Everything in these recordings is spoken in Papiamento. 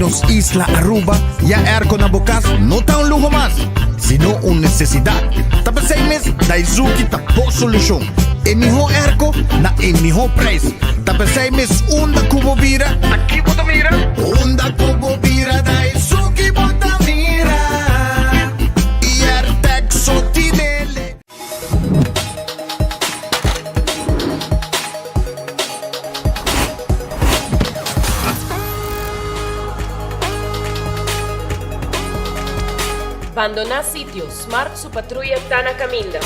nos isla Aruba, ya airco na bo cas no ta un luho mas, sino un necesidad. Ta p'esey mes Daizuki ta bo solucion. E miho airco na e miho prijs. Ta p'esey mes unda cu bo bira, ta ki bo ta mira? Unda cu bo bira Daizuki bo ta mira. Y Airtec so tinele. Bandoná sitio, Smart su patruya ta na kaminda.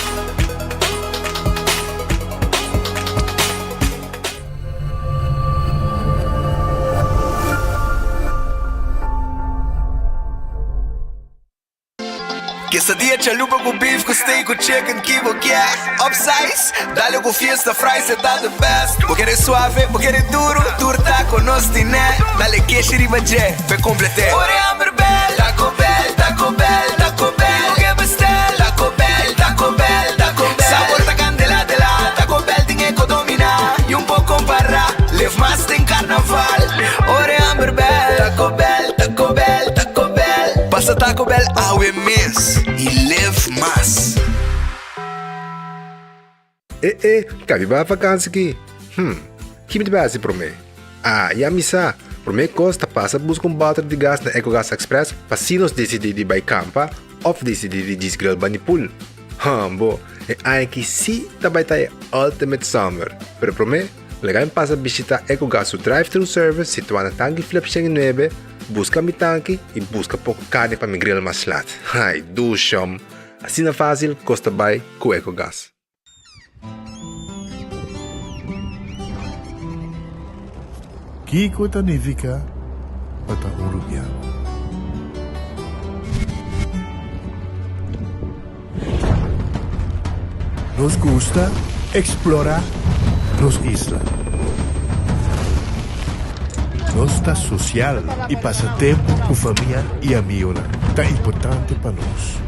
Quesadilla chalupa cu beef cu steak cu chicken ki bo kier Upsize, dale cu fiesta fries e ta the best Bo kere suave, bo kere duro, tur taco nos tine Dale keshi riba dje, p'e complete Ora e hamber bel, Taco Bell, Taco Bell, Taco Bell Ki bo ke bestel, Taco Bell, Taco Bell, Taco Bell Sabor ta candela de la, Taco Bell tin e co domina Y un por compara, live mas den carnaval Ora e hamber bel, Taco Bell, Taco Bell, Taco Bell Pasa Taco Bell awe mes y live mas. E e, ka mi bai vakansi ki? Hm, ki mi ta bai hasi promé? Ah, ya mi sa! Promé kos ta pasa buska un bòter di gas na Ecogas Express pa si nos disidí di bai kampa òf disidí di djis grill bani pool. Hambo, e aña aki sí ta bai ta e ultimate summer! Pero promé, laga mi pasa bishitá Ecogas su drive-thru service situá na Tanki Flip 109, buska mi tanki i buska poko karni pa mi grill mas lat. Ai, dushom! Asina fásil kos ta bai ku Ecogas. Kiko ta nifiká pa ta un rubiano? Nos gusta eksplorá nos isla. Nos ta sosial i pasa tempu ku famia i amionan ta importante pa nos.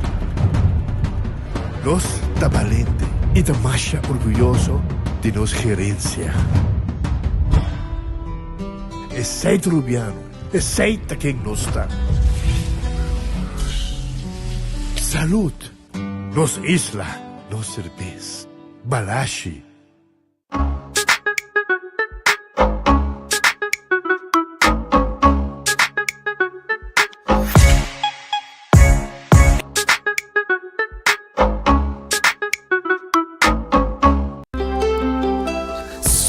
Nos ta balente i ta masha orguyoso di nos gerensia. Esei ta Rubiano, esei ta ken nos ta. Salud! Nos isla, nos serbes. Balashi.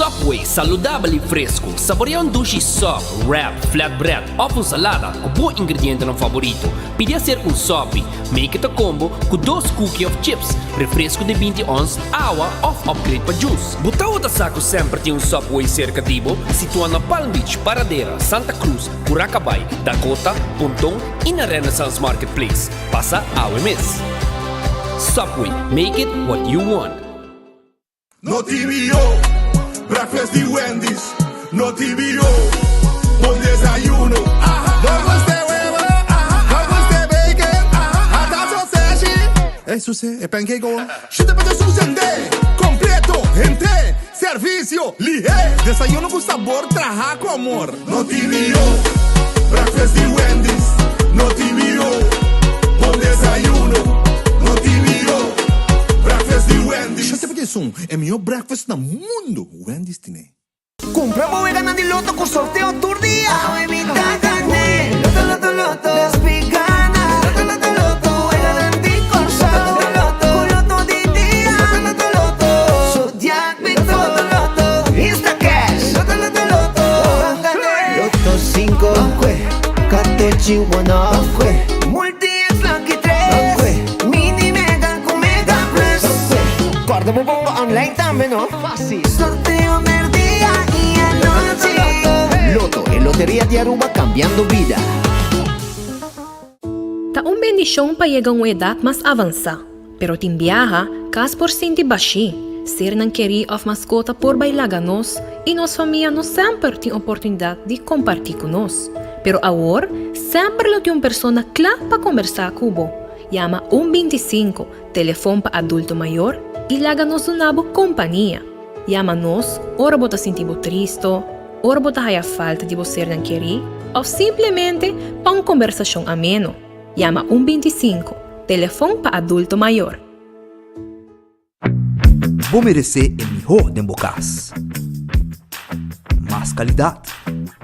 Subway, saludabel y fresco. Saborea un dushi sub, wrap, flatbread of un salada cu bo ingredientenan favorito. Pidi hacer un sopi, make it a combo cu dos cookie of chips, refresco di 20 ons, awa of upgrade pa juice. Bo tawata sa cu semper tin un Subway cerca di bo? Situa na Palm Beach, Paradera, Santa Cruz, Curacabay, Dakota, Ponton y na Renaissance Marketplace. Pasa awe mes. Subway, make it what you want. No TBO, breakfast di Wendy's. No TBO, bon desayuno. No gusta e huevo, no gusta e bacon, hasta sausage. Ey, suse, e pancake awo. Shita pa ta susende, completo, hente, servicio, lihe. Desayuno cu sabor traha cu amor. No TBO, breakfast di Wendy's. No TBO, bon desayuno. No TBO, breakfast di Wendy's. Shete pa esun, e mihó breakfast na mundo, Wendy's tine. Cumpra bo weganan di loto cu sorteo tur dia. Awe mi ta gané. Loto, loto, loto. Nos pi gana. Loto, loto, loto. Weganan di Corsou. Loto, loto, Cu loto di dia. Loto, loto, loto. Zodiac Victor. Loto, loto, loto. Instacash. Loto, loto, loto. Ban gané. Loto cinco. Katochi one off. Multi X Lucky tres. Mini Mega cu Mega Plus. Corda bo bongo online tambe no. Fácil. Sorteo merdia y anochi. Lotto, e loteria di Aruba cambiando bida. Ta un bendishon pa yega un edat mas avansá, pero tin biaha kas por sinti bashí, sernan kerí òf maskota por bai laga nos i nos famia no semper tin oportunidat di kompartí ku nos. Pero awor semper lo tin un persona kla pa kombersá ku bo. Yama un 25, telefon pa adulto mayor, i laga nos duna bo kompania. Yama nos ora bo ta sinti bo tristo, ora bo ta haya falta di bo sernan kerí. òf simplemente pa un kombersashon ameno. Yama un 25, telefon pa adulto mayor. Bo meresé e mihó den bo kas. Mas kalidat,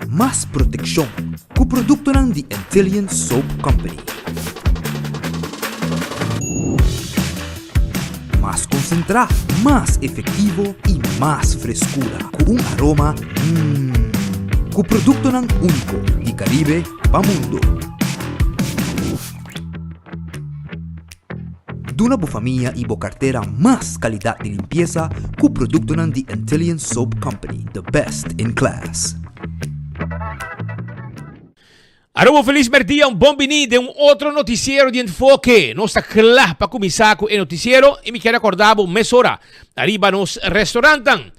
mas protekshon ku produktonan di Antillian Soap Company. Mas konsentrá, mas efektivo i mas freskura ku un aroma mmm. Ku produktonan úniko di Karibe pa mundu. Duna bo famia i bo kartera mas kalidat di limpiesa ku produktonan di Antillian Soap Company, the best in class. Aruba un felis merdia, un bon bini den un otro noticiero di Enfoke. Nos ta kla pa kuminsá ku e noticiero i mi kier akorda bo mesora ariba nos restaurantnan.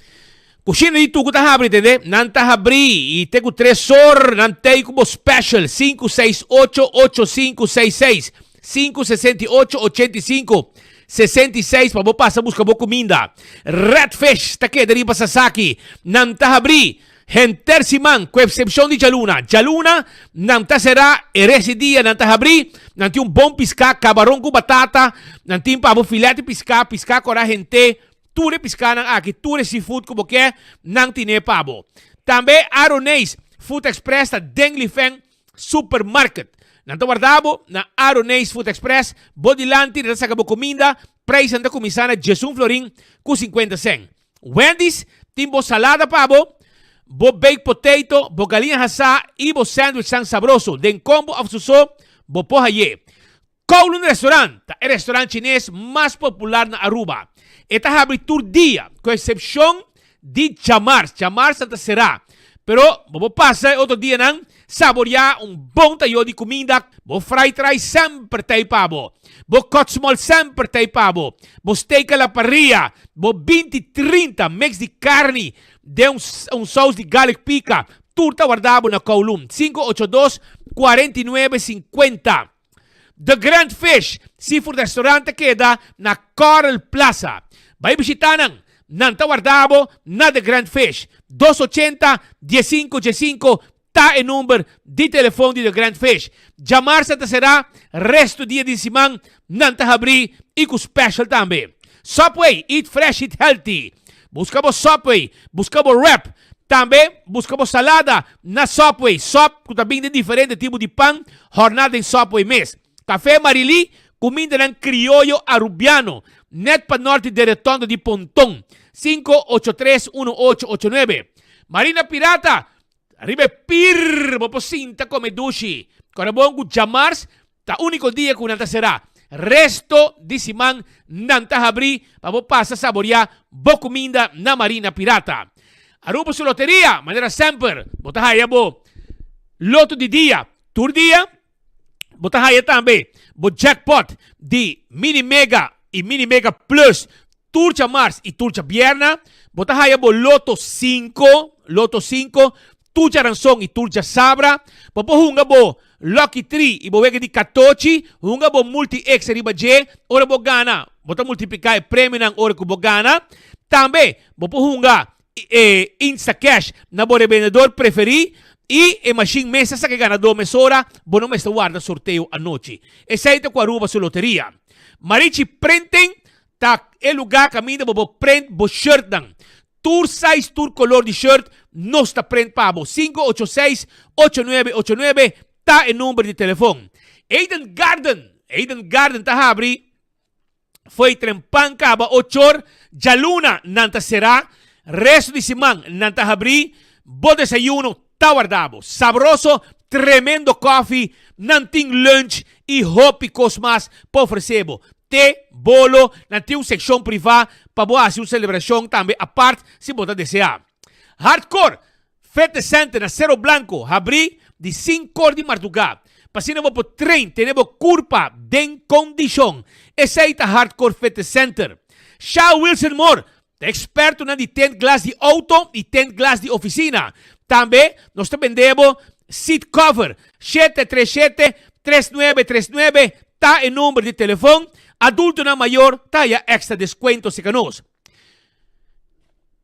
Kushina di tuku ta habri tende? Nan ta habri i te ku tres or nan tei ku bo special 5688566 568 85 66 pa bo pasa buska bo kuminda. Red Fish ta keda riba Sasaki. Nan ta habri henter siman ku eksepshon di djaluna. Djaluna nan ta será e rest di dia nan ta habri. Nan tin un bon piská, kabaron ku batata. Nan tin pa bo filet di piská, piská kora henter. Tur e piskanan aki, tur e seafood ku bo ke, nan tine pa bo. Tambe Aroneis Food Express ta den Lifen Supermarket. Nan ta warda bo na Aroneis Food Express, bo dilanti nan ta saka bo kuminda, prijsnan ta kuminsá na djesun florin ku sinkuenta sèn. Wendy's tin bo salada pa bo, bo baked potato, bo galiña hasá i bo sandwichnan sabroso. Den kombo òf su so, bo por hay'é. Kowloon Restaurant ta e restaurant chines mas popular na Aruba. E ta habri tur dia, ku eksepshon di djamars. Djamars nan ta será. Pero bo por pasa e otro dianan saboriá un bon tayo di kuminda. Bo fried rice semper ta ei pa bo. Bo kotsmol semper ta ei pa bo. Bo steak a la parrilla, bo binti 30 mix di karni den un saus di garlic pika, tur ta warda bo na Kowloon. 582 49 50. The Grand Fish Seafood Restaurant ta keda na Coral Plaza. Bai bishita nan. Nan ta warda bo na The Grand Fish. 280 15 15 ta e number di telefon di The Grand Fish. Djamarsa ta sera, resto dia di siman nan ta habri i ku special tambe. Subway, eat fresh, eat healthy. Buska bo Subway, buska bo wrap. Tambe buska bo salada na Subway, sòp ku ta bin den diferente tipo di pan hòrná den Subway mes. Kafé Marilí, kumindanan krioyo arubiano, nèt pa nòrt di Deretonda di Ponton, 583 1889. Marina Pirata, riba e pir bo por sinta kome dushi. Kòrda bon ku djamars Ta úniko dia ku nan ta será. Resto di siman nan ta habrí pa bo pasa saboriá bo kuminda na Marina Pirata. Aruba su loteria, manera semper, bo ta haya bo loto di dia tur dia. Bo ta haya tambe bo jackpot di Mini Mega i Mini Mega Plus Tur djamars i tur djabierna bo ta haya bo Loto sinku, Loto sinku, tur djaranson i tur djasabra. Bo por hunga bo Lucky Tree i bo wega di katochi, hunga bo Multi X riba dje, ora bo gana bo ta multipliká e premionan ora ku bo gana. Tambe bo por hunga e Instacash na bo rebendedor preferí i e mashin mes ta saka e ganadó mesora, bo no mester warda sorteo anochi. Esei ta ku Aruba su loteria. Marichi Printing Ta e lugá kaminda bo por prent bo shirtnan. Tur size, tur kolor di shirt nos ta prent pa bo. 586 8989 ta e number di telefon. Eden Garden, Eden Garden ta habri fo'i trempan kaba ochor, djaluna nan ta será, resto di siman nan ta habri. Bo desayuno ta warda bo. Sabroso, tremendo koffie, nan tin lunch i hopi kos mas pa ofresé bo. Te, bolo, nan tin un sekshon privá pa bo hasi un selebrashon tambe apart si bo ta deseá. Hardcore, Fitness Center na Cerro Blanco habrí di sinkor di mardugá pa asina bo por train tene bo kurpa den kondishon. Esei ta Hardcore Fitness Center. Sha Wilson Moore Ta ekspertonan di tent glas di outo i tent glas di ofisina. Tambe nos ta bende bo seat cover. 737 3939 ta e number di telefon. Adultonan mayor ta haya extra descuento cerca nos.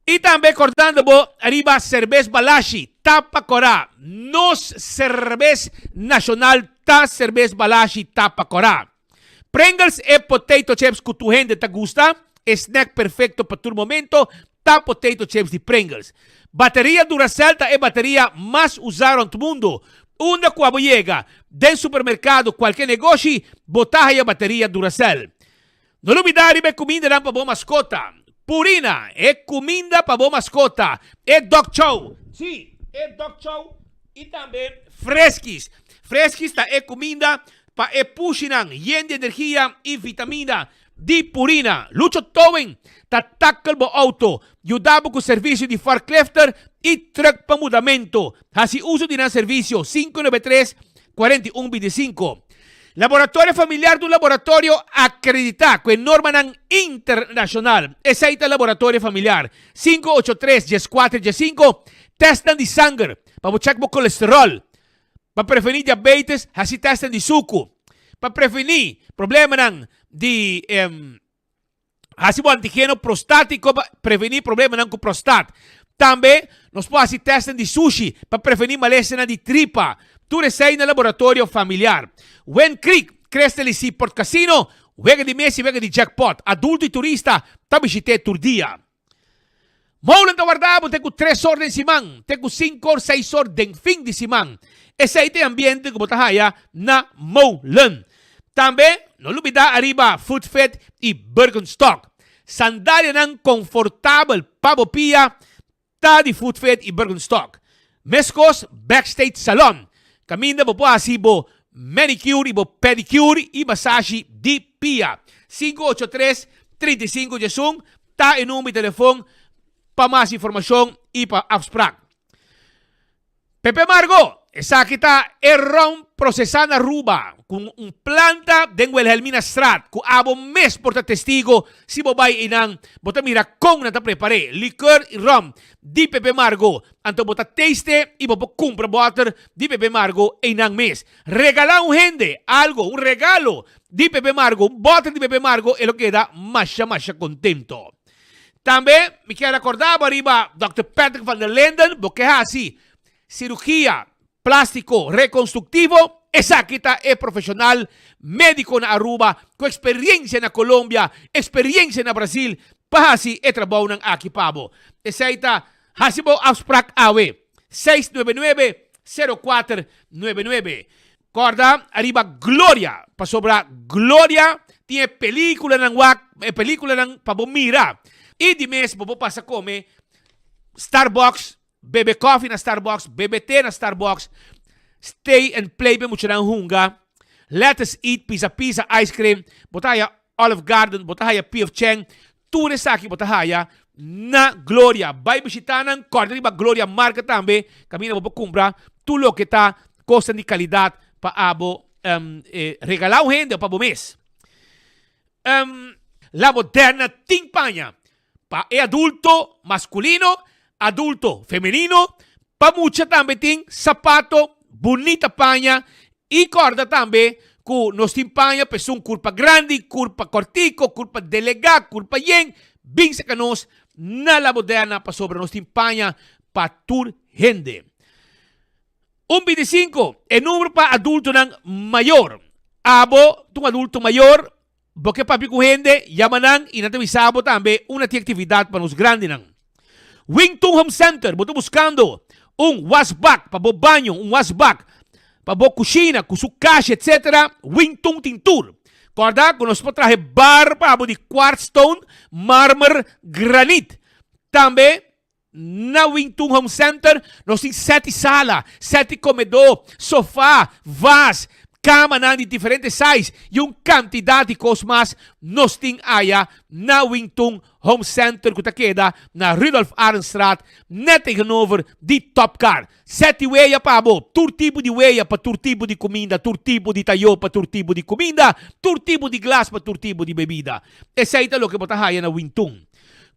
I tambe kordando bo riba Cerbes Balashi. Tapa Kòrá. Nos serbes nashonal ta serbes Balashi Tapa Kòrá. Pringles e potato chips ku tur hende ta gusta, e snack perfekto pa tur momento ta potato chips di Pringles. Bateria Duracell ta e bateria mas usá rònt mundu. Unda ku abo yega, den supermerkado, kualke negoshi, bo ta haya bateria Duracell. No lubidá riba e kumindanan pa bo maskota. Purina, e kuminda pa bo maskota. E dog chow, sí, e dog chow i tambe Friskies. Friskies ta e kuminda pa e pushinan yen di energia i vitamina di Purina. Lucho Towing ta tackle bo auto, yuda bo ku servisio di forklifter i truck pa mudamentu. Hasi uso di nan servisio, 593 41 25. Laboratorio Familiar ta un laboratorio akreditá ku e normanan internashonal. Esei ta Laboratorio Familiar. 583 14 15 Tèstnan di sanger pa bo chèk bo kolesteròl. Pa prevení diabetes, hasi tèstnan di suku. Pa prevení problemanan di. Hasi bo antigeno prostátiko pa prevení problemanan ku prostat. Tambe nos por hasi tèstnan di sushi pa prevení malesanan di tripa. Tur esei na laboratorio familiar. Wind Creek, Crystal i Seaport Casino, wega di mes i wega di jackpot. Adulto i turista ta bishit'é tur dia. Molen ta warda bo te ku tres or den siman, te ku sinku or, seis or den fin di siman. Esei ta e ambiente ku bo ta haya na Molen. Tambe, no lubida ariba Footfit i Birkenstock. Sandalianan konfortabel pa bo pia ta di Footfit i Birkenstock. Meskos Backstage Salon, kaminda bo por hasi bo manicure i bo pedicure i masashi di pia. 583 35 11 ta e number di telefon pa mas informashon i pa afsprak. Pepe Margo, Esaki ta e ron prosesá na Aruba ku un planta den Wilhelminastraat ku abo mes por ta testigo si bo bai einan bo ta mira kon nan ta prepar'é likeur i rom di Pepe Margo anto bo ta taste i bo por kumpra bòter di Pepe Margo einan mes. Regalá un hende algo, un regalo di Pepe Margo, un bòter di Pepe Margo e lo keda masha masha kontento. Tambe mi kier recorda bo ariba Dòkter Patrick van der Linden, bo ke hasi cirugia plastico reconstructivo, esaki ta e profesional medico na Aruba cu experiencia na Colombia, experiencia na Brasil pa hasi e trabounan aki pa bo. Esey ta hasi bo afspraak awe, 699 0499. Corda ariba Gloria, pasobra Gloria tin e peliculanan wak, e peliculanan pa bo mira. Y di mes bo por pasa come Starbucks, bebe coffee na Starbucks, bebe te na Starbucks, stay and play pa e muchanan hunga, let us eat, pizza pizza, ice cream, bo ta haya Olive Garden, bo ta haya P.F. Chang, tur esaki bo ta haya na Gloria. Bai bishita nan, kòrda riba Gloria marka tambe, kaminda bo por kumpra tur loke ta kosnan di kalidat pa abo regalá un hende òf pa bo mes. La Moderna tin paña pa e adulto maskulino, adulto femenino, pa mucha tambe tin sapato, bunita paña i kòrda tambe ku nos tin paña pa esun kurpa grandi, kurpa kòrtiko, kurpa delegá, kurpa yen, bin saka nos na La Moderna pasobra nos tin paña pa tur hende. Un bintisinko, e numero pa adultonan mayor. Abo ta un adulto mayor, Bo ke papia ku hende, yama nan i nan ta bisa bo tambe unda tin aktividat pa nos grandinan. Wington Home Center, bo ta buskando un wasbak pa bo baño, un wasbak pa bo kushina ku su kasha etc. Wington tin tur. Kòrda ku nos por traha e bar pa bo di quartz stone, marmer, granit. Tambe Na Wingtun Home Center nos tin seti sala, seti komedó, sofá, vas, kamanan di diferente size i un kantidat di kos mas nos tin aya na Wingtun Home Center ku ta keda na Rudolf Arendstraat net tegenover di Topcar. Seti weya pa bo, tur tipo di weya pa tur tipo di kuminda, tur tipo di tayó pa tur tipo di kuminda, tur tipo di glas pa tur tipo di bebida. Esei ta loke bo ta haya na Wingtun.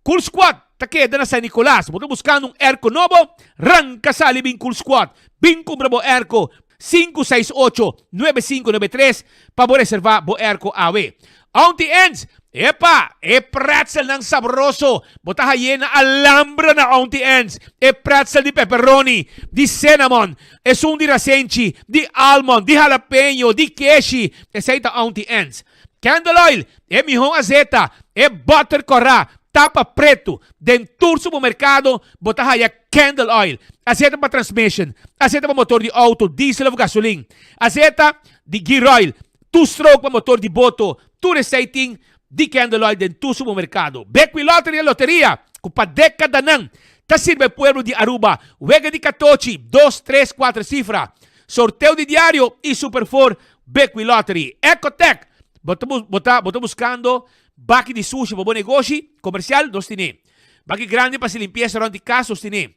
Cool Squad ta keda na San Nicolas. Bo ta buskando un airco nobo? Ranka sali bin Cool Squad. Bin kumpra bo airco 568 9593 pa bo reserva bo airco awe. Auntie Ann's, Epa! E pretzelnan sabroso bo ta haye na Alhambra na Auntie Anne's. E pretzel di pepperoni, di cinnamon, esun di rasenchi, di almond, di jalapeño, di keshi, esei ta Auntie Anne's. Candle oil, e mihó azeta, e butter kòrá, tapa pretu. Den tur supermerkado bo ta haya candle oil. Azeta pa transmission, azeta pa motor di outo, diesel of gasolin, azeta di gear oil, two stroke pa motor di boto, tur esei tin di candle oil den tur supermerkado. Bekwin Lottery e loteria ku pa dekadanan ta sirbi e pueblo di Aruba. Wega di katochi, dos, tres, kuater sifra, sorteo di diario i Super Four Bekwin Lottery. Ecotec, bo ta bo ta bo ta buskando baki di sushi pa bo negoshi komersial? Nos tine. Baki grandi pa hasi limpiesa rònt di kas? Nos tine.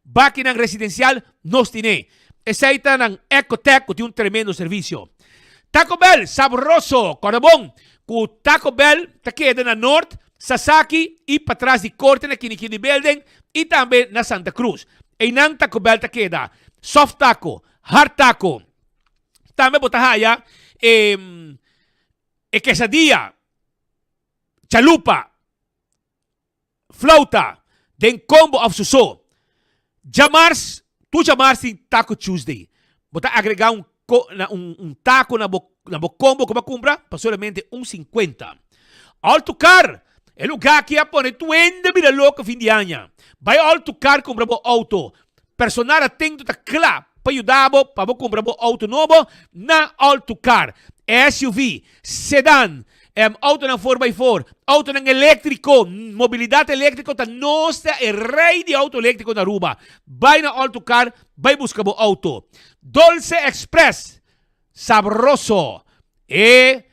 Bakinan residensial? Nos tine. Esei ta nan Ecotec ku tin un tremendo servisio. Taco Bell, sabroso! Kòrda bon ku Taco Bell ta keda na Noord, Sasaki i patras di Korte na Kinikini Building i tambe na Santa Cruz. Einan Taco Bell ta keda. Soft taco, hard taco. Tambe bo ta haya e e quesadilla, chalupa, flauta den combo of su so. Djamars, tur djamars tin Taco Tuesday. Bo ta agrega un un un taco na bo na bo combo cu bo a cumpra pa solamente un cincuenta. All to Car, e lugar aki a pone tur hende bira loco fin di aña. Bay All to Car cumpra bo auto. Personal atento ta kla pa yuda bo pa bo kumpra bo outo nobo na All to Car. SUV, sedan, outonan four by four, outonan eléktriko, mobilidat eléktriko ta nos ta e rei di outo eléktriko na Aruba. Bai na All to Car bai buska bo outo. Dolce Express, sabroso. E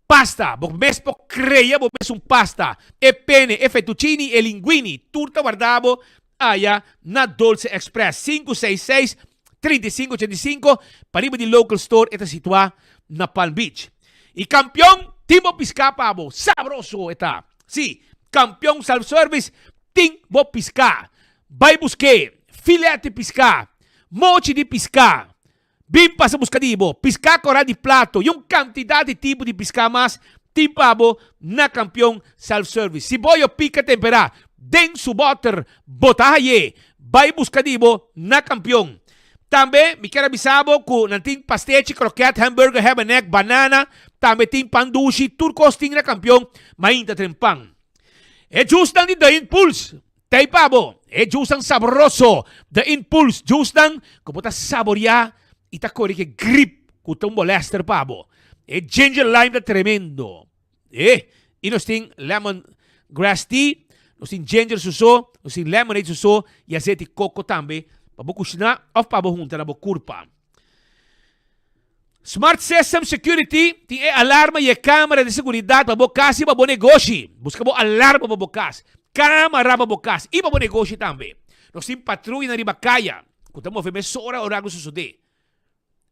Pasta, bo mes por crea bo mes un pasta. E pene, e fettuccini, e linguini, tur ta warda bo aya na Dolce Express. Sinku seis seis, 35 85, pariba di Local Store e ta situa na Palm Beach. Y Campeon tin bo pisca pa bo, sabroso e ta. Si, Campeon Self Service tin bo pisca. Bay buske, filet di pisca, mochi di pisca, Bin pasa buska di bo piská korá di plato i un kantidat di tipo di piská mas tin pa bo na Kampion Self Service. Si boyo pika temperá den su bòter, bo ta hay'é. Bai buska di bo na Kampion. Tambe mi kier a bisa bo ku nan tin pastechi, kroket, hamburger, hebenek, banana, tambe tin pan dushi, tur kos tin na Kampion mainta tren pan. E jusnan di The Impulse Tei pa bo, e juicenan sabroso, The Impulse juicenan ku bo ta saboreá i ta kore ke grip ku ta un bolester pa bo. E ginger lime ta tremendo. E, i nos tin lemon grass tea, nos tin ginger suso, nos tin lemonade suso i azeti koko tambe pa bo kushiná òf pa bo hunta na bo kurpa. Smart System Security tin e alarma i e camera di seguridad pa bo cas i pa bo negoshi. Busca bo alarma pa bo cas, camara pa bo cas i pa bo negoshi tambe. Nos tin patruyanan riba caya cu ta move mesora ora algo sosode.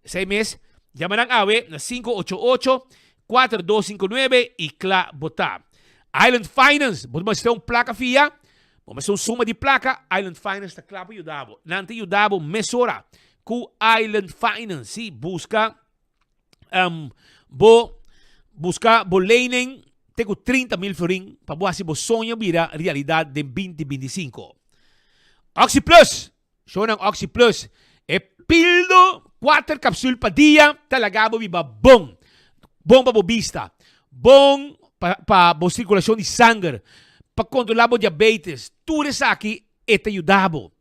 Esey mes, yama nan awe na 588 4259 i cla bo ta. Island Finance, bo ta mester un placa fia? Bo mester un suma di placa? Island Finance ta cla pa yuda bo. Nan ta yuda bo mesora. Ku Island Finance, sí, buska um, bo buska bo lening te ku 30 mil florin pa bo hasi bo soño bira realidat den 2025. Oxi Plus, shownan Oxi Plus, e pildo 4 kapsul pa dia ta laga bo biba bon. Bon pa bo bista, bon pa, pa bo sirkulashon di sanger, pa kontrola bo diabetes, tur esaki E ta yuda bo.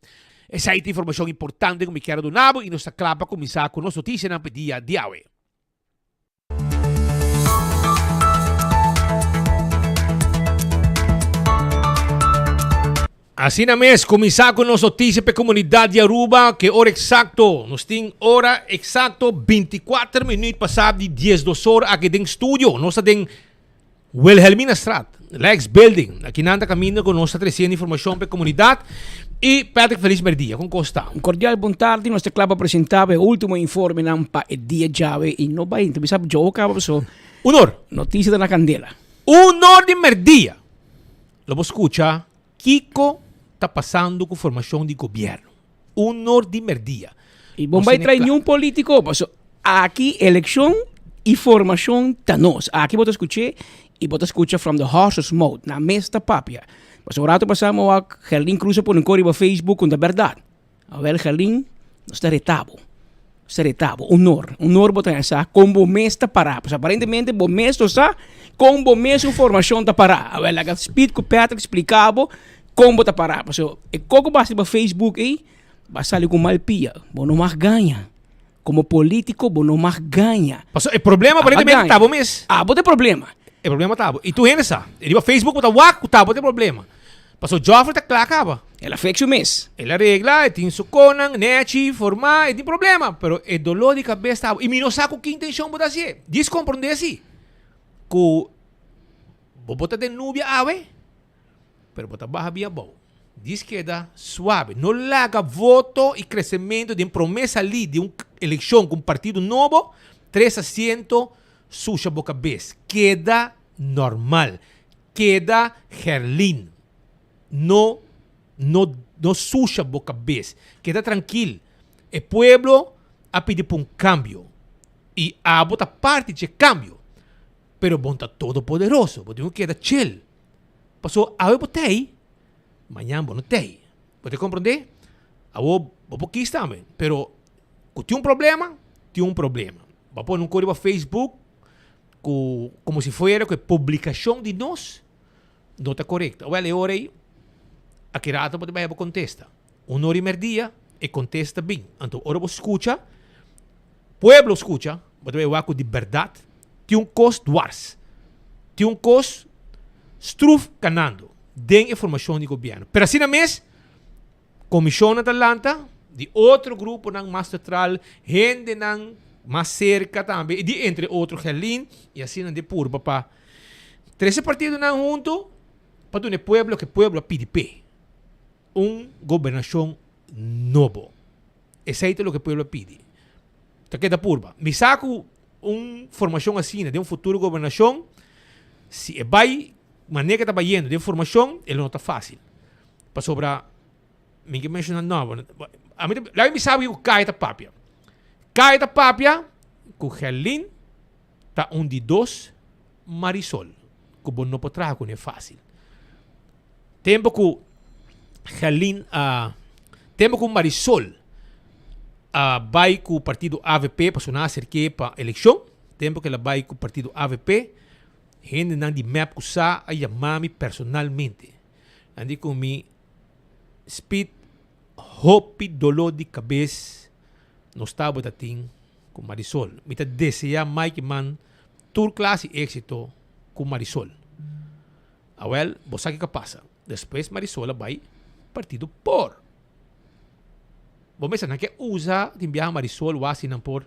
Esei ta informashon importante ku mi kier a duna bo i nos ta kla pa kuminsá ku nos notisianan pa e dia di awe. Asina mes, kuminsá ku nos notisia pa e komunidat di Aruba, ku e ora eksakto, nos tin ora eksakto bintikuater minüt pasá di diesdos or aki den studio. Nos ta den Wilhelminastraat, Lex Building. Aki nan ta caminda cu nos ta treciendo informacion pa e comunidad. Y Patrick feliz merdia, con cos ta? Un cordial bon tardi, nos ta cla pa presenta bo e ultimo informenan pa e dia djawe y no bay entrevista Joe caba paso. Un or. Noticia ta na candela. Un or di merdia lo bo scucha kico ta pasando cu formacion di gobierno. Un or di merdia. Y bon bay trae niun politico, paso aki eleccion y formacion ta nos. Aki bo ta scuche. Y bo ta scucha from the horse's mouth, nan mes ta papia. Pasobra un rato pasa mi wak Gerlin Cruz a pone un cor riba Facebook cu ta berdad. Awel Gerlin, nos ta reta bo. Nos ta reta bo. Honor. Honor bo ta haña sa con bo mes ta para. Pasobra aparentemente bo mes no sa con bo mes un formacion ta para. Awel laga Speed cu Patrick splica bo con bo ta para. Pasobra e coco basa riba Facebook ey, bo a sali cu mal pia. Bo no mag gaña. Como politico bo no mag gaña. Pasobra e problema aparentemente ta bo mes. Abo ta e problema. E problema ta abo. Y tur hende sa. Riba Facebook bo ta wak cu ta abo ta e problema. Pasobra Geoffrey ta cla caba. El a fix su mes. El a regla, e tin su conan, nechi, forma, e tin problema. Pero e dolor di cabes ta abo. Y mi no sa cu ki intencion bo ta hacié. Djis comprende si. Cu bo bo ta den nubia awe. Pero bo ta baha bien abou. Dis keda suave. No laga voto y crecemento den prome salí di un eleccion cu un partido nobo tres asiento susha bo cabes. Keda normal. Keda Gerlin. No no no susha bo cabes. Keda trankil. E pueblo a pidi pa un cambio y abo ta parti dje cambio. Pero bon ta todopoderoso. Bo tin cu keda chill. Paso awe bo tei, mañan bo no tei. Bo ta comprende? Awo bo por kis tambe, pero cu tin un problema, tin un problema. Bo a pone un cos riba Facebook cu como si fuera cu e publicacion di nos no ta corecto. Awel e ora ei, aki rato bo ta bay bo contesta. Un ora y merdia e contesta bin. Anto ora bo scucha, pueblo scucha, bo ta bay wak cu di berdad tin un cos dwars. Tin un cos struf canando den e formacion di gobierno. Pero asina mes, comisionnan ta lanta di otro gruponan mas neutral, hendenan mas cerca tambe, y di entre otro Gerlin, y asina nan di purba pa trece partidonan hunto pa duna e pueblo loke e pueblo a pidi p'e. Un gobernacion nobo. Esey ta loke pueblo a pidi. Ta keda purba. Mi sa cu un formacion asina den un futuro gobernacion, si e bay manera ke ta bayendo den formacion, e lo no ta facil. Pasobra, mi ke menciona nomber, ami ta, laga mi sa cu Kaya ta papia. Kaya ta papia cu Gerlin ta un di dos Marisol cu bo no por traha cune facil. Tempo cu Gerlin a, tempo cu Marisol a bay cu partido avp, pasobra nan a acerke pa eleccion, tempo cu el a bay cu partido avp, hendenan di mep cu sa a yama mi personalmente. Nan di cu mi, Speed, hopi dolor di cabes nos tabata tin cu Marisol. Mi ta desea Mike Man tur clase exito cu Marisol. Awel, bo sa kiko a pasa. Despues Marisol a bai partido por. Bo mester nan ke usa tin biaha Marisol wasi nan por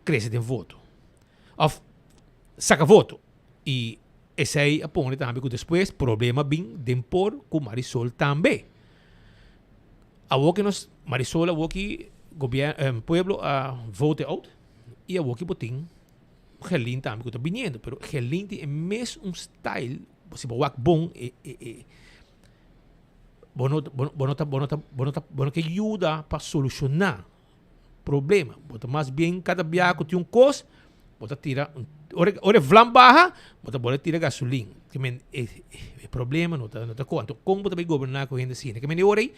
crece den voto. Of saca voto. Y esey a pone tambe cu despues problema bin den por cu Marisol tambe. Awor ke nos Marisol awor ki gobier pueblo a vote out y awor ki bo tin Gerlin tambe ku ta biniendo, pero Gerlin tin e mes un style, si bo wak bon e e e bo no bo no ta bo no ta bo no ta bo no ke yuda pa solushoná problema, bo ta mas bien kada bia ku tin un kos bo ta tira un ora ora e vlam baha bo ta bole tira gasolin, ke men e e problema no ta no ta kon, anto kon bo ta bai goberná ku hende asina, ke men e ora ei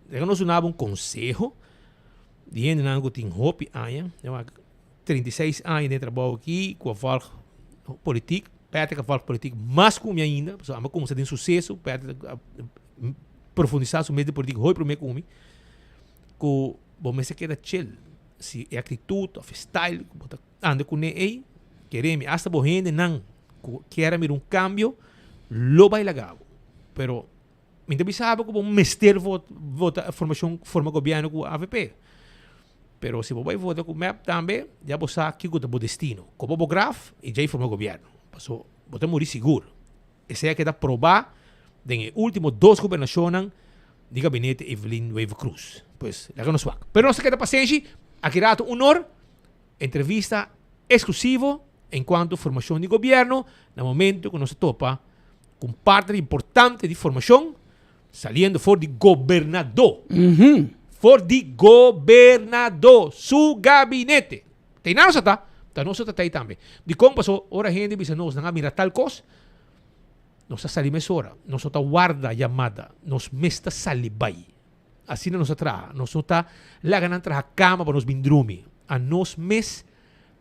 laga nos duna bo un konseho di hendenan ku tin hopi aña. 36 aña den trabou aki ku a volg politiek, Patrick a volg politiek mas ku mi ainda, pasobra ami a kumsa den suseso, Patrick a profundisa su mes den politiek hopi prome ku mi, ku bo mester keda chill, si e aktitut of e style ku bo ta anda kuné ei, kere mi asta bo hendenan ku kier a mira un kambio lo bai laga bo, pero mi ta bisa bo ku bo mester vota formashon forma gobièrnu ku avp. Pero si bo bai vota ku mep tambe, ya bo sa kiko ta bo destino. Koba bo graf i djei forma gobièrnu. Paso bo ta muri sigur. Esei a keda probá den e último dos gobernashonnan di gabinete Evelyn Wever-Croes. Pues laga nos wak. Pero nos ta keda pasenshi, aki rato un or, entrevista eksklusivo enkuanto formashon di gobièrnu na momento ku nos ta topa ku un partner importante di formashon, Saliendo for di gobernadó. For di gobernadó su gabinete. Te nan nos a ta. Ta nos ta tei tambe. Dikon? Paso ora hende bisa nos nan a mira tal kos, nos ta sali mesora. Nos no ta warda yamada. Nos mes ta sali bai. Asina nos ta traha. Nos no ta laga nan traha kama pa nos bin drumi. Anos mes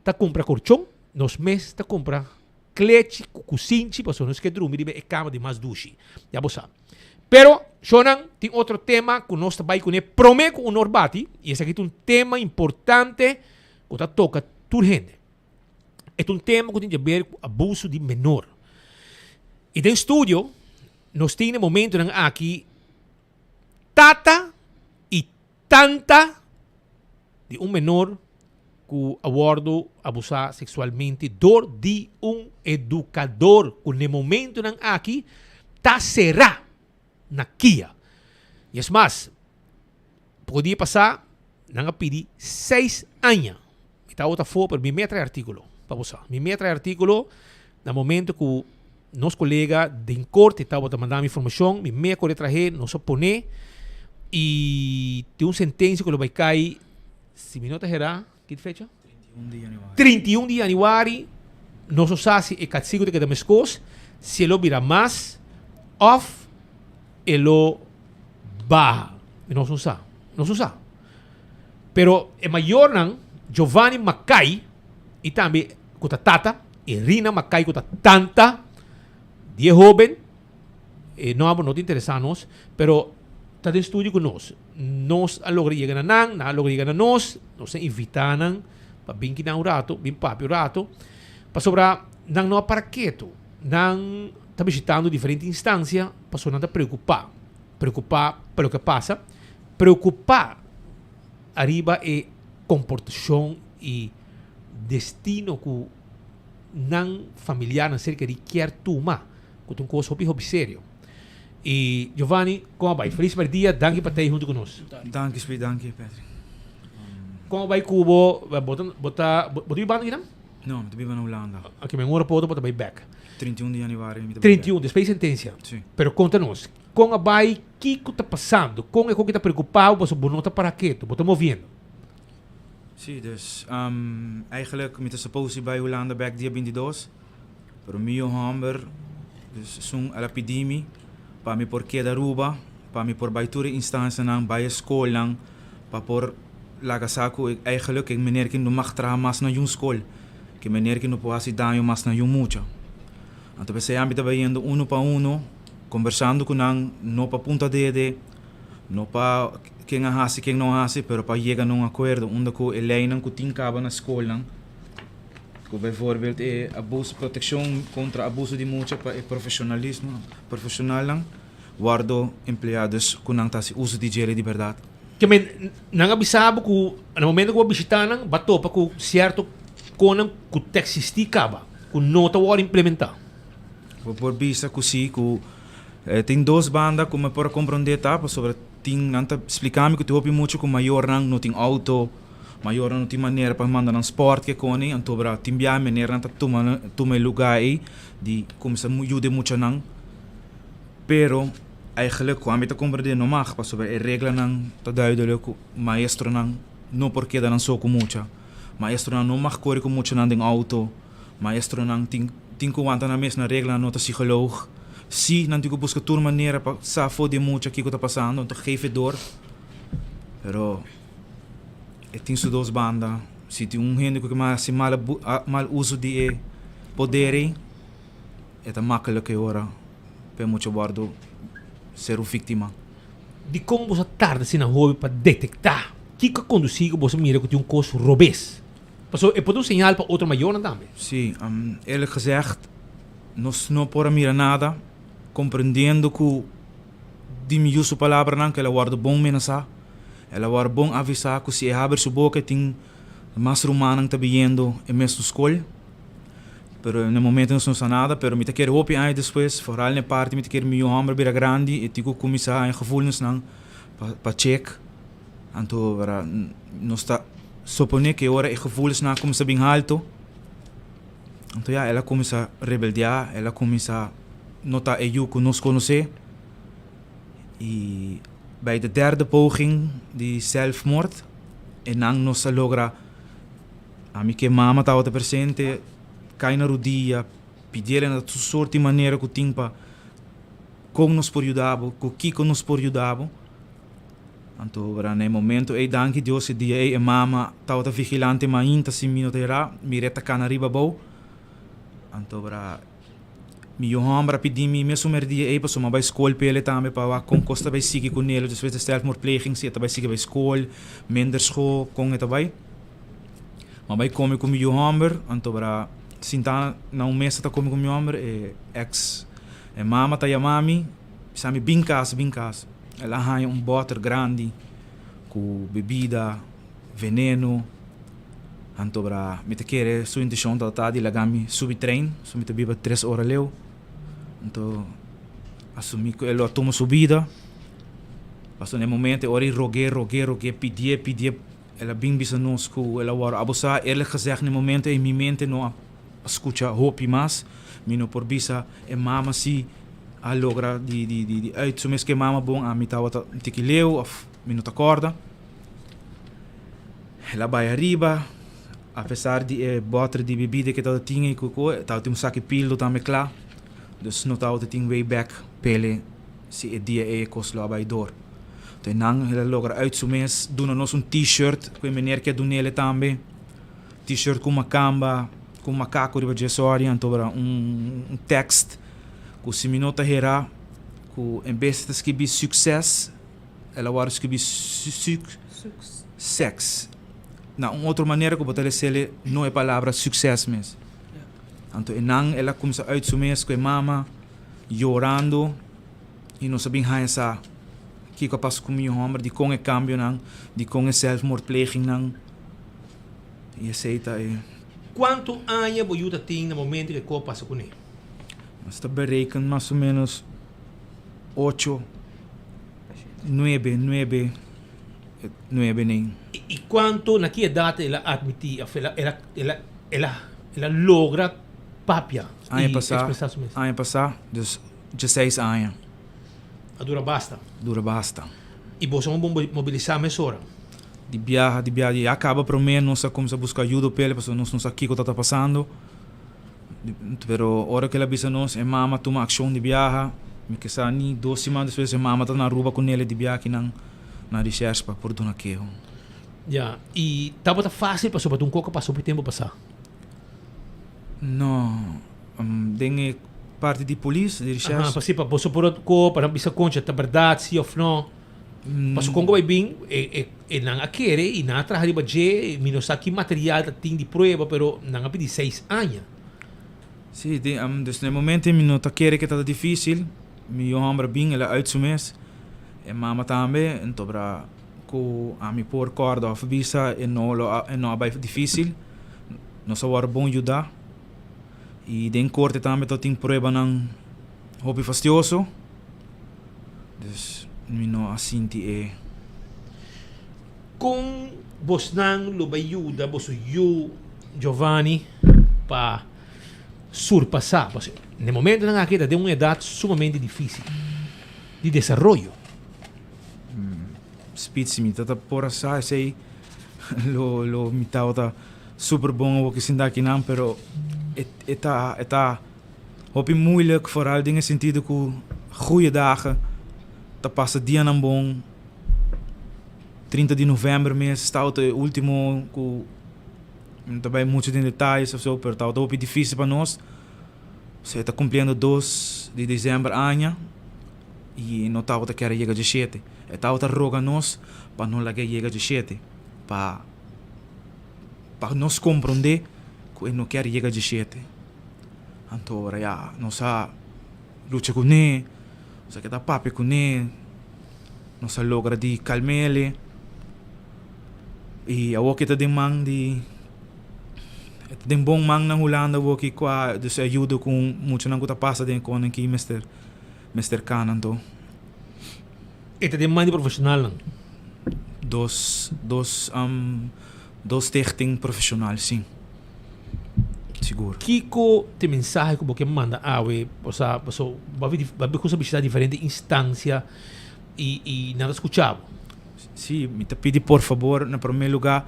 ta kumpra korchon, nos mes ta kumpra klechi ku kusinchi pasobra nos ke drumi riba e kama di mas dushi. Ya bo sa. Pero, shownan, tin otro tema ku nos ta bai kuné promé ku unor bati, i esaki ta un tema importante ku ta toka tur hende. E ta un tema ku tin djaber ku abuso di menor. I den studio nos tin e momentonan aki tata i tanta di un menor ku a wòrdu abusá seksualmente dor di un edukador ku n'e momentunan aki ta será na kia. I es mas, poko dia pasá nan a pidi seis aña. Mi tabata afó pero mi mei a trae artíkulo pa bo sa. Mi mei a trae artíkulo na momento ku nos kolega den korte tabata manda mi informashon, mi mei a kore trahe, nos a pone i tin un sentensia ku lo bai kai. Si mi no ta herá, ki fecha? 31 di januari, nos no sa si e kastigo ta keda meskos, si e lo bira mas òf e lo baha. Nos no sa, nos no sa. Pero e mayornan, Giovanni Mackay i tambe ku ta tata, i Rina Mackay ku ta tanta di e hóben, E nòmber no ta interesá nos, pero ta den studio ku nos. Nos a logra yega na nan, nan a logra yega na nos. Nos a invitá nan pa bin kinan un rato, bin papia un rato, pasobra nan no a para ketu. Nan ta bishitando diferente instansia pasobra nan ta preokupá, preokupá pa loke a pasa, preokupá ariba e komportashon i destino ku nan familiarnan ser kerí kier tuma. Ku ta un kos hopi hopi serio. I Giovanni, kon a bai? Felis merdia, danki pa ta ei huntu ku nos. Danki Spi, danki Patrick. Kon a bai ku bo, bo ta, bo ta, bo ta biba akinan? No, mi ta biba na Hulanda. Oke, men ora por bo ta bai bek. 31 di januari mi ta bai bek. 31, despues di sentensia. Si. Pero konta nos, kon a bai, kiko ta pasando? Kon e kon ki ta preokupa bo pasobra bo no ta para ketu, bo ta moviendo? Si, dus, eigenlijk mi ta suppose di bai Hulanda bek dia 22. Pero mi yu hòmber, dus esun el a pidi mi pa mi por keda Aruba, pa mi por bai tur e instansianan, bai e skolnan, pa por laga sa ku eigenlijk e meneer ki no mag traha mas na yun skol, ku e meneer ki no por hasi daño mas na yun mucha. Anto p'esei ami ta bayendo unu pa unu, kombersando ku nan, no pa punta dede, no pa ken a hasi, ken no a hasi, pero pa yega na un akuerdo unda ku e leinan ku tin kaba na skolnan, Ku bijvoorbeeld e abuso, protekshon kontra abuso di mucha pa e profeshonalismo, profeshonalnan wòrdu empleá dus ku nan ta hasi uso di djele di bèrdat. Ke men, nan a bisa bo ku na momento ku bo bishitá nan, bo a topa ku sierto konan ku ta eksistí kaba, ku no ta wòrdu implementá. Bo por bisa ku sí, ku tin dos banda ku mi por a komprondé ta pasobra tin nan ta splika mi ku tin hopi mucha ku mayornan no tin outo. Mayornan no tin manera pa manda nan sport ke koni, anto bra tin biaha menernan ta tuma tuma e luga ei di kuminsá yuda e muchanan. Pero eigenlijk ku ami ta komprendé no mag pasobra e reglanan ta duidelijk ku maestronan no por keda nan so ku mucha, maestronan no mag kore ku muchanan den outo, maestronan tin tin ku wanta nan mes na reglanan no ta psikoloog. Sí nan tin ku buska tur manera pa sa for di e mucha kiko ta pasando, anto geef e dor, pero. E tin su dos banda. Si tin un hende ku ke hasi mal mal uso di e poder ei, e ta makkelijk e ora pa e mucha wòrdu ser un víktima. Dikon boso a tarda asina hopi pa detektá kiko a kondusí ku boso mira ku tin un kos robes? Pasobra e por ta un señal pa otro mayornan tambe. Sí, eerlijk gezegd, nos no por a mira nada, komprendiendo ku di mi yu su palabranan ku el a wòrdu bon menasá. El a wòrdu bon avisá ku si e habri su boka e tin mas rumannan ta biyendo e mesun skol. Pero na e momento nos no sa nada, pero mi ta kere hopi aña despues, foral na e parti mi ta kere mi yu hòmber bira grandi, e tin ku kuminsá haña gevoelensnan pa chek. Anto ora nos ta suponé ku e ora e gevoelensnan a kuminsá bin haltu, anto ya el a kuminsá rebeldiá, el a kuminsá no ta e yu ku nos konosé. I bij de derde poging di zelfmoord e nan nos a logra. Ami ku e mama tabata presente, kai na rudia, pidiel na tur sorti manera ku tin pa kon nos por yuda bo, ku kiko nos por yuda bo. Anto ora na e momento ei, danki Dios, e dia ei e mama tabata vigilante mainta si mi no ta era, mir'é ta kana riba abou. Anto ora mi yu hòmber a pidi mi mesun merdia ei pasobra mi a bai skol p'el tambe pa wak kon kos ta bai sigui ku nel despues di zelfmoordpleging si e ta bai sigui bai skol, minder skol, kon e ta bai. Mi a bai kome ku mi yu hòmber, anto ora sinta na un mesa ta kome ku mi yu hòmber e eks e mama ta yama mi. Bisa mi bin kas, bin kas. El a haña un bòter grandi ku bebida, veneno. Anto bra mi ta kere su intishon tabata di laga mi subi trein, so mi ta biba tres ora leu. Anto asumí ku e lo a tuma su bida. Pasobra na e momento e ora i rog'é, rog'é, rog'é, pidié, pidié, el a bin bisa nos ku el a wòrdu abusá. Eerlijk gezegd na e momento ei mi mente no a skucha hopi mas. Mi no por bisa e mama si a logra di di di di uit su mes ke mama bon ami tabata un tiki leu of mi no ta korda. El a bai ariba apesar di e boter di bebida ke tabata tin ei ku ku e tabatin un saki pildo tambe kla dus no tabata tin way back p'ele si e dia ei e kos lo a bai dor. Enton nan el a logra uit su mes duna nos un t-shirt ku e meneer ke a dunele tambe. T-shirt ku makamba, ku makako riba dje sorry, anto ora un tekst ku si mi no ta hera ku en bes ta skibi succes el a wòrdu skibi suk seks. Na un otro manera ku bo ta lesele no e palabra succes mes. Anto e nan el a kumsa uit su mes ku e mama yorando i nos a bin haña sa kiko a pasa ku mi hòmber, dikon e kambionan, dikon e zelfmoordplegingnan. I esei ta e. Kuantu aña bo yu ta tin na momento ku e kos pasa kuné? Nos ta bereken mas o ménos ocho, nuebe, nuebe, nuebe nen. I kuantu, na ki edat el a atmití òf el a, el a, el a, el a, el a logra papia Aña i pasá, ekspresá su mes? aña pasá, dus dieseis aña. A dura basta. Dura basta. I boso a mobilisá mesora? Di biaha, di biaha, ya kaba promé nos a kuminsá buska ayuda p'el pasobra nos no sa kiko ta ta pasando. Pero ora ku el a bisa nos e mama tuma akshon di biaha, mi ke sa ni dos siman despues e mama ta na Aruba ku Nele di biaha kinan na reshèrs pa por duna keho. Ya, i tabata fásil pasobra ta un koko pasa hopi tempu pasá? No, den e parti di polis, di reshèrs. Aha, pa si pa boso por a kopa, nan bisa koncha ta bèrdat si òf no. Pasobra kon ku bai bin e e nan a kere i nan a traha riba dje, mi no sa ki material ta tin di prueba, pero nan a pidi seis aña. Si, den dus na e momento ei mi no ta kere ke ta difisil, mi yu hòmber a bin, el a uit su mes, e mama tambe, entobra ku ami por kòrda òf bisa e no lo a e no a bai difisil, nos a wòrdu bon yudá i den korte tambe ta tin pruebanan hopi fastioso. Dus mi no a sinti e. Kon bosnan lo bai yuda boso yu Giovanni pa surpasá? Pasobra na e momentonan aki e ta den un edat sumamente difísil di desaroyo. Spitz, mi ta ta por a sa esei lo lo mi tabata super bon awor ki sinta akinan pero e e ta e ta. Hopi moeilijk, vooral den e sentido ku goeie dagen ta pasa dianan bon. Trinta di november mes tabata e ultimo ku mi no ta bai mucho den detayes of so, pero tabata hopi dificil pa nos. Pasobra e ta cumpliendo dos di december aña y e no tabata kier a yega diashete. E tabata roga nos pa no laga e yega diashete pa pa nos comprende ku e no kier yega diashete. Anto ora ya nos a lucha kuné, nos a keda papia kuné, nos a logra di kalm'el i awor ke ta den man di e ta den bon man na Hulanda awor ki kua dus e ayuda ku muchanan ku ta pasa den e konan ki mester mester kana anto. E ta den man di profeshonalnan? Dos dos dos stichting profeshonal si. Sigur. Kiko ta e mensahe ku bo ke manda awe? Osea, paso bo a bo a bishita diferente instansia i i nan ta skucha bo. Si, mi ta pidi por fabor na prome luga.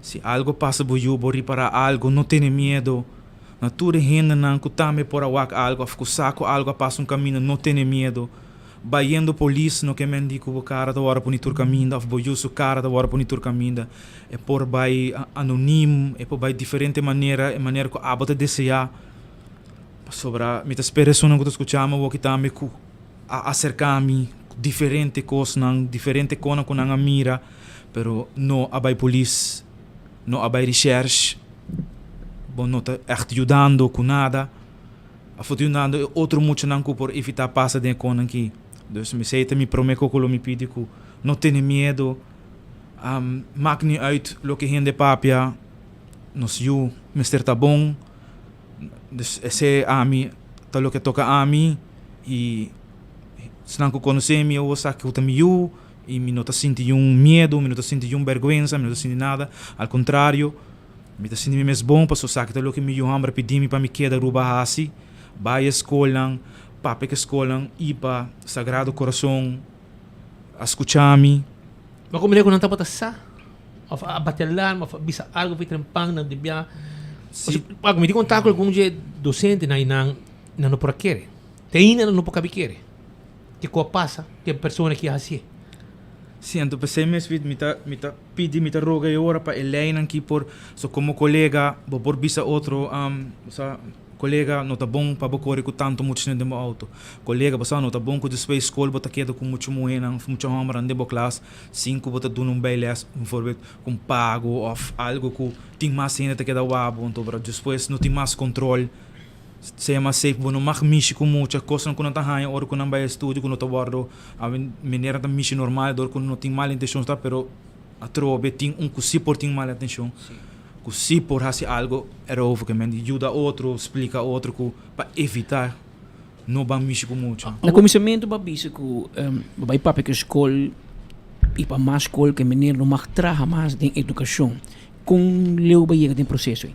Si algo pasa bo yu, bo ripará algo, no tene miedo. Na tur e hendenan ku tambe por a wak algo òf ku sa ku algo a pasa un kaminda, no tene miedo. Bayendo polis no ke men di ku bo kara ta wòrdu puni tur kaminda òf bo yu su kara ta wòrdu puni tur kaminda. E por bai anonim, e por bai diferente manera, e manera ku abo ta deseá. Pasobra mi ta spera esunnan ku ta skucha mi awoki tambe ku a aserká mi ku diferente kosnan, diferente konan ku nan a mira, pero no a bai polis, no a bai reshèrsh, bo no ta ègt yudando ku nada. Afo ta yudando e otro muchanan ku por evitá pasa den e konan aki. Dus esei ta mi promé kos ku lo mi pidi ku no tene miedu, mak ni uit loke hende papia, nos yu mester ta bon. Dus esei ami ta loke toka ami i esnan ku konosé mi awor sa ku ta mi yu i mi no ta sinti yun miedu, mi no ta sinti yun bèrgwensa, mi no ta sinti nada. Al kontrario, mi ta sinti mi mes bon pasobra esaki ta loke mi yu hòmber a pidi mi pa mi keda Aruba hasi, bai e skolnan, papia ku e skolnan i pa Sagrado Corazon a skucha mi. Ma ku manera ku nan tabata sa? Of a bati alarma of a bisa algo fi trempan nan di bia. Si. Paku mi di konta ku algun dje dosentenan i nan nan no por a kere. Te ainda nan no por kabi kere. Ke ku a pasa ku e persona ki a hasié. Si, anto p'esei mes mi ta mi ta pidi mi ta roga e ora pa e leinan ki por so komo kolega bo por bisa otro sa. Kolega, no ta bon pa bo kore ku tantu muchanan den bo outo. Kolega, bo sa no ta bon ku despues skol bo ta keda ku mucha muhénan òf mucha hòmbernan den bo klas sin ku bo ta duna un bailes, bijvoorbeeld ku un pago òf algu ku tin mas hende ta keda wak bo. Anto despues no tin mas kontrol. Sea mas safe, bo no mag mishi ku mucha kosnan ku nan ta haña ora ku nan bai estudio ku no ta wòrdu manera ta mishi normal dor ku no tin mal intenshon ta pero atrobe tin un ku si por tin mal intenshon. Ku si por hasi algo erover ke men di yuda otro, splika otro ku pa evita no ban mishi ku mucha. Na kuminsamentu bo a bisa ku bo bai papia ku skol i pa mas skol ku e meneer no mag traha mas den edukashon. Kon leu bo a yega den proseso ei?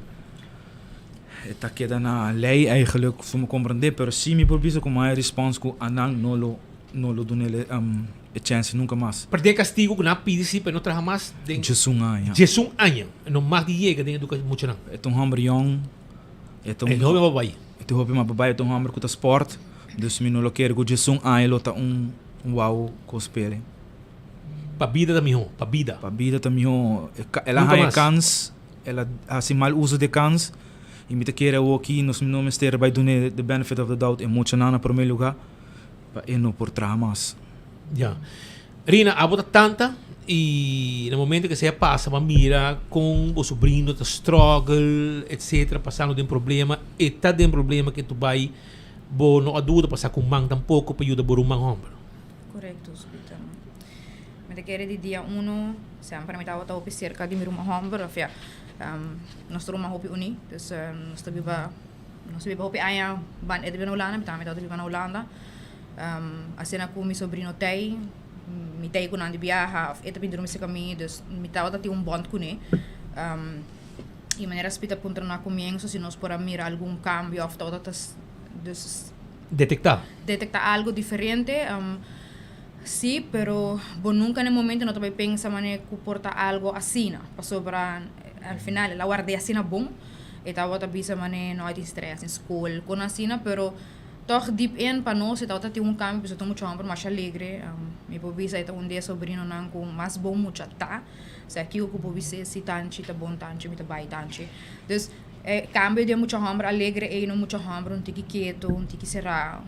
E ta keda na lei eigenlijk, for mi komprende, pero si mi por bisa ku mi a respons ku anan no lo no lo dun'e e chance nunca mas. Pero den e castigo cu nan a pidi si pa e no traha mas den. Djesun aña. Djesun aña. E no mag di yega den educa muchanan. E ta un homber yong. E ta un. E hopi mas babay. E ta hopi mas babay. E ta un homber cu ta sport. Dus mi no lo kere cu djesun aña lo ta un wou cos p'e. Pa bida ta miho. Pa bida. Pa bida ta miho. El a haña kans. El a haci mal uso di e kans. Y mi ta kere awoki nos no mester bay dun'e the benefit of the doubt e muchanan na prome lugar. Pa e no por traha mas. Ya. Rina, abo ta tanta y na momento que esey a pasa bo a mira con bo sobrino ta struggle etcetera pasando den problema, e ta den problema ke tu bay bo no a duda pa sa cu man tampoco pa yuda bo ruman homber. Correcto, Peter. Mi ta kere di dia uno semper mi tabata hopi cerca di mi ruman homber, of ya, nos ta ruman hopi uni, dus nos ta biba. Nos a biba hopi aña ban e ta biba na Hulanda, mi tambe tabata biba na Hulanda. Asina ku mi sobrino tei, mi tei ku nan di biaha òf e ta bin drumi serka mi, dus mi tabata tin un bond kuné. I manera Spit a puntra na komienso si nos por a mira algun kambio òf tabata ta dus. Detektá. Detektá algu diferente. Sí, pero bo nunka na e momento no ta bai pensa manera ku por ta algu asina, pasobra al final el a ward'é asina bon. E tabata bisa manera no a tin stress den skol, kon asina, pero tòg deep in pa nos e tabata tin un kambio pasobra ta un mucha hòmber masha alegre. Mi por bisa e ta un di e sobrinonan ku mas bon mucha ta. Osea kiko ku por bis'é si tanchi ta bon tanchi mi ta bai tanchi. Dus e kambio di e mucha hòmber alegre ei na un mucha hòmber un tiki ketu, un tiki será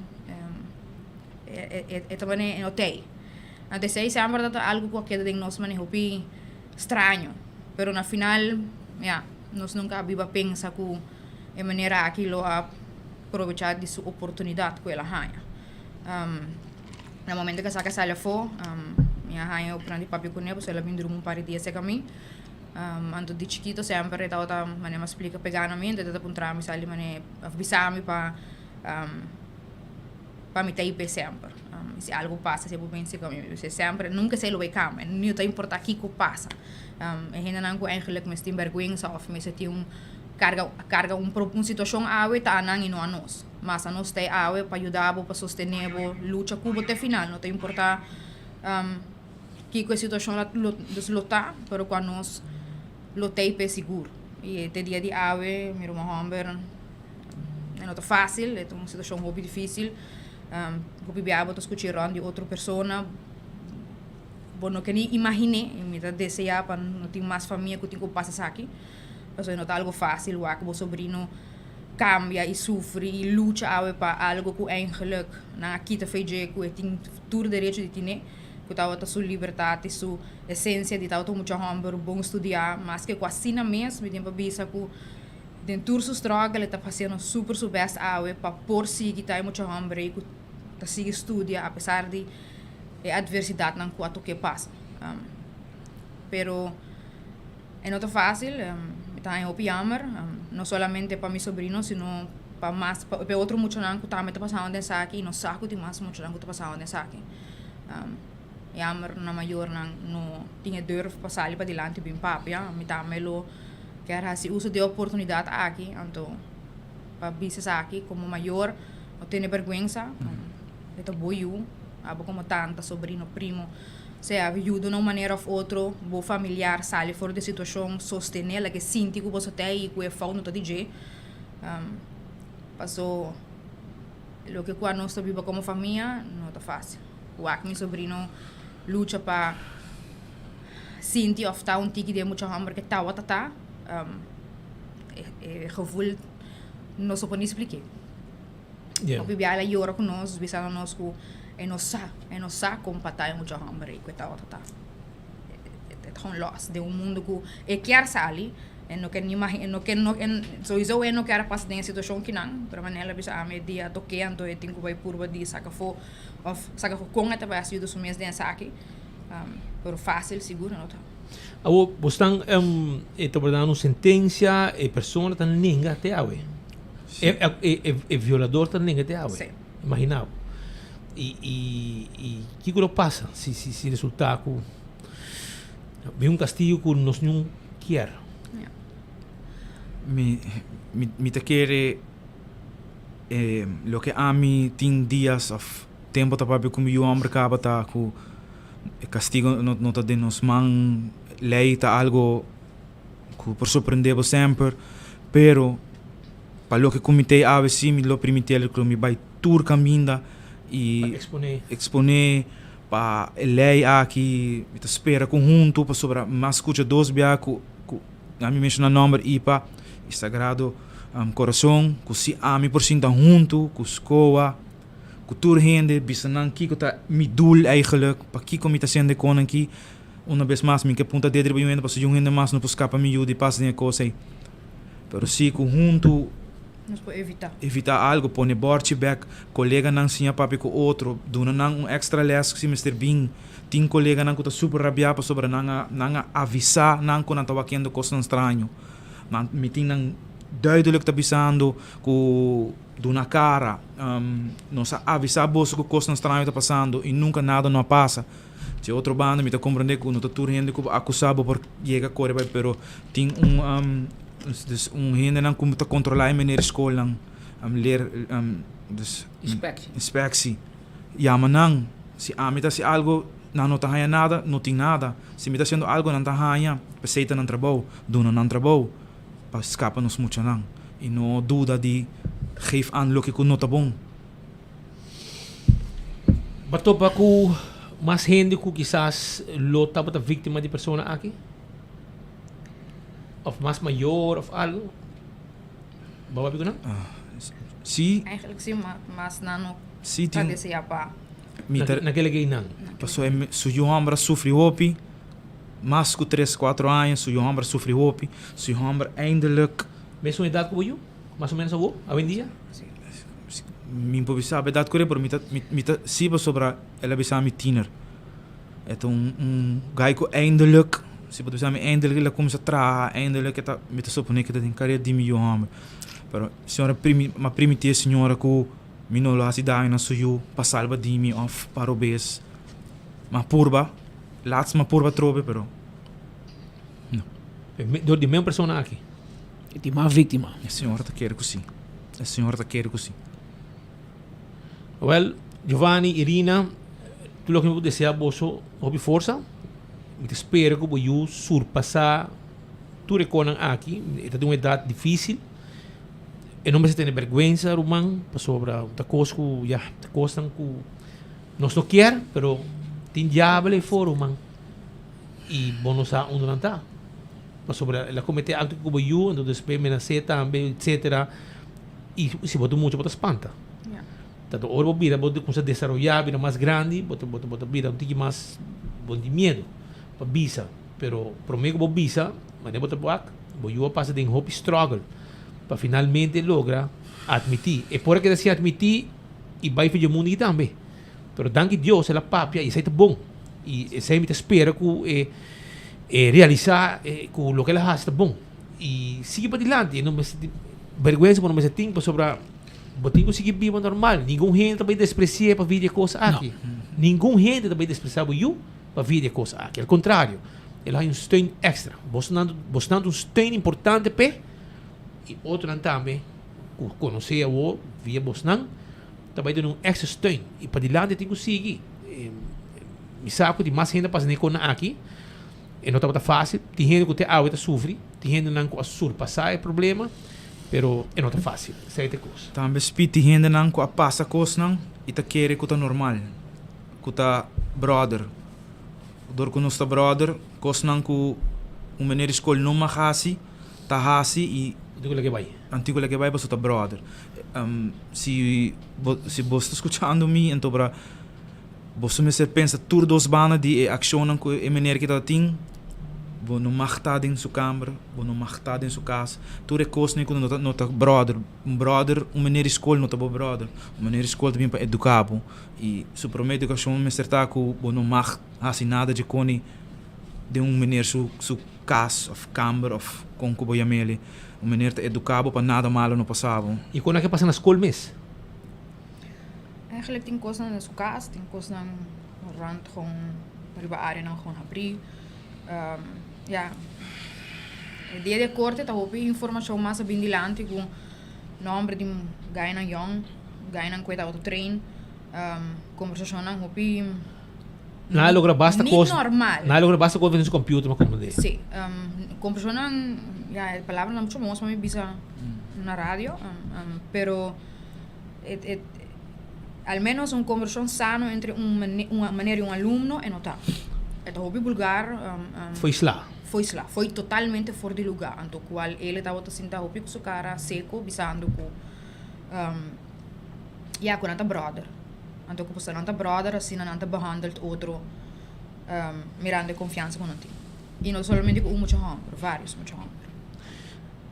e ta manera e no t'ei. Anto esei semper ta algu ku a keda den nos manera hopi straño, pero na final ya. Nos nunka a biba pensa ku e manera aki lo a probechá di su oportunidat ku el a haña. Na momento ku esaki a sali afó, mi a haña e oportunidat di papia kuné pasobra el a bin duru un par di dia serka mi. Anto di chikito semper e tabata manera mi a splika pegá na mi, anto e tabata puntra mi sali manera òf bisa mi pa pa mi ta ei semper. Si algu pasa si bo bin serka mi, mi bisa semper nunka esei lo bai kambia, no ta importá kiko pasa. E hendenan ku eigenlijk mester tin bèrgwensa òf mester tin un karga karga un un situashon awe ta anan i no anos. Mas anos ta e awe pa yuda bo, pa sostené bo, lucha ku bo te final. No ta importá kiko e situashon lo dus lo ta, pero ku anos. lo tei p'e sigur. I te dia di awe mi ruman hòmber e no ta fásil, e ta un situashon hopi difísil. Hopi bia bo ta skucha e rònt di otro persona, bo no ke ni imaginé i mi ta deseá pa no tin mas famia ku tin ku pasa esaki, pasobra e no ta algu fásil wak bo sobrino kambia i sufri i lucha awe pa algu ku eigenlik nan a kita fe dje ku e tin tur derecho di tine, ku tabata su libertat i su esensia di tabata un mucha hòmber bon studiá, maske ku asina mes mi tin pa bisa ku den tur su struggle e ta hasiendo super su bèst awe pa por sigui ta e mucha hòmber ei ku ta sigui studia apesar di e adversidatnan ku a tok'é pasa. Pero e no ta fásil, mi ta haña hopi yammer, no solamente pa mi sobrino sino pa mas pa e otro muchanan ku tambe ta pasando den esaki i no sa ku tin mas muchanan ku ta pasando den esaki. Yammer na mayornan no tin e durf pa sali padilanti bin papia, mi tambe lo kier hasi uso di e oportunidat aki anto pa bisa esaki komo mayor no tene bèrgwensa. E ta bo yu, abo komo tanta, sobrino, primo, sea yuda na un manera òf otro bo familiar sali for di e situashon, sostené, laga e sinti ku boso ta ei i ku e fout no ta di dje. Paso loke ku anos ta biba komo famia no ta fásil. Wak mi sobrino lucha pa sinti òf ta un tiki di e mucha hòmber ke tabata ta, e gevoel no so por ni splik'é. Hopi bia el a yora ku nos, bisando nos ku e no sa, e no sa kon pa ta e mucha hòmber ei ku e tabata ta. E ta gewoon lòs den un mundu ku e kier sali, e no ke ni e no ke no souiso e no kier a pasa den e situashon kinan, pero manera el a bisa ami e dia a tok'é anto e tin ku bai purba di saka afó òf saka afó kon e ta bai hasi yuda su mes den esaki, pero fásil sigur no ta. Awor bo stan e ta por dando un sentensia, e persona ta nenga te awe. E, e, e, e violador ta nenga te awe. Sí. Imagina bo. I, i, i kiko lo pasa si, si, si resulta ku bin un kastigo ku nos niun kier? Ja. Mi, mi, mi ta kere eh, loke ami tin dias of tempo ta papia ku mi yu homber kaba ta ku e kastigo no, no ta den nos man, lei ta algo Ku por sorprende bo semper, pero pa loke ku mi t'ei awe si mi lo primiti el ku mi bai tur kaminda i Pa eksponé. eksponé pa e lei aki mi ta spera ku huntu pasobra mi a skucha dos bia ku ku ami menshoná nòmber ipa i Sagrado Corazon ku si ami por sinta huntu ku skoa ku tur hende bisa nan kiko ta mi doel eigenlijk pakiko mi ta hasiendo e konan aki. Una bes mas mi ke punta dedo riba un hende pasobra un hende mas no por skapa mi yu di pasa den e kos ei. Pero si ku huntu Nos por evitá. evitá algu, pone bòrchi bèk, koleganan siña papia ku otro, duna nan un èkstra lès si mester bin. Tin koleganan ku ta super rabiá pasobra nan a nan a avisá nan ku nan ta wakiendo kosnan straño. Nan mi tin nan duidelik ta bisando ku duna kara, nos a avisá boso ku kosnan straño ta pasando i nunka nada no a pasa. Di otro banda mi ta comprende cu no ta tur hende cu bo acusa bo por yega core bay pero tin un dus un hendenan cu ta controla e meneer scolnan leer dus Inspectie. inspectie yama nan si ami ta haci algo nan no ta haya nada no tin nada si mi ta haciendo algo nan ta haya pesey ta nan trabou duna nan trabou pa scapa nos muchanan y no duda di geef aan loke cu no ta bon. Bo a topa ku mas hende ku kisas lo tabata víktima di persona aki? Òf mas mayor òf algu? Bo a papia ku nan? Sí. Eigenlijk sí, ma mas nan no Sí, ta tin. deseá pa. Mi ta. Na kele gei nan? Pasobra e su yu hòmber a sufri hopi, mas ku tres, kuatro aña su yu hòmber a sufri hopi, su yu hòmber eindelijk. Mesun edat ku bo yu? Mas o menos awor, awendia? Mi por bisa bedat ku pero mi ta mi ta si pasobra el a bisa mi tiener. E ta un un guy ku eindelijk, si bo ta bisa mi eindelijk el a kuminsá traha, eindelijk e ta mi ta suponé ku e ta den karier di mi yu hòmber. Pero señora primi m'a primiti e señora ku mi no lo hasi daño na su yu pa salba di mi òf pa robes. M'a purba, lats m'a purba atrobe pero no. Dor di mes persona aki? E tin mas víktima. E señora ta kere ku si. E señora ta kere ku si. Wel, Giovanni, Irina, tur loke mi por desea boso hopi forsa. Mi ta spera ku bo yu surpasá. tur e konan aki, e ta den un edat difísil. E no mester tene bèrgwensa ruman pasobra ta kos ku ya ta kosnan ku nos no kier pero tin diabel ei for ruman i bo no sa unda nan ta pasobra el a kometé akto ku bo yu anto despues menas'é tambe etsetera i si bo ta mucha bo ta spanta tanto ora bo bira bo ta kumsa desaroyá bira mas grandi bo ta bo ta bira un tiki mas bo tin miedu pa bisa pero promé ku bo bisa Manera bo ta wak, bo yu a pasa den hopi struggle pa finalmente logra admití. E por a keda sin admití i bai for dje mundu aki tambe. Pero danki Dios el a papia i esei ta bon. I esei mi ta spera ku e e realisá ku loke el a hasi ta bon. I sigui padilanti, e no mester tin bergwensa bo no mester tin pasobra bo tin ku sigui biba normal. Ningun hende ta bai despresi'é pa via di e kos aki. Ningun hende ta bai despresiá bo yu pa via di e kos aki. Al kontrario. El a haña un steun extra. Bosnan bosnan ta un steun importante p'e i otronan tambe ku konosé awor via bosnan ta bai duna un extra steun. I padilanti tin ku sigui. Mi sa ku tin mas hende a pasa den e kosnan aki. E no tabata fásil. Tin hende ku te awe ta sufri. Tin hendenan ku a surpasá e problema, pero e no ta fásil. Esei ta e kos. Tambe spiti hendenan ku a pasa kosnan i ta kere ku ta normal, ku ta bròder. Dor ku nos ta bròder, kosnan ku un meneer di skol no mag hasi, ta hasi i. Anto ku leke bai. Anto ku leke bai pasobra ta bròder. Si bo si bo sta skuchando mi anto bra boso mester pensa tur dos banda di e akshonnan ku e meneer ki ta tin, bo no mag ta den su kamber, bo no mag ta den su kas, tur e kosnan ku no ta no ta bròder. Un bròder, un meneer di skol no ta bo bròder. Un meneer di skol ta bin pa eduká bo. I su promé edukashon mester ta ku bo no mag hasi nada dje koni den un meneer su su kas òf kamber òf kon ku bo yam'el. Un meneer ta eduká bo pa nada malo no pasa bo. I kon a ke pasa na skol mes? Eigenlijk tin kosnan den su kas, tin kosnan rònt gewoon riba áreanan gewoon habrí. Ya, e dia di e korte ta hopi informashon mas a bin dilanti ku nòmber di gainan yòn. Gainan ku e tabata train, kombersashonnan hopi Nan a logra basta ni kos, normal. nan a logra basta kos den su computer pa komprendé. Sí, kombersashonnan, ya e palabranan mucho mos pa mi bisa na radio, pero et et al menos un kombersashon sano entre un un meneer y un alumno e no ta. E ta hopi bulgar. Foi sla. Foi sla, foi totalmente for di lugar, anto kual el e tabata sinta hopi ku su kara seko bisando ku. Ya ku nan ta bròder. Anto ku pasobra nan ta bròder asina nan ta behandeld otro mirando e konfiansa ku nan tin. I no solamente ku un mucha hòmber, vários mucha hòmber.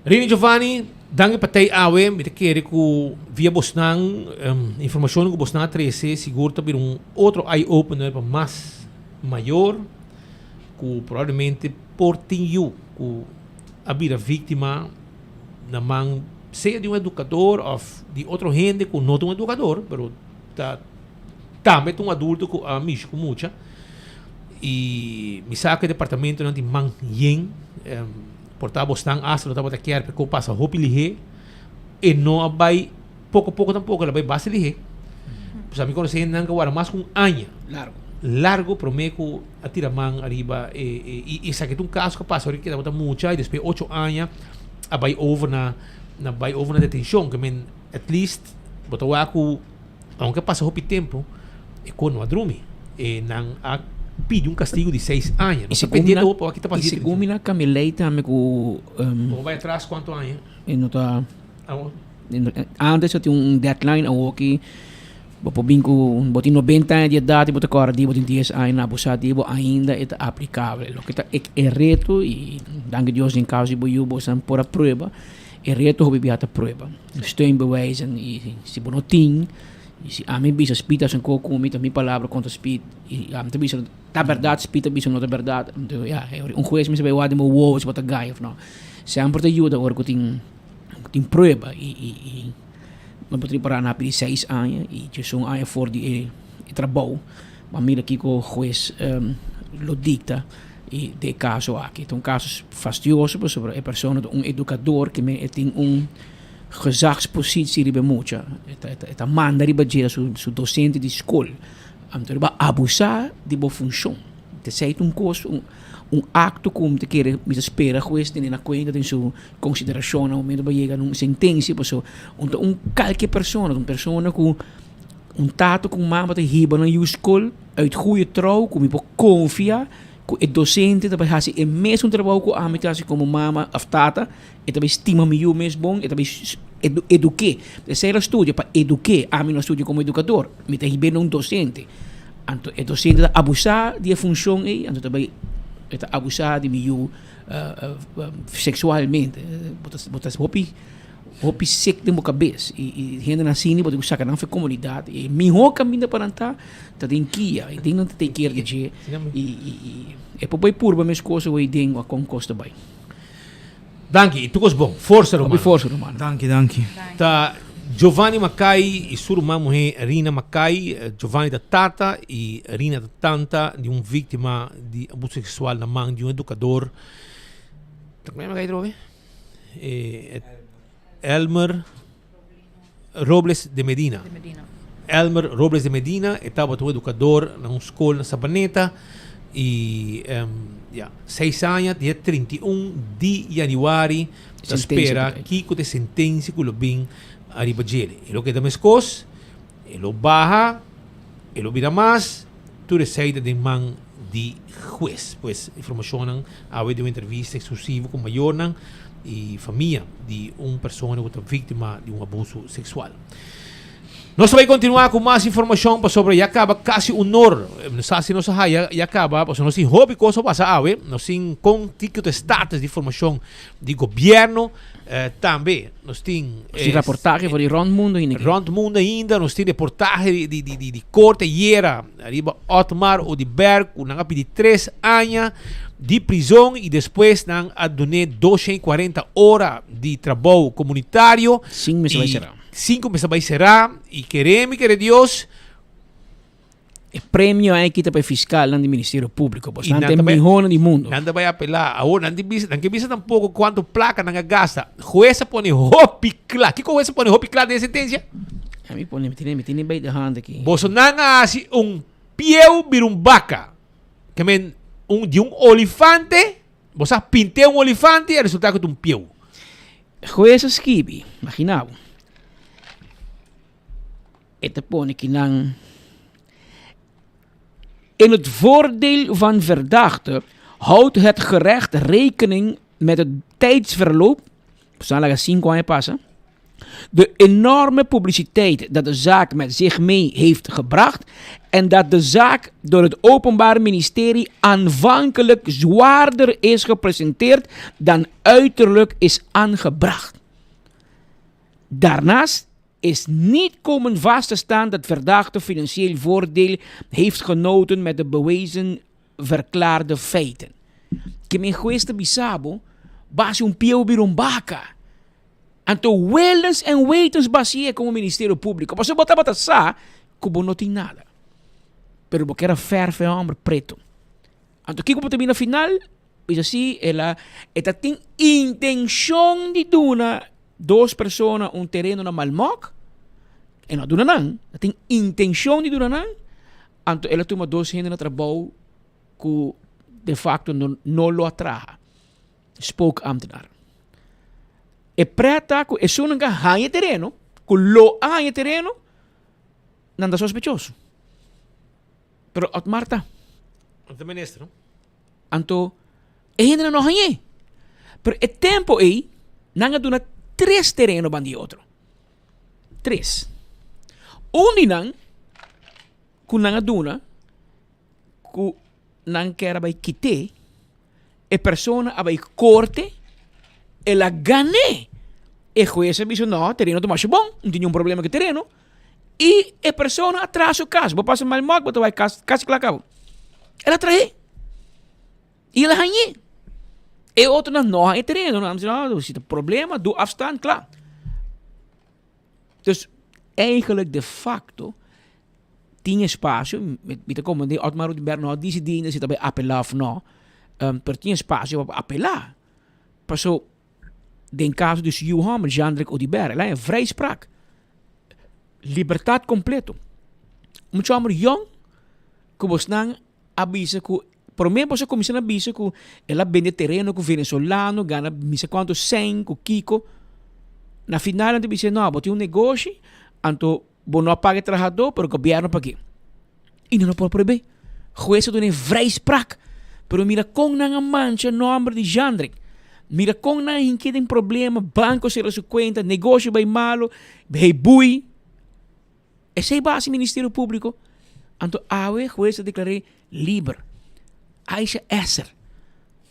Rini Giovanni, danki pa tei awe. Mi ta kere ku via bosnan informashonnan ku bosnan a trese sigur ta bira un otro eye opener pa mas mayor ku probablemente por tin yu ku a bira víktima na man sea di un edukador òf di otro hende ku no ta un edukador, pero ta tambe ta un adulto ku a mishi ku mucha. I mi sa ku e departamentonan tin man yen, por ta bosnan asta lo tabata kier pa e kos pasa hopi lihé, e no a bai poko poko tampoko, el a bai basta lihé. Pasobra mi konosé hendenan ku a wara mas ku un aña largo promé ku a tira man ariba e e i esaki ta un kaso ku a pasa ora ku tabata mucha i despues ocho aña a bai over na na bai over na detenshon ke men at least bo ta wak ku aunke a pasa hopi tempu e kos no a drumi e nan a pidi un kastigu di seis aña I nos ta segun pendiente mi hopi wak kita i pasa segun mi na kambia lei tambe ku Bo bai atras kuantu aña? E no ta Antes a tin un deadline awoki bo por bin ku bo tin nobenta aña di edat i bo ta kòrda di bo tin dies aña na bo sa di bo ainda e ta aplikabel. Loke ta e reto i danki Dios den kaso di bo yu bo esnan por a prueba e reto hopi bia ta prueba. Steunbewijzen i si bo no tin i si ami bisa Speed a sinku ku mi ta mi palabra kontra Speed i ami ta bisa ta bèrdat Speed ta bisa no ta bèrdat anto ya un hues mester bai wak den bo wowo si bo ta gaya òf no. Semper ta yuda ora ku tin tin prueba y y y no por tripara na pidi seis aña y djesun aña for di e e trabou bo a mira kiko hues lo dicta y den e caso aki ta un caso fastioso pasobra e persona ta un educador ke men e tin un gezagspositie riba e mucha e ta e ta manda riba dje su su docente di school anto riba abusa di bo funcion. Esei ta un kos, un un akto ku mi ta kere, mi ta spera hues tene na kuenta den su konsiderashon na momento pa yega na un sentensia pasobra un ta un kalke persona, ta un persona ku un tata ku un mama ta hiba nan yu skol uit goeie trouw ku mi por konfia ku e dosente ta bai hasi e mesun trabou ku ami ta hasi komo mama òf tata, e ta bai stima mi yu mes bon, e ta bai eduk'é. Esei el a studia pa eduk'é, ami no a studia komo edukador, mi ta hib'é na un dosente. Anto e dosente ta abusá di e funshon ei, anto ta bai e ta abusá di mi yu seksualmente. Bo ta bo ta hopi hopi sik den bo kabes i i hendenan asina bo tin ku saka nan for e komunidat. E mihó kaminda pa nan ta ta den kia i den nan ta take care di dje i i i e por bai purba mes kos awor den wak kon kos ta bai. Danki, i tur kos bon. Forsa ruman. Hopi forsa ruman. Danki, danki. Ta Giovanni Makai i su ruman muhé Rina Makai. Giovanni ta tata i Rina ta tanta di un víktima di abuso seksual na man di un edukador. Ta kome Makai atrobe? Elmer Robles de Medina. Elmer Robles de Medina e tabata un edukador na un skol na Sabaneta i ya seis aña dia 31 di yanüari ta spera kiko ta e sentensia ku lo bin ariba djele. E lo keda meskos, e lo baha, e lo bira mas, tur esei ta den man di hues. Pues informashonnan awe den un entrevista eksklusivo ku mayornan i famia di un persona ku ta víktima di un abuso seksual. Nos ta bai kontinuá ku mas informashon pasobra ya kaba kasi un or. No sa si nos a haya ya kaba pasobra nos tin hopi kos pa pasa awe. Nos tin kon kiko ta e status di formashon di gobièrnu. Tambe nos tin. Nos tin raportahe for di rònt mundu ainda. Rònt mundu ainda nos tin reportahe di di di korte ayera riba Otmar Oduber ku nan a pidi tres aña di prizon i despues nan a dun'é 240 ora di trabou komunitario. Sin mester bai será. Sin ku mester bai será i kere mi kere Dios. E premio ei kita pa e fiskalnan di Ministerio Públiko, pasobra nan ta e mihónan di mundu. Nan ta bai apelá. Awor nan di bisa, nan ke bisa tampoko kuantu plaka nan a gasta. Hues a pone hopi kla. Kiko hues a pone hopi kla den e sentensia? A mi pone, mi tene, mi tene bij de hand aki. Boso nan a hasi un pieu bira un baka. Ke men un di un olifante, boso a pint'é un olifante i a resultá ku ta un pieu. Hues a skibi, imagina bo. E ta pone kinan, In het voordeel van verdachte houdt het gerecht rekening met het tijdsverloop, Sa laga sinku aña pasa, de enorme publiciteit dat de zaak met zich mee heeft gebracht en dat de zaak door het Openbaar Ministerie aanvankelijk zwaarder is gepresenteerd dan uiterlijk is aangebracht. Daarnaast is niet komen vast te staan dat verdachte financieel voordeel heeft genoten met de bewezen verklaarde feiten. Ke men hues ta bisa bo, basi un pieu bira un baka. Anto willens en wetens basi'é komo Ministerio Públiko, pasobra bo tabata sa ku bo no tin nada. Pero bo kier a fèrf e hòmber pretu. Anto kiko bo ta bini na final? Bisa si el a e ta tin intenshon di duna dos persona un tereno na Malmok, e no a duna nan, a tin intenshon di duna nan, anto el a tuma dos hende na trabou ku de facto no no lo a traha, spookambtenaar. E pret ta ku esunnan ku a haña e tereno, ku lo a haña e tereno, nan ta sospechoso. Pero Otmar ta. Ta minister, no? Anto e hendenan no a hañ'é. Pero e tempo ei nan a duna tres tereno ban di otro. Tres. Un di nan ku nan a duna ku nan kier a bai kit'é, e persona a bai korte, el a gan'é. E hues a bisa no, tereno ta masha bon, no tin niun problema ku e tereno. I e persona a traha su kas. Bo pasa mal mòk, bo ta bai kas, kasi kla kaba. El a trah'é. I el a hañ'é. E otronan no haña tereno. Nan a bisa, no, si ta problema, doe afstand, kla. Dus, eigenlijk de facto, tin espasio, mi ta komprendé Otmar Oduber no a disidí ainda si ta bai apelá òf no, pero tin espasio pa apelá. Paso, Den kaso di su yu hòmber, Jean-Drake Oduber, el a haña vrijspraak, libertat kompleto. Un mucha hòmber yòn ku bosnan a bisa ku Promé boso kuminsá na bisa ku el a bende tereno ku venezolano, gana misa kuantu sèn ku kiko. Na final nan ta bisa, no, bo tin un negoshi, anto bo no a paga e trahadó, pero gobièrnu a pag'é. I nan no por prohib'é. Hues a dun'é vrijspraak. Pero mira kon nan a mancha nòmber di Jandrick. Mira kon nan a hink'é den problema, banko sera su kuenta, negoshi bai malu, hei bui. Esei base Ministerio Públiko. Anto awe hues a deklar'é liber. Aisha Esser,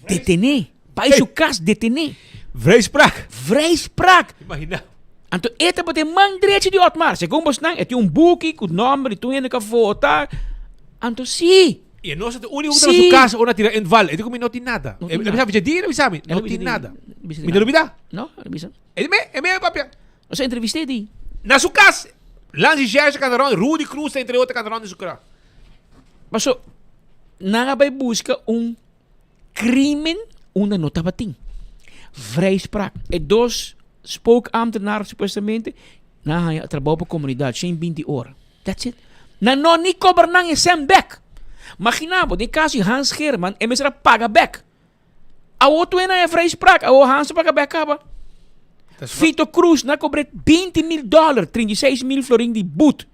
detené. Bai su kas, detené. Vrijspraak. Vrijspraak. Imagina. Anto e tabata e man drechi di Otmar. Segun bosnan, e tin un buki ku nòmber di tur hende ku a vota. Anto sí. I e nos ta e úniko ku ta na su kas ora tira inval. E di ku mi no tin nada. No E tin bisa nada. mi dje di bisa mi, El no a bisa tin di- nada. bisa di Mi no nada. lubida. No, el a bisa. E di me, e me a papia. Nos a entrevist'é di. Na su kas. Lanzi Gerson kanta rònt, Rudy Cruz ta entre otro kanta rònt di su kra. Paso nan a bai buska un crimen unda no tabatin. Vrijspraak. E dos spookambtenaar supuestamente nan a haña trabou pa comunidad 120 ora. That's it. Nan no ni cobra nan e cent bek. Magina bo den caso di Hans Geerman e mester a paga bek. Awo tu e na e vrijspraak, awo Hans a paga bek caba. Fito Cruz nan a cobre 20 mil dollar, 36 mil florin di boet.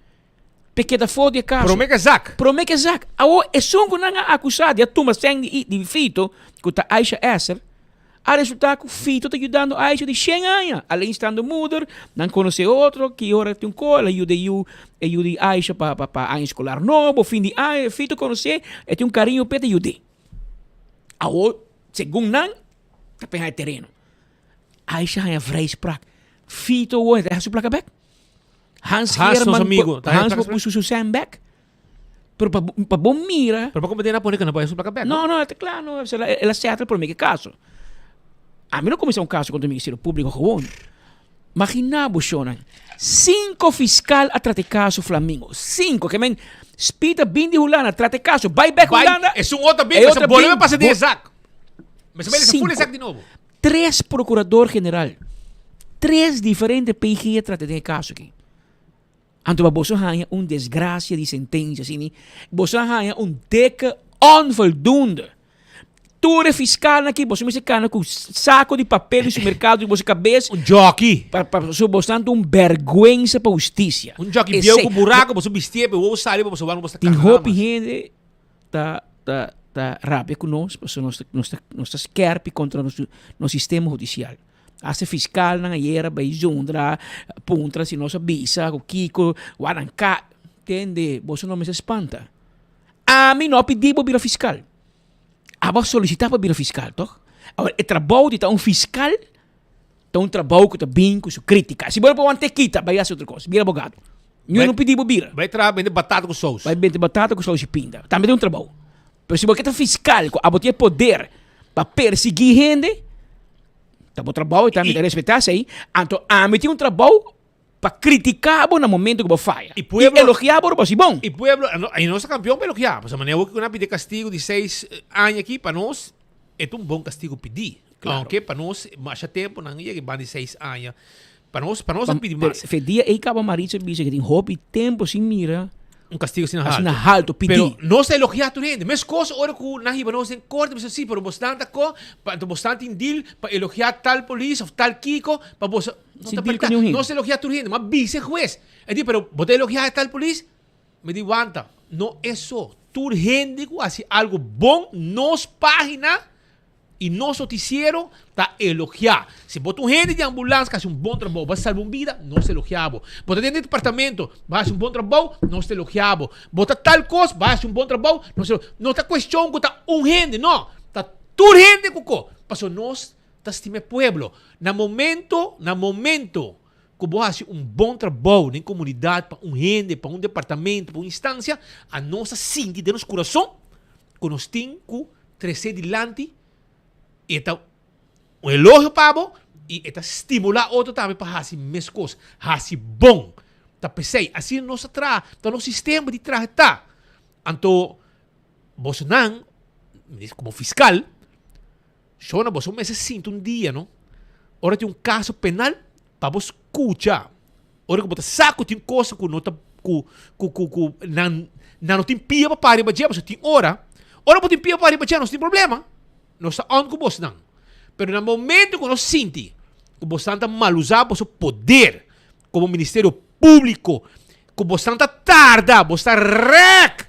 P'e keda for di e kaso. Prome ke zak. Prome ke zak. Awor, esun ku nan a akusá di a tuma sèn di di Fito, ku ta Aisha Esser, a resultá ku Fito ta yudando Aisha di shen aña. Alleenstaande moeder, nan konosé otro, ki ora tin un ko, el a yuda e yu, e yu di Aisha pa pa pa aña eskolar nobo, fin di aña, Fito konosé, e tin un kariño p'e ta yud'é. Awor, segun nan, ta penha e tereno. Aisha haña vrijspraak. Fito awor, e ta haña su plaka bèk. Hans Hans, nos Geerman amigo, ta Hans haña por puso su sèn bèk. Pero pa pa bo mira. Pero pa komedé na pone ku na bai su plaka bèk. No, no, ta kla, no, el a sètel promé ke kaso. Ami no kuminsá un kaso kontra Ministerio Públiko gewoon. Maginá bo shownan, sinku fiskal a trata e kaso Flamingo, sinku, ke men Speed a bin di Hulanda trata e kaso, bai bèk Hulanda. Esun otro bin, mester bolbe pasa den e zak. Mester bai lesa ful e zak di nobo. Tres procurador general, tres diferente PG a trata den e caso aki. Anto pa boso haña un desgracia di sentencia asini, boso a haña un dikke onvoldoende. Tur e fiscalnan aki boso mester cana cu saco di papel di supermercado di boso cabes. Un jockey. Pa, pa, pasobra boso tanto un berguensa pa husticia. Un jockey bieu cu buraco, boso bistié, pe wowo sali pa boso wak boso ta Tin cana hopi mas. hende ta ta ta rabia ku nos pasobra nos ta nos ta nos ta skerpi kontra nos nos sistema hudisial. Hasta fiskalnan ayera bai zundra puntra si nos a bisa ku kiko wak nan ka tende boso no mester spanta. Ami no a pidi bo bira fiskal. Abo a solisita pa bira fiskal tog? Awor e trabou di ta un fiskal ta un trabou ku ta bin ku su kritika. Si bo no por wanta e kita bai hasi otro kos, bira abogado. Ñu no pidi bo bira. Bai traha bende batata ku sous. Bai bende batata ku sous i pinda. Tambe ta un trabou. Pero si bo ke ta fiskal ku abo tin e poder pa persigui hende, ta bo trabou i tambe ta respetá esei. Anto ami tin un trabou pa kritiká bo na momento ku bo faya. I pueblo, I elogiá bo ora bo hasi bon. I pueblo, i nos ta kampion pa elogiá. Pasobra manera ku nan pidi kastigu di seis aña aki pa nos e ta un bon kastigu pidi. Claro. Aunke pa nos masha tempu nan yega banda di seis aña. Pa nos, pa nos a pidi mas. Fe dia ei kaba Maritza bisa ke tin hopi tempu sin mira Un kastigo asina haltu. Asina haltu pidi. Pero nos ta elogia tur hende. Meskos ora ku nan hiba nos den korte bisa si, pero bosnan ta ko, pa anto bosnan tin deal pa elogia tal polis of tal kiko pa boso. No Sin ta deal ku berdat. niun hende. Nos ta elogia tur hende. Ma bisa e hues. E di pero bo ta elogia e tal polis? Mi di wanta. No eso. Tur hende ku hasi algu bon nos pagina I nos noticiero ta elogia. Si bo ta un hende di ambulans ku hasi un bon trabou, bo a salba un bida, nos ta elogia bo. Bo ta den di departamento, bo a hasi un bon trabou, nos ta elogia bo. Bo ta tal kos, bo a hasi un bon trabou, nos ta No ta kuestion ku ta un hende, no. Ta tur hende ku ko. Pasobra nos ta stima e pueblo. Na momento, na momento ku bo hasi un bon trabou den komunidat pa un hende, pa un departamento, pa un instansia, anos ta sinti den nos kurason ku nos tin ku Trese dilanti, e ta un elogio pa bo i e ta stimulá otro tambe pa hasi meskos, hasi bon. Ta p'esei, asina nos ta traha, ta nos sistema di traha ta. Anto, bosonan, komo fiskal, shona boso mester sinta un dia, no? Ora tin un kaso penal, pa bo skucha, ora ku bo ta sa ku tin kos ku no ta ku ku ku ku nan nan no tin pia pa para riba dje, pasobra tin ora. Ora bo tin pia pa riba dje nos tin problema. Nos ta on ku bosnan. Pero na momento ku nos sinti ku bosnan ta malusa boso poder komo Ministerio Públiko, ku bosnan ta tarda, bos ta rèk.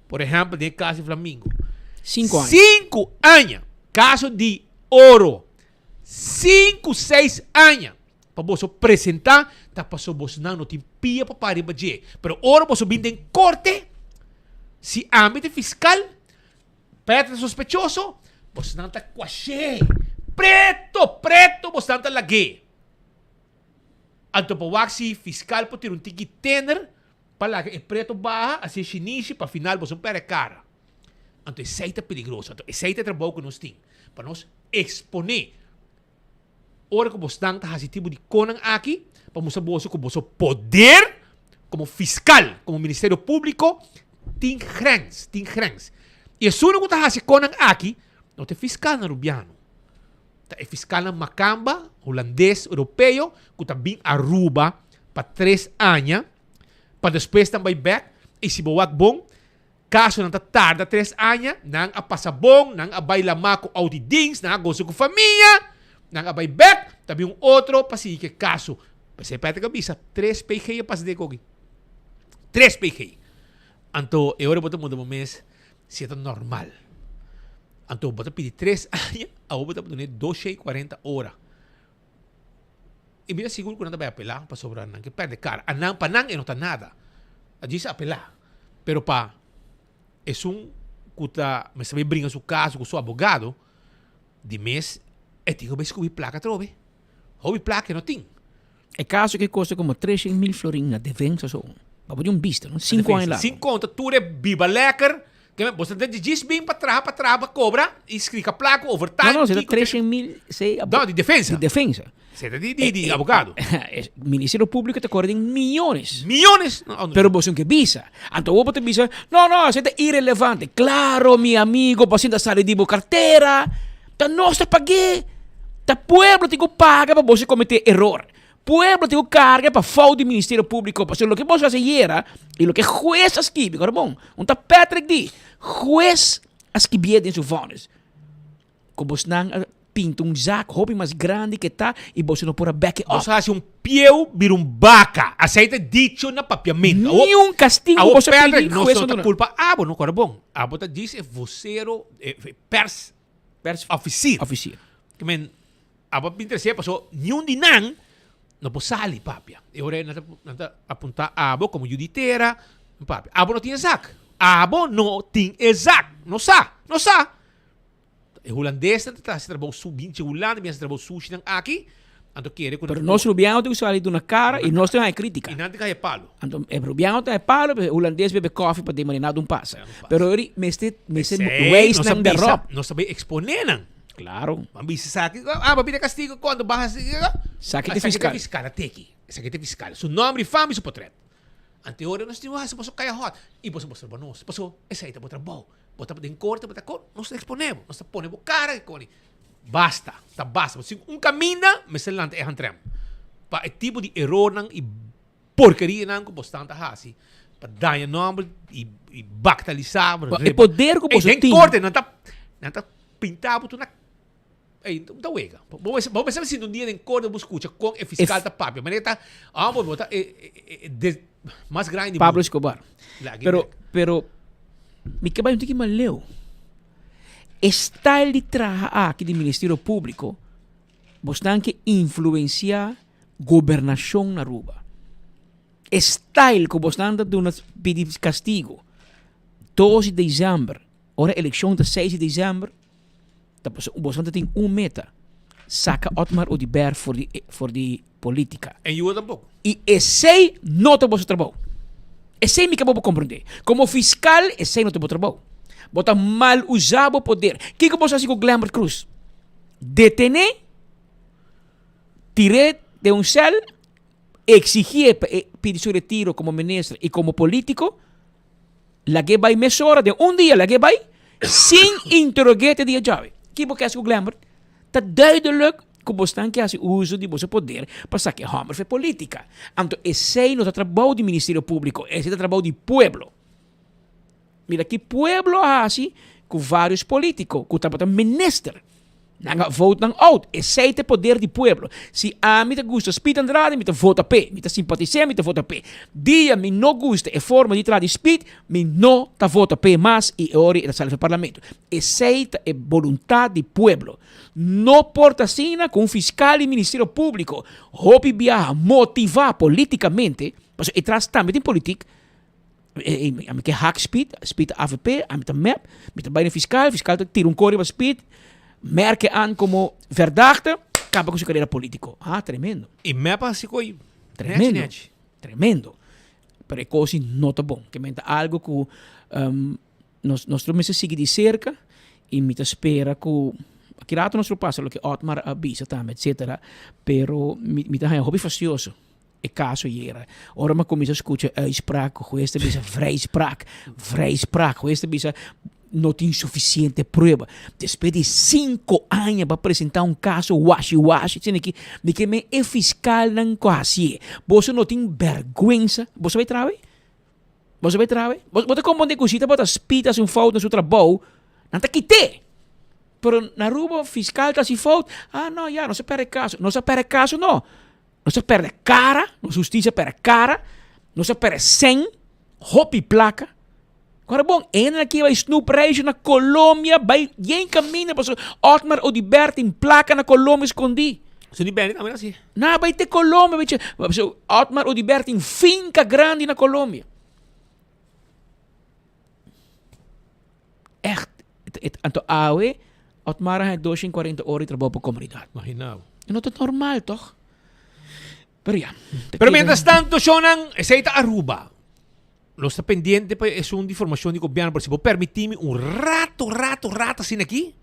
Por ehèmpel den e kaso di Flamingo. Sinku aña. Sinku aña. Kaso di oro. Sinku, seis aña pa boso presentá ta paso bosnan no tin pia pa para riba dje. Pero ora boso bin den korte, si ami ta fiskal, Peter ta sospechoso, bosnan ta kuash'é. Preto, preto bosnan ta lag'é. Anto pa wak si fiskal por tira un tiki tener pa laga e preto baha, hasi e shinishi pa final boso pèrdè kara. Anto esei ta peligroso. Anto esei ta e trabou ku nos tin, pa nos eksponé ora ku bosnan ta hasi tipo di konan aki, pa mustra boso ku boso poder komo fiskal, komo Ministerio Públiko tin grens, tin grens. I esun ku ta hasi konan aki no ta e fiskalnan rubiano, ta e fiskalnan makamba, hulandes, europeo ku ta bin Aruba pa tres aña, pa despues nan bai bèk i si bo wak bon, Kasonan ta tarda tres aña, nan a pasa bon, nan a bai lamá ku outi dins, nan a gosa ku famia, nan a bai bèk, ta bin un otro pa sigui ku e kaso. P'esei Patrick a bisa, tres PG a pasa den e koki. Tres PG. Anto e ora bo ta muda bo mes si e ta normal. Anto bo ta pidi tres aña, awor bo ta dun'é dosha i kuarenta ora. I mi ta sigur ku nan ta bai apelá pasobra nan ke pèrdè kara. A nan, pa nan e no ta nada. A djis apelá. Pero pa esun ku ta mester bai bringa su kaso ku su abogado, di mes e tin ku bai skubi plaka atrobe. Hopi plaka e no tin. E kaso ke kosta komo treshen mil florin na defensa so. Pa bo di un bista no, sinku aña largu. Sin konta tur e biba lekker. Bo ta djis bin pa traha, pa traha, pa kobra i skrika plaka overtime. No, no, si ta treshen mil se No, di defensa. Di defensa. Se ta di di abogado. Ministerio Públiko ta kore den miyones. Miyones. Pero bo sun ke bisa. Anto awor bo ta bisa, no, no, esei ta irelevante. Klaro, mi amigo, bo asin ta sali di bo kartera. Ta nos ta pag'é. Ta pueblo tin ku paga pa bo si kometé eror. Pueblo tin ku karga pa fout di Ministerio Públiko. Pasobra loke boso hasi ayera i loke hues a skibi, kòrda bon, un ta Patrick di, hues a skibié den su vònis. Ku bosnan a pinta un zak hopi mas grandi ke ta i boso no por a back it up. Boso hasi un pieu bira un baka. Asei ta dicho na papiamentu. Awor, Niun kastigu awor boso a pidi, Patrick, nos hues no no ta duna. kulpa abo, no kòrda bon. Abo ta djis e vosero, e pers, Pers ofisier. ofisier. Ke men, Abo a bin trese paso niun di nan no por sali papia. E ora ei nan ta nan ta apuntá abo komo yu di tera papia. Abo no tin e zak. Abo no tin e zak. No sa, no sa. E hulandesnan ta hasi trabou su binchi Hulanda bin hasi trabou sushinan aki. Anto kere ku Pero nos rubiano tin ku sali duna kara i nos tin haña kritika. I nan tin ku haña palo. Anto e rubiano ta haña palo, pero e hulandes bebe kòfi pa den manera nada un pasa. Pero ori mester mester P'esei wijs nos a nan bisa derop. nos ta bay eksponé nan. Claro. Ban bisa esaki, ah, bo pidi castigo cuando baha Esaki ta fiscal. Esaki ta fiscal, a teki. Esaki ta fiscal. Su nomber y fama y su potret. Ante ora nos tin hasi boso caya hot y boso mostra bo nos. Paso esaki ta bo trabou. Bo ta den corte, bo ta cor, nos ta expone bo. Nos ta pone bo cara y coni. Basta, ta basta. Bo sin un caminda mester lanta e handrem. Pa e tipo di erornan y porkerianan ku bosnan ta hasi pa daña nomber y y bagtalisa. E poder ku boso tin. Den korte nan ta nan ta pinta bo tur na ey no ta wega. Bo mester bo mester sinta un dia den korte bo skucha kon e fiskal ta papia. Manera ta ah bo bo ta e e e mas grandi di Pablo mundo. Escobar. Lagi Pero bek. pero mi ke bai un tiki mas leu. E style di traha aki di Ministerio Publico bosnan ke influencia Gobernacion na Aruba. E style cu bosnan ta duna pidi castigo dos di december, ora eleccion ta seis di december, ta pasobra bosnan ta tin un meta, saca Otmar Oduber for di for di politica. En yuda tampoco. Y esey no ta boso trabou. Esey mi caba bo comprende. Como fiscal esey no ta bo trabou. Bo ta mal usa bo poder. Kico boso haci cu Glenbert Croes? Detene? Tir'é den un sèl, eksigié pa e pidi su retiro komo minister i komo polítiko, lag'é bai mesora, den un dia lag'é bai, sin interog'é te dia djawe. Ki bo ke hasi ku Glenbert? Ta duidelik ku bosnan ke hasi uso di boso poder pa saka e hòmber for e polítika. Anto esei no ta trabou di Ministerio Públiko, esei ta trabou di pueblo. Mira ki pueblo a hasi. ku vários polítiko ku tabata minister. Nan a vote nan out. Esei ta e poder di pueblo. Si ami ta gusta Speed Andrade, mi ta vota p'e. Mi ta simpatis'é, mi ta vota p'e. Dia mi no gusta e forma di traha di Speed, mi no ta vota p'e mas i e ora e ta sali for parlamento. Esei ta e boluntat di pueblo. No por ta asina ku un fiskal di Ministerio Públiko hopi biaha motivá polítikamente, pasobra e tras tambe tin politik, Ami ke hak Speed, Speed ta avp, ami ta mep, mi ta bai na fiscal, fiscal ta tira un kor riba Speed, merke an komo verdachte, kaba ku su karera politiko. Ah, tremendo. I mep a hasi koi Tremendo. Nechi nechi. Tremendo. Pero e kos no ta bon. Ke men ta algo ku nos nos lo mester sigui di serka i mi ta spera ku aki rato nos lo pasa loke Otmar a bisa tambe etcetera, pero mi mi ta haña hopi fastioso. E caso yera. Ora mi a cuminsa scucha uitspraak, cu huez ta bisa vrijspraak, vrijspraak. Huez ta bisa no tin suficiente prueba. Despues di cinco aña pa presenta un caso washi washi, asina ki mi ke men e fiscalnan cu a hacié. Boso no tin berguensa? Boso bay traha bay? Boso bay traha bay? Bo ta comprende cu si tabata Speed haci un fout na su trabou, nan ta kite. Pero na Aruba fiscal ta haci fout, ah no ya, nos a perde caso. Nos a perde caso no. Nos a perde cara, nos husticia a perde cara, nos a perde sen, hopi placa. Ahora bon, hende aki bai snoep reisje na Colombia, bai yen camina pasobra Otmar Oduber tin placa na Colombia escondi. Su di Benny tambe asi. Na bai te Colombia, bai che, pasobra Otmar Oduber tin finca grandi na Colombia. Echt, et, anto awe, Otmar a haña 240 ora di trabou pa comunidad. Imagina bo. E no ta normal, toch? Pero ya. Pero mientras tanto, shownan, esey ta Aruba. Nos ta pendiente pa esun di formacion di gobierno, pero si bo permiti mi un rato, rato, rato asina aki,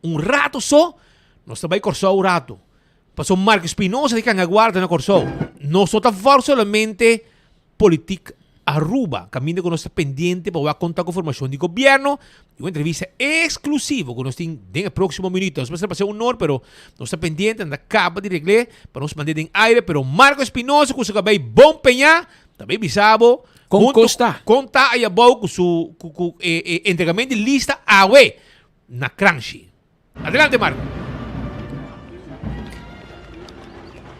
un rato so, nos ta bay Corsou un rato. Pasobra Marco Espinosa di kanga guarda na Corsou. Nos no ta for solamente Politiek Aruba, caminda cu nos ta pendiente pa wak conta cu formacion di gobierno y un entrevista exclusivo cu nos tin den e proximo minuto. Nos mester pasa honor, pero nos ta pendiente, nan ta caba di regle pa nos mande den aire, pero Marco Espinosa cu su cabey bon peña ta bay bisa bo Con hunto costa. con ta ayabou cu su cu cu e e entregamento di lista awe na Kranshi. Adelante Marco.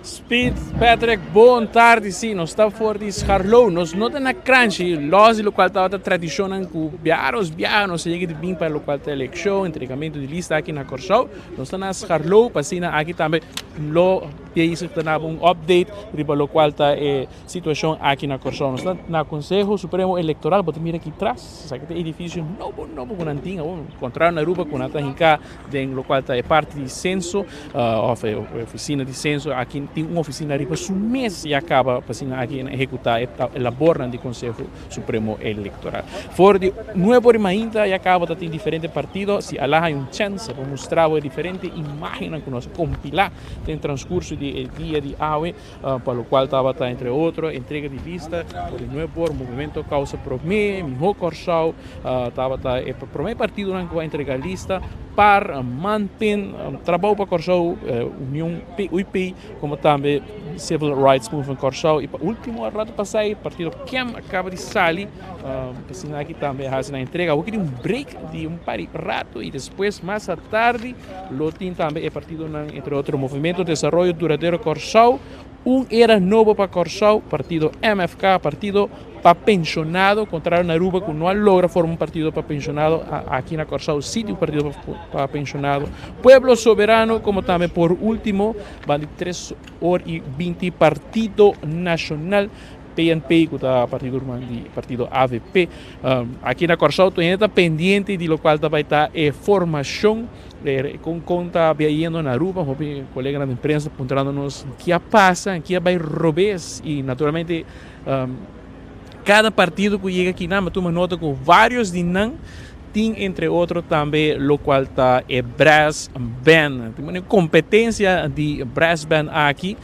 Speed, Patrick, bon tardi. Sí, nos ta for di Scharloo. Nos no ta na Kranshi, los di locual tabata tradicionnan cu biaros biaha nos a yega di bin pa locual ta eleccion, entregamentu di lista aki na Corsou. Nos ta na Scharloo, pa asina aki tambe lo bezig ta na un update riba locual ta e situacion aki na Corsou. Nos ta na Conseho Supremo Electoral, bo ta mira aki tras. Esaki ta edificio nobo nobo cu nan tin awor, contrario na Aruba cu nan ta hinca den locual ta e parti di censo of e oficina di censo, aki tin un oficina riba su mes ya caba pa asina aki nan ehecuta e labornan di Conseho Supremo Electoral. For di nuebe ora mainta ya caba ta tin diferente partido, si a laha un chance pa mustra bo e diferente imagennan cu nos a compila den transcurso di e dia di awe. Pa locual tabata entre otro entrega di lista por e nuevo por Movimento Causa Prome, Miho Corsou, tabata e prome partidonan cu a entrega lista, par, Manpin, Trabou pa Corsou, Union PUP, como tambe Civil Rights Movement Corsou y pa ultimo a rato pasa e partido KEM a caba di sali, asina aki tambe a haci nan entrega. Awor ki tin un break di un par di rato y despues mas atardi Lo tin tambe e partidonan, entre otro Movimento Desaroyo Duradero Kòrsou, Un Era Nobo pa Kòrsou, Partido MFK, Partido pa Penshonado, kontrario na Aruba ku no a logra forma un partido pa penshonado, aki na Kòrsou si tin un partido pa penshonado, Pueblo Soberano, komo tambe por ultimo, banda di tres or i binti Partido Nashonal. PNP ku ta partido ruman di partido avp. Aki na Kòrsou tur hende ta pendiente di lokual ta bai ta e formashon kon kon ta biayendo na Aruba. Hopi koleganan di prensa puntrando nos ke a pasa, ke a bai robes i naturalmente kada partido ku yega aki nan a tuma nota ku varios di nan tin entre otro tambe lokual ta e brass band. Tin un kompetensia di brass band aki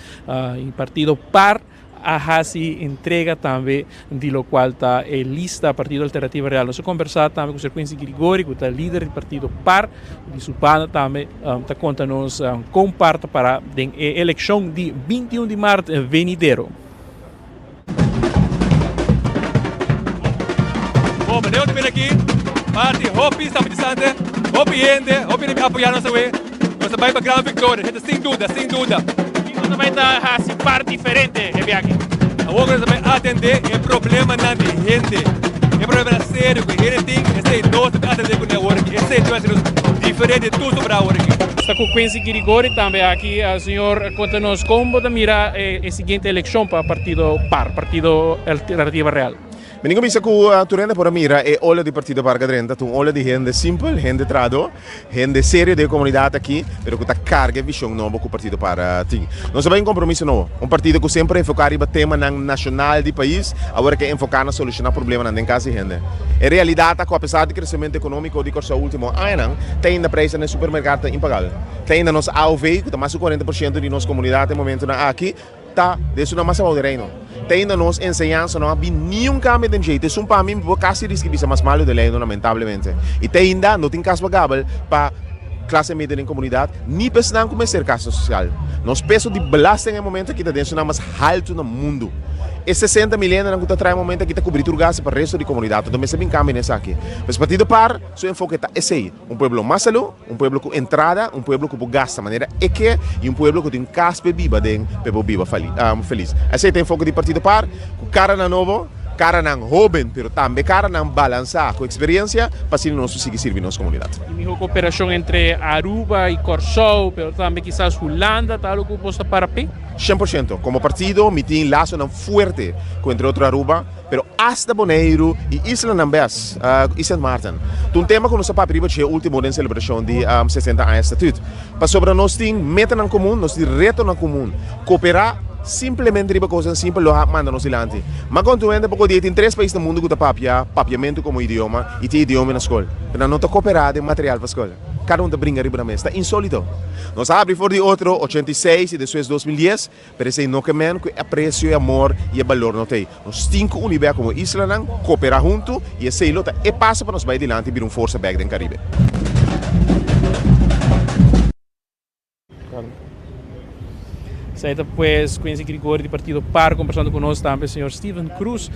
i partido par. A hasi entrega tambe di locual ta e lista Partido Alternativa Real. Nos a conversa tambe cu Sir Quincy Grigori cu ta lider di partido par. Di su banda tambe ta conta nos con par ta para den e eleccion di 21 di maart venidero. Bon, meneer, ik ben aki. Parti hopi simpatizante, hopi hende, hopi hende apoya nos awe. Nos ta bai pa gran victoria, esei ta sin duda, sin duda. Kiko ta bai ta hasi par diferente e biaha aki? Awor nos ta bai atende e problemanan di hende. E problemanan serio ku hende tin, esei nos ta bai atende kuné awor aki. Esei ta bai hasi nos diferente di tur sobrá awor aki. Nos ta ku Quincy Girigori tambe aki. Señor, konta nos kon bo ta mira e siguiente elekshon pa partido par, Partido Alternativa Real? Mi tin ku bisa ku tur hende por a mira e ola di Partido Park a drenta. Ta un ola di hende simpel, hende trahadó, hende serio den e komunidat aki, pero ku ta karga e vishon nobo ku Partido Par tin. Nos a bai un kompromiso nobo, un partido ku semper a enfoká riba temanan nashonal di pais, awor ke enfoká na solushoná problemanan den kas di hende. E realidat ta ku apesar di kresementu ekonómiko di Kòrsou último añanan, te ainda preisnan den supermerkado ta impagabel. Te ainda nos AOV, ku ta mas ku 40% di nos komunidat e momentunan aki, Ta den esunnan mas abou di Reino. Te ainda nos enseñansa no a bin niun kambio den dje. Esun pa mi, mi por kasi riski bisa mas malu den Reino lamentablemente. I te ainda no tin kas pagabel pa klase media den komunidat, ni pa esnan ku mester kasa sosial. Nos peso di belasting e momento aki ta den esunnan mas haltu na mundu. E 60 mil hendenan ku ta traha e momento aki ta kubri tur gastu pa resto di komunidat. Anto mester bin kambio den esaki. Pues Partido par su enfoke ta esei. Un pueblo mas salú, un pueblo ku entrada, un pueblo ku por gasta manera e ke i un pueblo ku tin kas p'e biba den p'e por biba felis. Esei ta enfoke di Partido par, ku karanan nobo, karanan hóben pero tambe karanan balansá ku eksperensia pa asina nos por sigui sirbi nos komunidat. I mihó koperashon entre Aruba i Kòrsou pero tambe kisas Hulanda ta algu ku bos ta para p'e? 100%. Komo partido mi tin lasonan fuerte ku entre otro Aruba. Pero asta Boneiru i islanan bes, i Sint Maarten. Ta un tema ku nos a papia riba dje último den selebrashon di 60 aña Statut. Pasobra nos tin metanan komun, nos tin retonan komun. Koperá simplemente riba kosnan simpel lo a manda nos dilanti. Ma kontumente poko dia tin tres pais na mundu ku ta papia papiamentu komo idioma i tin idioma na skol. Pero nan no ta koperá den material pa skol. Kada un ta bringa riba nan mes. Ta insólito. Nos a habri for di otro 86 i despues 2010. Pero esei no ke men ku e apresio, e amor i e balor no ta ei. Nos tin ku uni bek komo islanan, koperá huntu i esei lo ta e paso pa nos bai dilanti i bira un forsa bek den Karibe. Esei ta pues Quincy Grigori di partido par kombersando ku nos tambe señor Steven Cruz,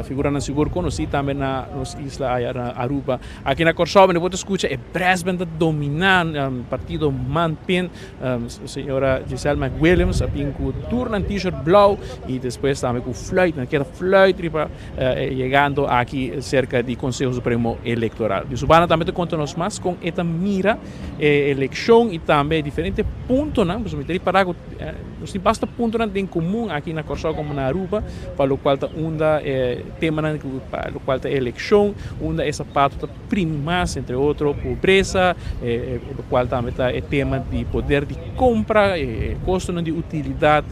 figuranan sigur konosí tambe na nos isla aya na Aruba. Aki na Kòrsou bo ta skucha e brassband ta dominá partido Man-Pin. Señora Giselle McWilliams a bin cu tur nan t-shirt blauw y despues tambe cu fluit. Nan keda fluit riba yegando aki cerca di Conseho Supremo Electoral. Di su banda tambe ta conta nos mas con e ta mira e eleccion y tambe diferente puntonan, pasobra mi ta ripara cu nos tin basta puntonan den comun aki na Corsou como na Aruba pa locual ta unda e temanan pa locual ta eleccion, unda e zapato ta. primi mas, entre otro pobresa, locual tambe ta e tema di poder di compra, e costonan di utilidad,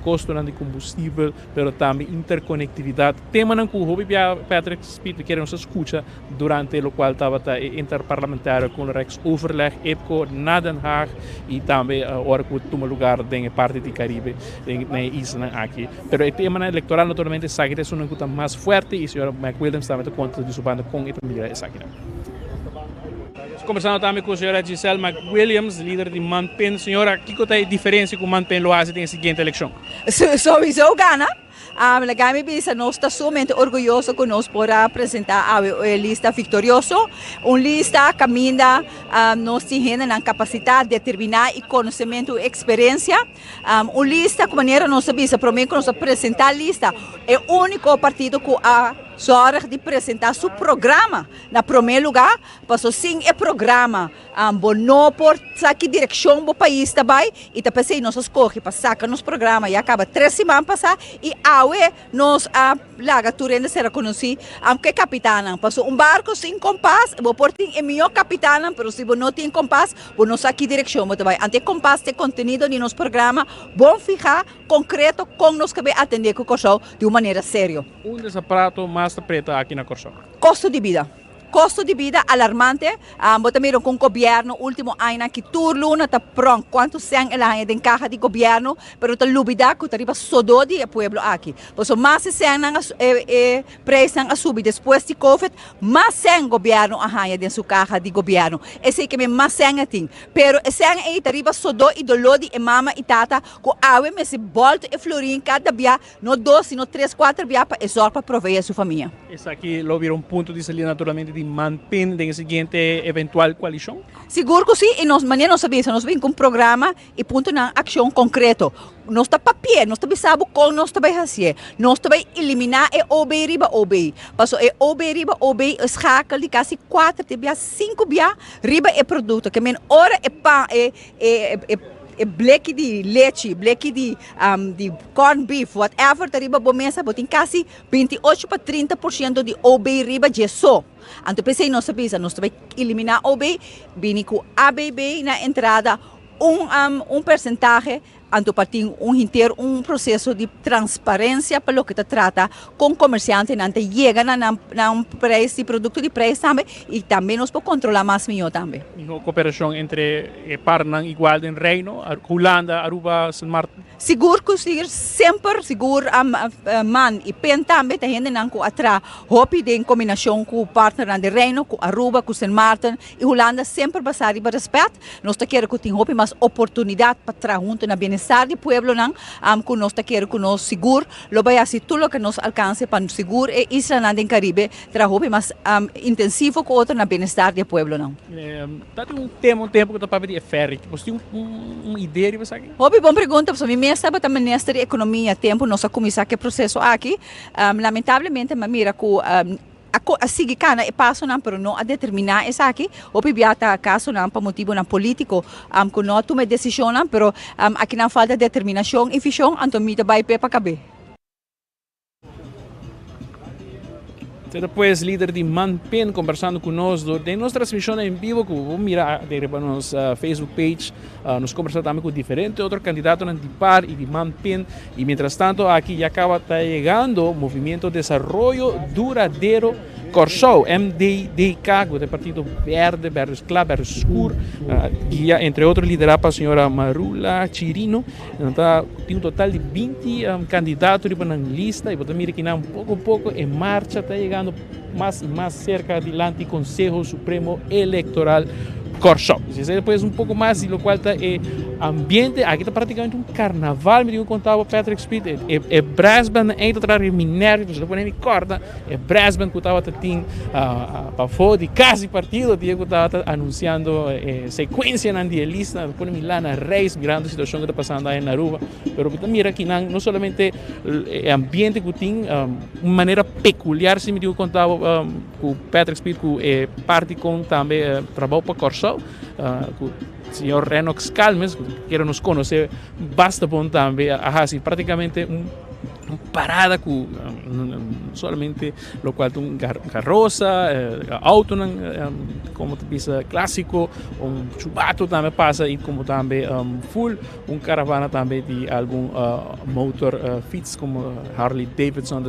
costonan di combustibel, pero tambe interconectividad. Temanan cu hopi bia Patrick Speed kere nos a scucha durante locual tabata e interparlamentario Conrex-overleg, EPCO, na Den Haag y tambe ora cu tuma lugar den e parti di Caribe, den e islanan aki. Pero e temanan electoral naturalmente esaki ta esunnan cu ta mas fuerte y señora McWilliams tambe ta conta di su banda con e ta mira esakinan. Nos conversando tambe cu señora Giselle McWilliams, lider di ManPen. Señora, kico ta e diferencia cu ManPen lo haci den e siguiente eleccion? Sowieso gana. Laga mi bisa nos ta sumamente orguyoso cu nos por a presenta awe e lista victorioso. Un lista caminda nos tin hendenan capacita, determina y conocemento y experiencia. Un lista ku manera nos a bisa promé ku nos a presentá lista, e úniko partido ku a zòrg di presentá su programa na promé lugá, paso sin e programa bo no por sa ki direkshon bo pais ta bai i ta p'esei nos a skohe pa saka nos programa ya kaba tres siman pasá i awe nos a laga tur hende sera konosí ku e kapitannan. Paso un barko sin kompas bo por tin e mihó kapitannan pero si bo no tin kompas Bo no sa ki direkshon bo ta bai. Ante e kompas ta e kontenido di nos programa bon fihá, konkreto kon nos ke bai atendé ku Kòrsou di un manera serio. Unda es aparato mas ta preta aki na Kòrsou? Kosto di bida. Kosto di bida alarmante. Bo ta mira kon gobièrnu último añanan ki tur luna ta prònk kuantu sèn el a haña den kaha di gobièrnu, pero ta lubidá ku ta riba sodó di e pueblo aki. Pasobra mas e sènnan a e Prijsnan a subi despues di covid, mas sèn gobièrnu a haña den su kaha di gobièrnu. Esei ke men mas sèn a tin. Pero e sèn ei ta riba sodó i doló di e mama i tata ku awe mester bòltu e florin kada bia, no dos sino tres kuater bia pa e zòrg pa proveé su famia. Esaki lo bira un punto di salida naturalmente di. di Man-PIN den e siguiente eventual koalishon? Sigur ku si, i nos manera nos a bisa, nos bin ku un programa i puntonan akshon konkreto. Nos ta papi'é, nos ta bisa bo kon nos ta bai hasié. Nos ta bai eliminá e OB riba OB. Paso e OB riba OB e schakel di kasi kuater te bia sinku bia riba e produkto. Ke men ora e pan e e e e bleki di lechi, bleki di di corn beef, whatever ta riba bo mesa bo tin kasi 28 pa 30% di OB riba dje so. Anto p'esei nos ta bisa nos ta bai eliminá OB, bini ku ABB na entrada un un persentahe anto pa tin un henter un proseso di transparencia pa loke ta trata con comerciantenan ta yega na nan nan prijs di producto di prijs tambe y tambe nos por controla mas miho tambe. Miho cooperacion entre e parnan igual den Reino, Hulanda, Aruba, Sint Maarten. Sigur cu sigur semper sigur man y pen tambe ta hendenan cu a traha hopi den combinacion cu partnernan den Reino, cu Aruba, cu Sint Maarten y Hulanda semper basa riba respet. Nos ta kere cu tin hopi mas oportunidad pa traha hunto na bienestar di pueblonan cu nos ta kere cu nos sigur lo bay haci tur loke nos alcance pa sigur e islanan den Caribe traha hopi mas intensivo cu otro na bienestar di e pueblonan. Ta tin un tema un tempo cu ta papia di e ferry. Bo tin un idea riba esaki? Hopi bon pregunta pasobra mi mes tabata minister di economia tempo nos a cuminsa cu e proceso aki. Lamentablemente mi a mira cu a sigui cana e pasonan pero no a determina esaki. Hopi bia ta casonan pa motibonan politico cu no a tuma e decisionnan pero akinan falta determinacion y vision anto mi ta bay p'e pa cabe. Te ta pues lider di Manpin kombersando ku nos door den nos transmishon en vivo ku bo mira den riba nos Facebook page. Nos kombersa tambe ku diferente otro kandidatonan di par i di Manpin. I mientras tanto aki ya kaba ta yegando Movimiento Desaroyo Duradero Kòrsou, MDDK, ku ta e partido berde, berde kla, berde skur, guia entre otro liderá pa señora Marula Chirino. Nan ta tin un total di 20 candidato riba nan lista y bo ta mira kinan poco poco e marcha ta yegando mas y mas cerca dilanti Conseho Supremo Electoral Kòrsou. Si esei pues un poco mas di locual ta e ambiente aki ta practicamente un carnaval mi tin cu conta bo Patrick Speed e e e brass band ei ta traha riba mi nervio pasobra ta pone mi corda E brassband ku tabata tin pafó di kas di partido dia ku tabata anunsiando e sekuensianan di e lista ta pone mi lana reis mirando e situashon ku ta pasando aya na Aruba. Pero bo ta mira kinan no solamente e ambiente ku tin un manera pekuliar si mi tin ku konta bo ku Patrick Speed ku e parti kon tambe Trabou pa Kòrsou ku señor Rennox Calmes ku kere nos konosé basta bon tambe a hasi praktikamente un Un parada ku solamente lokual ta un karosa, autonan komo ta bisa klasiko, un chubato tambe pasa i komo tambe ful un karavana tambe di algun motor fiets komo Harley Davidson.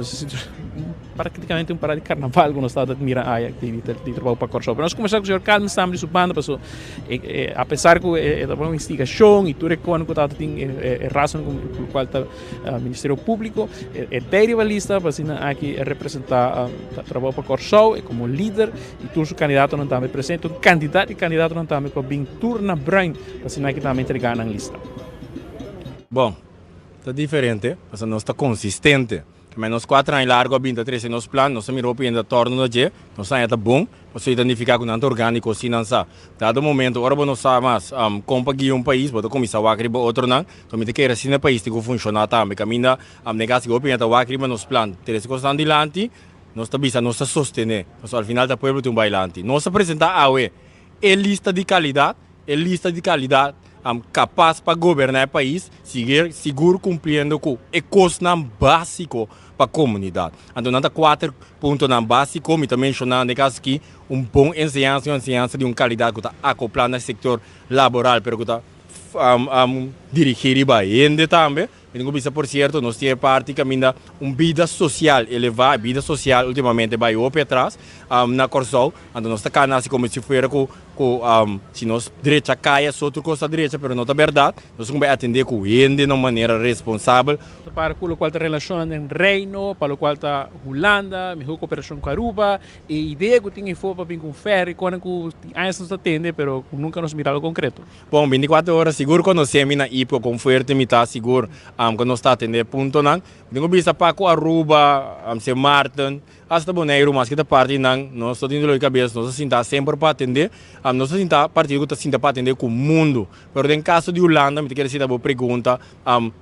Praktikamente un parada di karnaval ku nos tabata mira aya di trabou pa Kòrsou. Pero nos komensá ku señor Calmes tambe di su banda paso apesar ku e tabata un investigashon i tur e kos ku tabata tin e rason ku kual ta Ministerio Públiko e ta riba lista pa asina aki e representá trabou pa Kòrsou e komo lider i tur su kandidatonan tambe presente. Un kantidat di kandidatonan tambe ku a bin tur na bruin pa asina aki tambe entregá nan lista. Bon, ta diferente pasobra nos ta konsistente. Mei nos kuater aña largu a bin ta trese nos plan, nos a mira hopi hende ta torna na dje, nos haña ta bon, pasobra e ta nifiká ku nan ta orgániko si nan sa. Dado momento ora bo no sa mas kon pa guia un pais, bo ta kuminsá wak riba otronan, so mi ta kere asina e pais tin ku funshoná tambe. Kaminda den kas ku hopi hende ta wak riba nos plan, trese kosnan dilanti, nos ta bisa nos ta sostené, pasobra al final ta pueblo tin un bailanti. Nos a presentá awe e lista di kalidat, e lista di kalidat kapas pa goberná e pais, sigur kumpliendo ku e kosnan básiko pa komunidat. Anto nan ta kuater puntonan básiko, mi ta menshoná den kas aki, un bon enseñansa, un enseñansa di un kalidat ku ta akoplá na sektor laboral pero ku ta dirigí riba hende tambe. Mi tin ku bisa por sierto, nos tin e parti kaminda un bida sosial elevá, e bida sosial ultimamente bai hopi atras na Kòrsou, anto nos ta kana hasi komo si fuera ku ku si nos drecha kaya so tur kos ta drecha, pero no ta bèrdat, nos tin ku bai atendé ku hende na un manera responsabel. Ta para ku lokual ta relashonnan den Reino, pa lokual ta Hulanda, mihó koperashon ku Aruba, E idea ku tin efo pa bin ku un ferry konan ku tin añas nos ta tende pero ku nunka nos mira algo konkreto. Bon, binticuatro ora sigur konosé mi na IPCO kon fuerte mi ta sigur ku nos ta atendé puntonan. Mi tin ku bisa pa ku Aruba, Sint Maarten, Hasta Boneiru, maske ta parti nan, nos no tin dolor di kabes, nos ta sinta semper pa atendé. Nos ta sinta partido ku ta sinta pa atendé ku mundu. Pero den kaso di Hulanda, mi ta kere sita bo pregunta,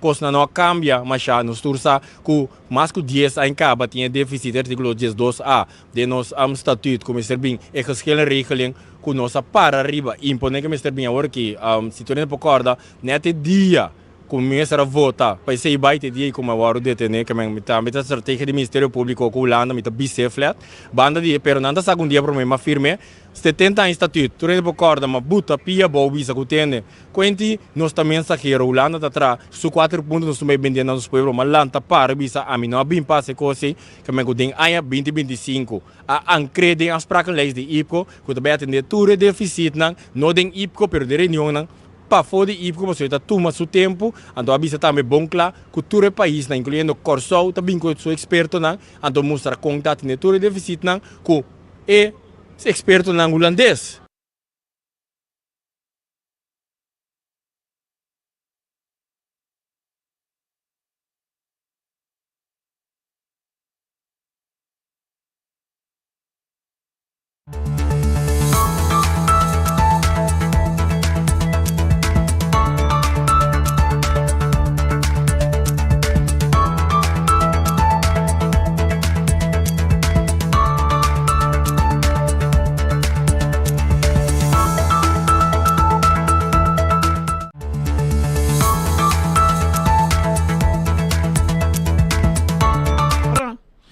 kosnan no a kambia mashá. Nos tur sa ku mas ku dies aña kaba tin e defisit, artíkulo diesdos a den nos statuut ku mester bin e geschillenregeling ku nos a para riba imponé ku mester bin awor aki. Si tur hende por kòrda, nèt e dia ku mi mester a vota pa esei bai te dia i ku mi a wòrdu detené, ke men mi tambe ta strategia di Ministerio Públiko ku Hulanda mi ta bis'é flèt banda di e pero nan ta saka un dia promé mi a firm'é setenta aña statuut tur hende por kòrda ma buta pia abou bisa ku tende kuenti nos ta mensahero Hulanda ta traha su kuater punto nos ta bai bendé na nos pueblo ma lanta para bisa ami no a bin pasa e kos ei ke men ku den aña binti 25 a ankr'é den afsprakenlijst di IPCO ku ta bai atendé tur e defisitnan no den IPCO pero den reunionnan Pafó di IPCO pasobra e ta tuma su tempu, anto a bisa tambe bon kla ku tur e paisnan, inkluyendo Kòrsou, ta bin ku su ekspertonan, anto mustra kon ta atendé tur e defisitnan ku e ekspertonan hulandes.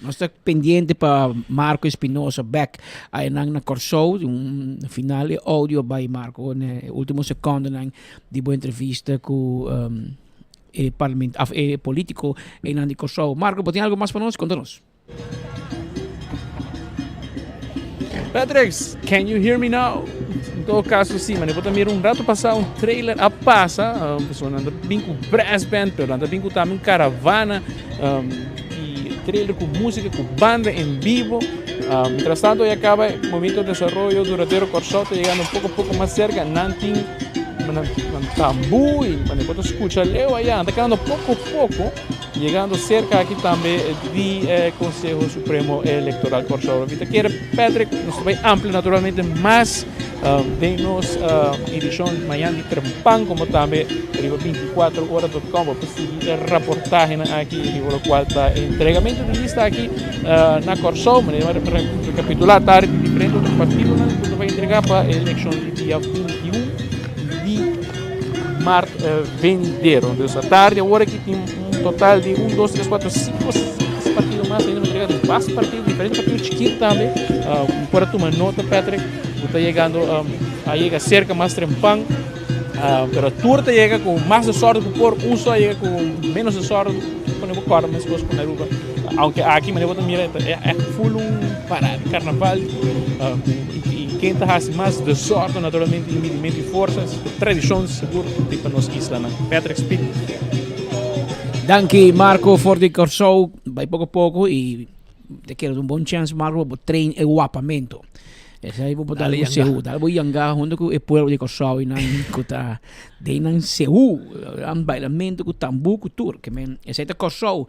Nos ta pendiente pa Marco Espinosa bek aynan na Kòrsou. Un final e audio bai Marco na e ultimo secondenan di bo entrevista ku e parliament of e politico einan di Kòrsou. Marco, bo tin algo mas pa nos? Konta nos. Patrick, can you hear me now? En todo caso, sí, maar bo ta mira un rato pasá un trailer a pasa, um, pasobra nan ta bin ku brass band, pero nan ta bin ku tambe un caravana um, di trailer ku música, ku banda en vivo. Um, mientras tanto, ya acaba Movimiento de Desarrollo Duradero Kòrsou ta llegando un poco poco mas cerca. Nan tin nan, nan tambú y nan por ta escucha leu allá. Nan ta quedando poco poco. Yegando serka aki tambe di e Konseho Supremo Elektoral Kòrsou. Mi ta kere Patrick, nos ta bai amplia naturalmente mas den nos edishon mañan di Trempan komo tambe riba 24 ora dot com bo por sigui e raportahenan aki riba lokual ta e entregamentu di lista aki na Kòrsou. Manera mi a rekapitulá ta di diferente otro partidonan ku ta bai entrega pa e elekshon di dia 21 di Mart venidero. Dus atardi awor aki tin un total di 1, 2, 3, 4, 5, 6 partido mas ainda entrega di bas partido, diferente partido chiquito tambe. Uh, por a tuma nota, Patrick, ku ta llegando um, a llega cerca mas trempan. Uh, pero tur ta llega ku mas desorden ku por, un so llega ku menos desorden, pone bo corda mes cos ku na Aruba. Aunque aki manera bo ta mira, e echt full un parada di carnaval. Uh, y, y ken ta hasi mas desorden naturalmente y midimento y forsa. Tradishon sigur di pa nos islanan. Patrick Speed. Danki Marco for di Kòrsou. Bai poko poko i te kere un bon chèns Marco pa bo train e wapamento. Esei bo por dal bo seú, dal bo yanga hunto ku e pueblo di Kòrsou i nan ku ta den nan seú, nan bailamento ku tambú ku tur. Ke men esei ta Kòrsou.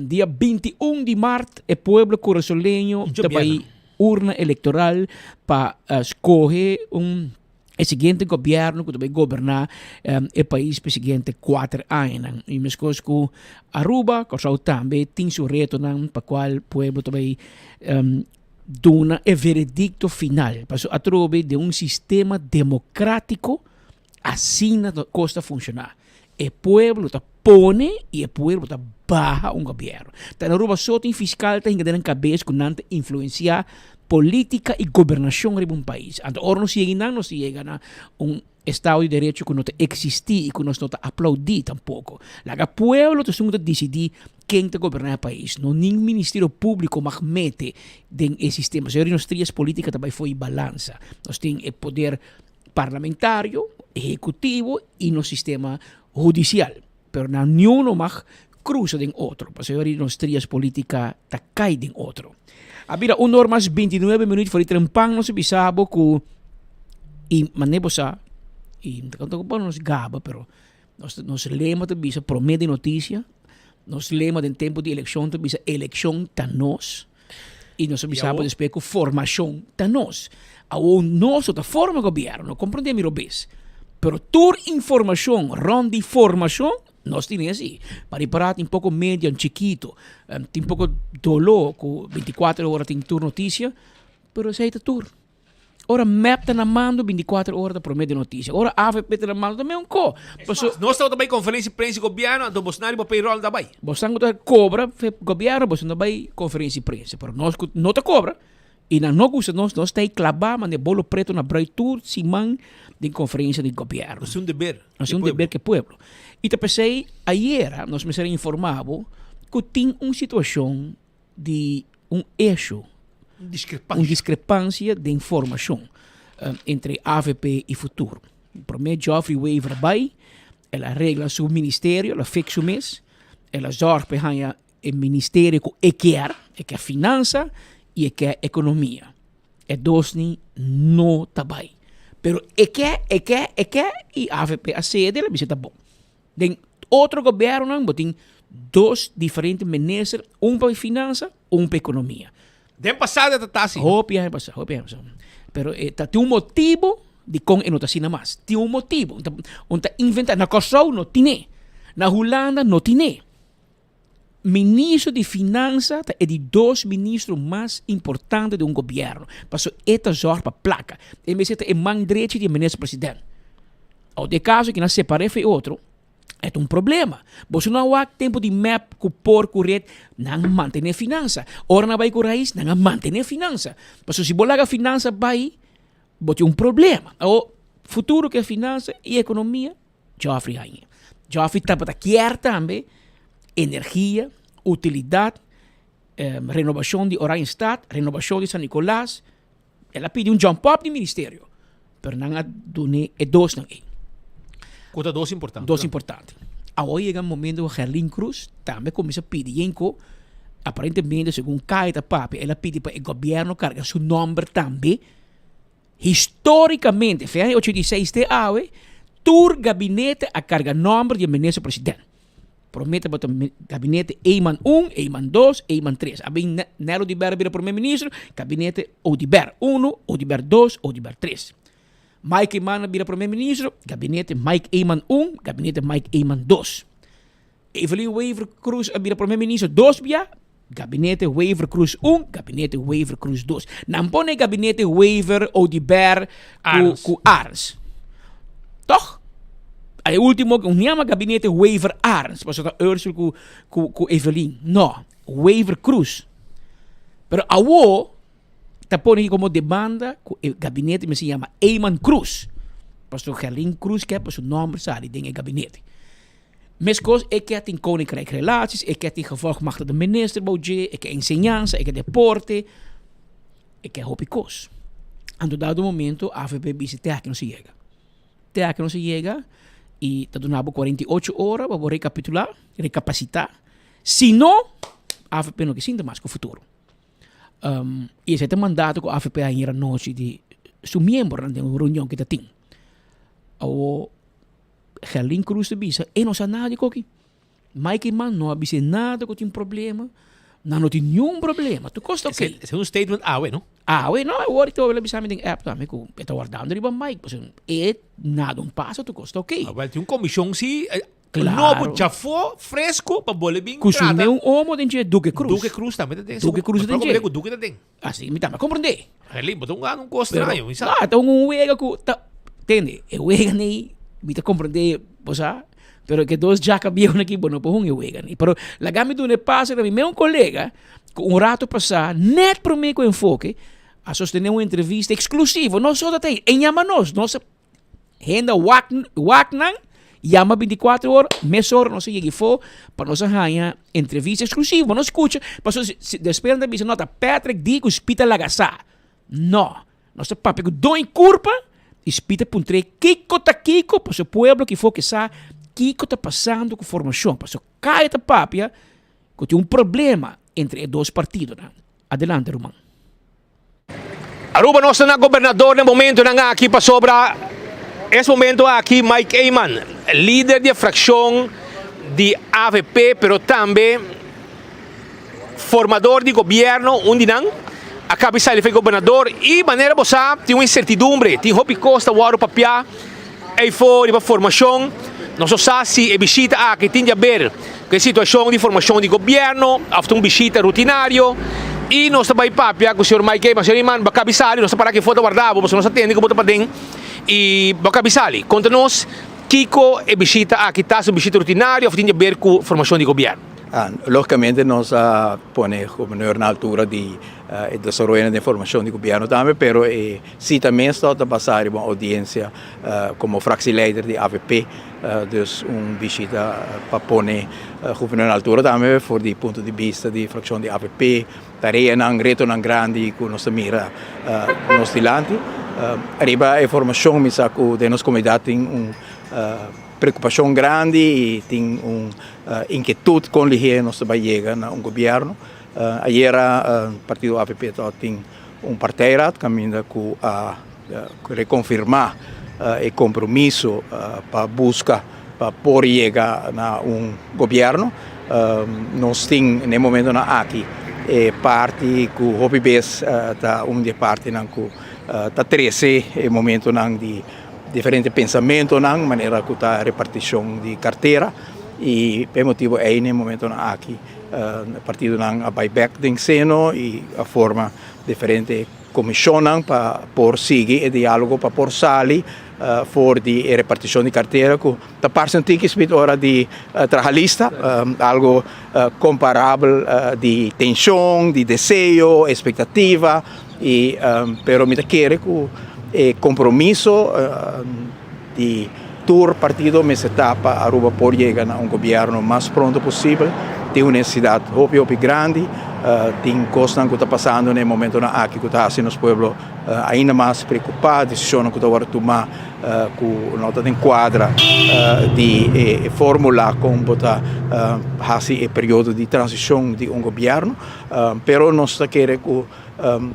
Dia 21 di mart e pueblo kurasoleño ta bai urna elektoral pa skohe un e siguiente gobierno ku ta bai goberná e pais pa e siguiente kuater añanan. I meskos ku Aruba, Kòrsou tambe tin su retonan pa kual pueblo ta bai duna e veredikto final. Pasobra atrobe den un sistema demokratiko asina kos ta funshoná. E pueblo ta pone i e pueblo ta baha un gobierno. Ta na Aruba so tin fiscal ta hinka den nan cabes cu nan ta influencia politica y gobernacion riba un pais. Anto ora nos yega nan nos ta yega na un estado di derecho cu no ta existi y cu nos no ta aplaudi tampoco. Laga pueblo ta esun cu ta dicidi ken ta goberna e pais. No nin ministerio publico mag mete den e sistema. Señor nos trias politica ta bay fo'i balansa. Nos tin e poder parlamentario, ehecutivo y nos sistema hudicial. Pero nan niuno mag cruza den otro, pasobra di nos trias politica ta cay den otro. A bira un or mas 29 minuut for di trempan nos a bisa bo cu y mane bo sa y ta conta cu nos gaba pero nos nos lema ta bisa prome di noticia, nos lema den tempo di eleccion ta bisa eleccion ta nos. I nos a bisa bo despues ku formashon ta nos. Awor nos no ta forma gobièrnu, no komprondé mi robes. Pero tur informashon rònt di formashon nos tene así. Pa ripará tin poko media chikito, tin poko doló ku bintikuater ora tin tur notisia, pero esei ta tur. Ora mep ta na mando bintikuater ora ta promé di notisia. Ora avp ta na mando ta meun ko. Paso nos tabata bai konferensia di prensa di gobièrnu anto bosnan riba payroll ta bai. Bosnan ku ta kobra fe gobièrnu bosnan ta bai konferensia di prensa pero nos ku no ta kobra i nan no gusta nos nos ta ei klabá manda e bolo preto na brui tur siman den konferensia di gobièrnu. Nos tin un deber Nos tin un deber ku e pueblo. I ta p'esei ayera nos mester a informá bo ku tin un situashon di un issue, un discrepancia den formacion entre avp y Futuro. Prome Geoffrey Wever bay, el a regla su ministerio, el a fix su mes, el a zorg pa e haña e ministerio cu e kier, e kier finansa y e kier economia. E dos ni no ta bay. Pero e kier, e kier, e kier y avp a cede, el a bisa ta bon. Den otro gobiernonan bo tin dos diferente minister, un pa finansa, un pa economia. Den pasado e ta ta asina. Hopi aña pasa, hopi aña pasa. Pero e ta tin un motibo dikon e no ta asina mas. Tin un motibo. Un ta, un ta inventa. Na Kòrsou no tine. Na Hulanda no tine. Ministro di finansa ta e di dos ministro mas importante di un gobierno. Pasobra e ta zorg pa plaka. E mester ta e man drechi di e minister president. Awor den e kaso ki nan separ'é for e otro, e ta un problema. Boso no a wak tempu di mep ku por ku ret, nan a mantené finansa. Ora nan a bai ku Rais, nan a mantené finansa. Pasobra si bo laga finansa bai, bo tin un problema. Awor, futuro ku e finansa i ekonomia, Geoffrey haña. Geoffrey tabata kier tambe energia, utilidat, renobashon di Oranjestad, renobashon di San Nicolas. El a pidi un jump up di ministerio, pero nan a dun'é e dosnan ei. Ku ta dos importante. Dos importante. Awor yega e momento ku Gerlin Cruz tambe kuminsá pidi yenko, aparentemente segun Kai ta papia, el a pidi pa e gobièrnu karga su nòmber tambe. Histórikamente, fe aña 86 te awe, tur gabinete a karga nòmber di e minister president. Promé tabata gabinete Eman un, Eman dos, Eman tres. A bin Nel Oduber a bira promé minister, gabinete Oduber uno, Oduber dos, Oduber tres. Mike Eman a bira promé minister, gabinete Mike Eman un, gabinete Mike Eman dos. Evelyn Wever Croes a bira prome minister dos bia, gabinete Wever Croes un, gabinete Wever Croes dos. Nan pone gabinete Wever, Oduber ku, ku Arends. Toch? E ultimo un yama gabinete Wever Arends, pasobra ta Ursel ku, ku, ku Evelyn. No, Wever Croes. Pero awo ta pone komo demanda ku e gabinete mester yama Eman Croes. Pasobra Gerlin Croes ke pa su nomber sali den e gabinete. Meskos e ke tin Koninkrijk Relaties, e ke tin Gevolgmachtigde Minister bou dje, e ke enseñansa, e ke deporte, e ke hopi kos. Anto dado momento avp bisa te aki nos a yega. Te aki nos a yega i ta duna bo 48 ora pa bo rekapitulá, rekapasitá. Si no, avp no ke sinta mas ku futuro. Um, i esei ta mandato ku avp a hera anochi di su miembronan den un reunion ku ta tin. Awo Gerlin Cruz ta bisa, e no sa nada di koki. Mike Eman no a bis'é nada ku tin problema. Nan no tin niun problema. Tur kos ta oké. Esei un statement awe, no? Awe, no. Awor i el a bisa mi den app tambe ku e ta wardando riba Mike. Pasobra e nada un paso, tur kos ta oké. Awel, tin un komishon si Claro. nobo djafó, fresco, pa bole bin Ku su trata. meun omo den dje, Duque Cruz. Duque Cruz tambe ta den. Duque Cruz ta den dje. Ku Duque ta den. Asi mi tambe a komprendé. Gerlin, bo ta un un kos straño, mi sa. No, ta un wega ku ta, tende, e wega nei, mi ta komprendé, bo sa, pero ke dos djaka bieunan aki bo no por hunga e wega nei. Pero laga mi duna e paso na mi meun kolega ku un rato pasá, nèt promé ku Enfoke, a sostené un entrevista eksklusivo, nos so ta tei, e yama nos, nos a Hende wak wak nan yama 24 or mesora nos a yega ifo pa nos a haña entrevista exclusivo. Nos scucha pasobra si si despues nan ta bisa no ta Patrick di cu Spita laga sa. No, nos ta papia cu doño curpa y Spita puntr'é kico ta kico pasobra pueblo kifo ke sa kico ta pasando cu formacion pasobra caya ta papia cu tin un problema entre e dos partidonan. Adelante ruman. Aruba nos ta na gobernador na momentonan aki pasobra es momento aki Mike Eman, lider di e fraccion di avp pero tambe. Formador di gobierno, un di nan a cabi sali for gobernador y manera bo sa tin un incertidumbre, tin hopi cos ta worde papia eyfor riba formacion. Nos no sa si e bishita aki tin di haber cu e situacion di formacion di gobierno of ta un bishita rutinario y nos ta bay papia cu señor Mike Eman. Señor Eman, bo a cabi sali, nos ta para aki for ta warda bo pasobra nos a tende cu bo ta paden y bo a cabi sali. Conta nos kico e bishita aki ta, si un bishita rutinario of tin di haber cu formacion di gobierno. Lógicamente nos a pone gobernador na altura di e desaroyonan den formacion di gobierno tambe, pero e cita mes ta basa riba un audiencia como fractieleider di avp, dus un bishita pa pone gobernador na altura tambe for di punto di bista di fraccion di avp, tareanan, retonan grandi cu nos ta mira nos dilanti. Riba e formacion mi sa cu den nos comunidad tin un preocupacion grandi y tin un inquietud con lihé nos ta bay yega na un gobierno. Ayera partido avp tabatin un partijraad caminda cu a reconfirma e compromiso pa busca pa por yega na un gobierno. Nos tin na e momentonan aki e parti cu hopi bes ta un di e partinan cu ta trece e momentonan di Diferente pensamentonan manera ku ta repartishon di kartera i pa e motibu ei na e momentonan aki partidonan a bai bèk den seno i a forma diferente komishonnan pa por sigui e diálogo pa por sali for di e repartishon di kartera ku ta parse un tiki spit ora di traha lista algu komparabel di tenshon, di deseo, espektativa. I pero mi ta kere ku e kompromiso di tur partido mester ta pa Aruba por yega na un gobièrnu mas pronto posibel. Tin un nesesidat hopi hopi grandi, tin kosnan ku ta pasando na e momentonan aki ku ta hasi nos pueblo ainda mas preokupá, desishonnan ku ta wòrdu tumá ku no ta den kuadra di e fórmula kon bo ta hasi e periodo di transishon di un gobièrnu. Pero nos ta kere ku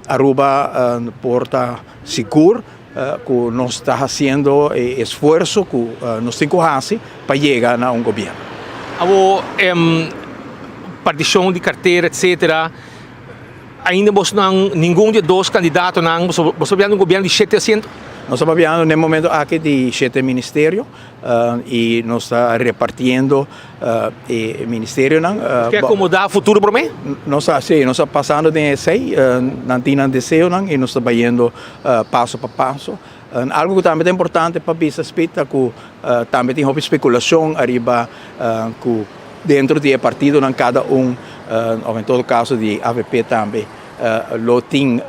Aruba por ta sigur ku nos ta hasiendo e esfuerso ku nos tin ku hasi pa yega na un gobièrnu. Awor partishon di kartera etcetera ainda bos nan ningun di e dos kandidatonan boso ta papiando un gobièrnu di shete asiento? Nos ta papiando na e momento aki di shete ministerio i nos ta repartiendo e ministerionan. Nos ke akomodá futuro promé? Nos ta, sí, nos ta pasando den esei, nan tin nan deseonan i nos ta bayendo paso pa paso. Algu ku tambe ta importante pa bisa Speed ta ku tambe tin hopi spekulashon ariba ku dentro di e partidonan kada un, òf en todo kaso di avp tambe, lo tin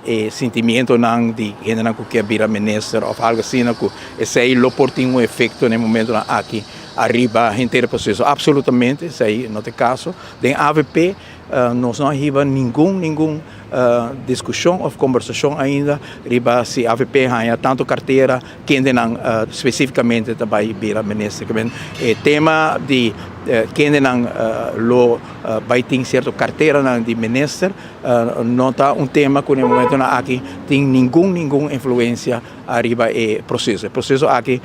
e sentimientonan di hendenan ku ke bira minister òf algu asina ku esei lo por tin un efekto na e momentonan aki. Ariba henter e proceso. Absolutamente esey no ta e caso. Den avp nos no a hiba ningun ningun discusion of conversacion ainda riba si avp haña tanto cartera kendenan specificamente ta bay bira minister. E tema di kendenan lo bay tin cierto carteranan di minister no ta un tema cu na e momentonan aki tin ningun ningun influencia ariba e proceso. E proceso aki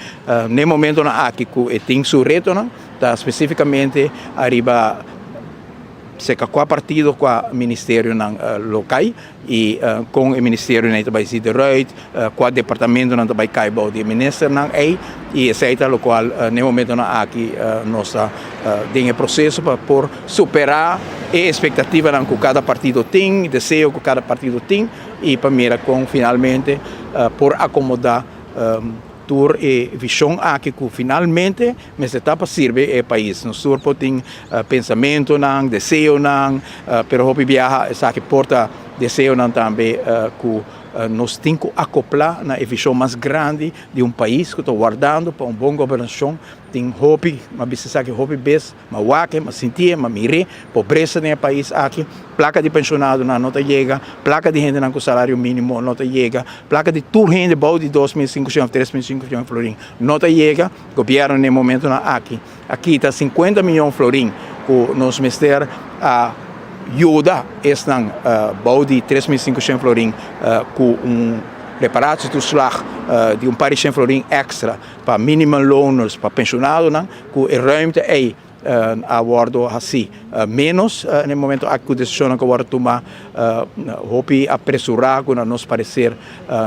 n'e momentonan aki cu e tin su retonan ta specificamente ariba cerca cua partido cua ministerionan lo cay y con e ministerionan ta bay zit eruit, cua departamentonan ta bay cay bao di e ministernan ey y esey ta locual n'e momentonan aki nos ta den e proceso pa por supera e expectativanan cu cada partido tin, deseo cu cada partido tin. i pa mira kon finalmente por akomodá tur e vishon aki ku finalmente mester ta pa sirbi e pais. Nos tur por tin pensamentunan, deseonan, pero hopi biaha esaki por ta deseonan tambe ku nos tin ku akoplá na e vishon mas grandi di un pais ku ta wardando pa un bon gobernashon. Tin hopi, mi a bisa esaki hopi bes. M'a wak-e, m'a sinti'e, m'a mir'e, pobresa den e pais aki, plaka di penshonadonan no ta yega, plaka di hendenan ku salario mínimo no ta yega, plaka di tur hende bou di 2500 òf 3500 florin no ta yega. Gobièrnu na e momentonan aki a kita 50 miyon florin ku nos mester a yuda esnan bou di 3500 florin ku un reparatietoeslag di un par di shen florin èkstra pa minimumloners, pa penshonadonan. Ku e ruimte ei a wordo haci menos na e momento aki cu decisionnan cu a wordo tuma hopi apresura cu na nos parecer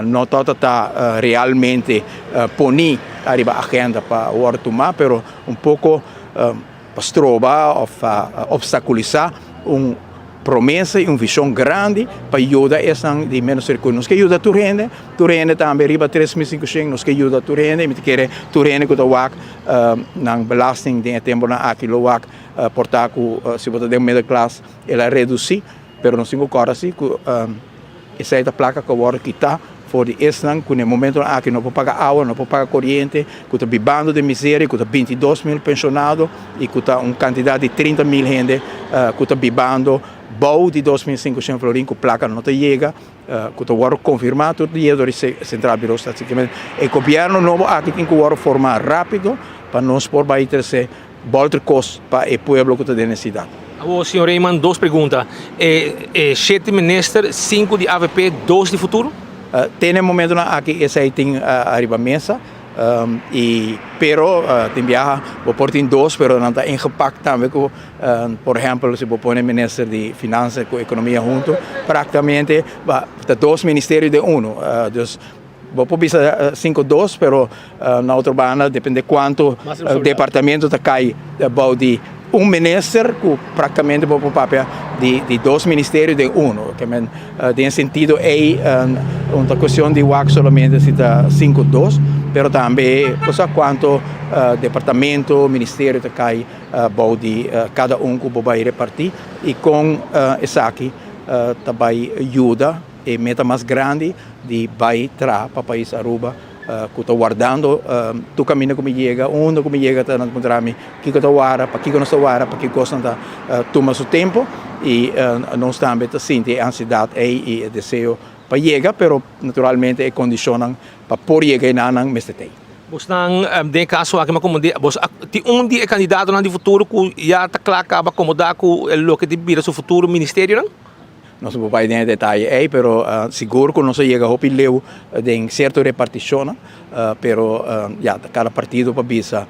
no tabata ta realmente poni ariba agenda pa wordo tuma pero un poco pa stroba of pa obstaculisa un promesa y un vision grandi pa yuda esnan di menos recurso. Nos ke yuda tur hende, tur hende tambe riba 3500 nos ke yuda tur hende y mi ta kere tur hende cu ta wak nan belasting den e temponan aki lo wak por ta cu si bo ta den middelklas el a reduci pero nos tin cu corda si cu esey ta placa cu a wordo kita for di esnan cu na e momentonan aki no por paga awa, no por paga coriente, cu ta bibando den miseria, cu ta 22.000 pensionado y cu ta un cantidad di 30.000 hende cu ta bibando bou di 2.500 florin cu placa no ta yega, cu ta wordo confirma tur dia dor di Centraal Bureau Statistiek. E gobierno nobo aki tin cu wordo forma rapido pa nos por bay trece bolter cos pa e pueblo cu ta den necesidad. Awor, señor Reyman, dos pregunta. E e shete minister, sinku di avp, dos di Futuro? Te na e momentonan aki esei tin ariba mesa y pero tin biaha bo por tin dos pero nan ta ingepakt tambe cu por ehempel si bo pone minister di Finansa cu Economia hunto practicamente ta dos ministerio den uno. Dus Bo por bisa sinku dos, pero na otro banda depende kuantu departamento ta kai bou di un minister ku praktikamente bo por papia di di dos ministerio den uno. Ke men den e sentido ei no ta kuestion di wak solamente si ta sinku dos, pero tambe bo sa kuantu departamento, ministerio ta kai bou di kada un ku bo bai reparti i kon esaki ta bai yuda. E meta mas grandi di bai traha pa pais Aruba cu ta wardando tur caminda cu mi yega, unda cu mi yega ta nan puntra mi kico ta wara, pakico nos ta wara, pakico cosnan ta tuma su tempo y nos tambe ta sinti e ansiedad ey y e deseo pa yega, pero naturalmente e condicionnan pa por yega enanan mester ta ey. Bosnan den e caso aki, bos a tin un di e candidatonan di futuro cu ya ta cla caba acomoda cu loke di bira su futuro ministerionan? Nos no por bai den e detaye ei, pero sigur ku nos a yega hopi leu den sierto repartishonnan, pero ya ta kada partido pa bisa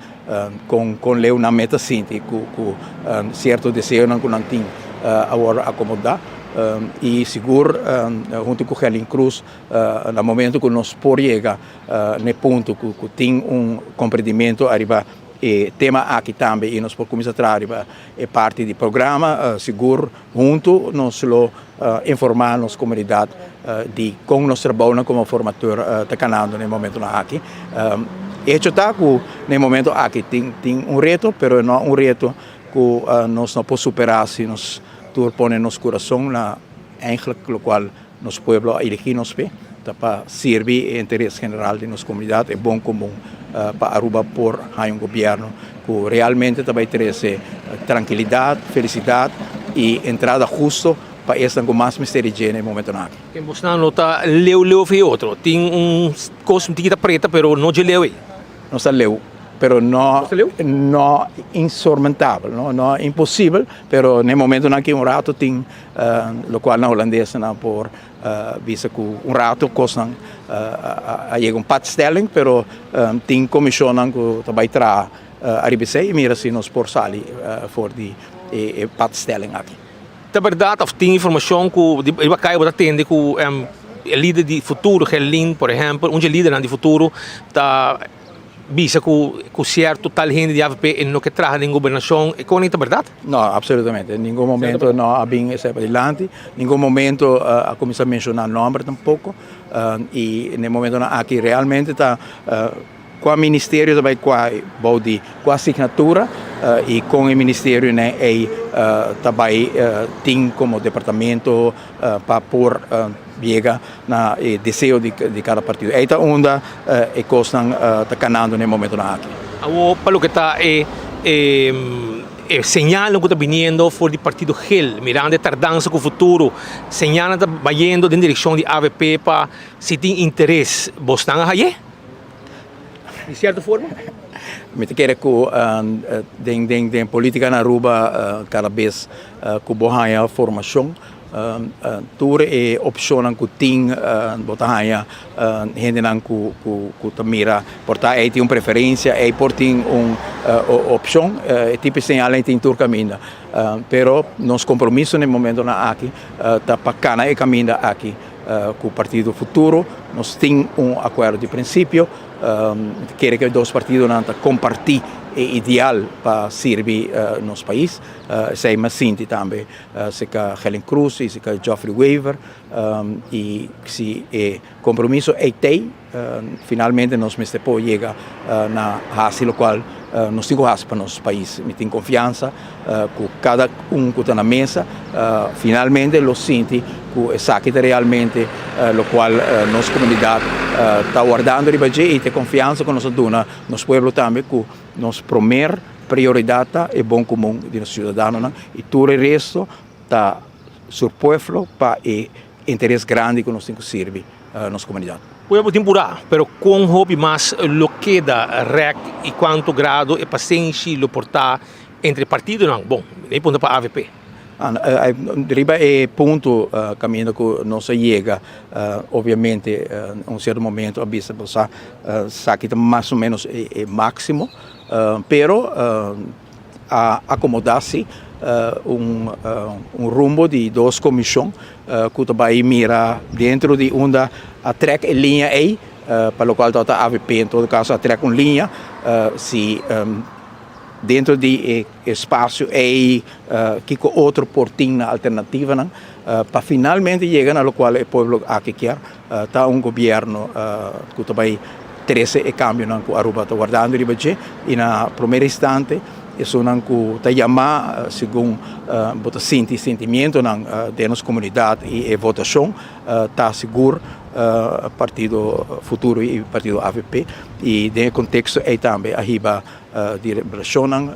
kon kon leu nan meta sinti ku ku sierto deseonan ku nan tin a wòrdu akomodá. I sigur huntu ku Gerlin Cruz na momento ku nos por yega na e punto ku ku tin un komprendimentu ariba e tema aki tambe i nos por kuminsá traha riba e parti di programa, sigur Huntu nos lo informá nos komunidat di kon nos trabounan komo formator ta kanando na e momentonan aki. Hecho ta ku na e momento aki tin tin un reto, pero no un reto ku nos no por superá si nos tur pone nos kurason na eigentlik lokual nos pueblo a eligí nos p'e, ta pa sirbi e interes general di nos komunidat, e bon komun pa Aruba por haña un gobièrnu ku realmente ta bai trese trankilidat, felisidat i entrada husto pa esnan ku mas mester di dje na e momentonan aki. Ken bosnan no ta leu leu for e otro? Tin un kos un tiki ta preta pero no dje leu ei. Nos ta leu, pero no no insormentabel, no no imposibel, pero na e momentonan aki un rato tin lokual na hulandes nan por bisa ku un rato kosnan a yega un patstelling, pero tin komishonnan ku ta bai traha ariba esei i mira si nos por sali for di e patstelling aki. Ta bèrdat òf tin informashon ku riba kaya bo ta tende ku e lider di futuro Gerlin por ehèmpel un dje lidernan di futuro ta bisa ku ku sierto tal hende di avp e no ke traha den gobernashon e kon ei ta bèrdat? No, absolutamente. Ningun momento no a bin esei padilanti, ningun momento a kuminsá menshoná nòmber tampoko i na e momentonan aki realmente ta kua ministerio ta bai kua bou di kua asignatura i kon e ministerionan ei ta bai tin komo departamento pa por yega na e deseo di kada partido. Ei ta unda e kosnan ta kanando na e momentonan aki. Awor pa loke ta e e señalnan ku ta biniendo for di partido gel, mirando e tardansa ku futuro, señalnan ta bayendo den direkshon di avp pa si tin interes bosnan a haye? Di sierto forma? Mi ta kere ku den den den politika na Aruba kada bes ku bo haña formashon. Tur e opshonnan ku tin bo ta haña hendenan ku ku ta mira por ta ei tin un preferensia, ei por tin un opshon. E tipo señalnan ei tin tur kaminda. Pero nos kompromiso na e momentonan aki ta pa kana e kaminda aki ku Partido Futuro. Nos tin un akuerdo di prinsipio. Mi ta kere ku e dos partidonan ta kompartí e ideal pa sirbi nos pais. Esei mi a sinti tambe serka Helen Cruz i serka Geoffrey Wever. I si e kompromiso ei t'ei, finalmente nos mester por yega na hasi lokual nos tin ku hasi pa nos pais. Mi tin konfiansa ku kada un ku ta na mesa finalmente lo sinti ku esaki ta realmente lokual nos komunidat ta wardando riba dje i ta e konfiansa ku nos a duna nos pueblo tambe ku nos promer prioridat ta e bon komun di nos siudadanonan i tur e resto ta surpueflo pa e interes grandi ku nos tin ku sirbi nos komunidat. Pueblo tin purá, pero kon hopi mas lo keda rèk i kuantu grado e pasenshi lo por ta entre partidonan? Bon, mi punta pa avp. Riba e punto kaminda ku nos a yega, obviamente un sierto momento a bisa bo sa esaki ta mas o ménos e máksimo, pero a akomodá si un rumbo di dos komishon ku ta bai mira dentro di unda a trèk e liña ei, pa lokual tabata avp en todo kaso a trèk un liña si dentro di e espasio ei kiko otro por tin na alternativanan pa finalmente yega na lokual e pueblo aki kier ta un gobierno ku ta bai trese e kambionan ku Aruba ta wardando riba dje i na promer instante esunnan ku ta yama segun bo ta sinti sentimientonan den nos komunidat i e votashon ta sigur Partido Futuro i Partido avp i den e konteksto ei tambe a hiba deliberashonnan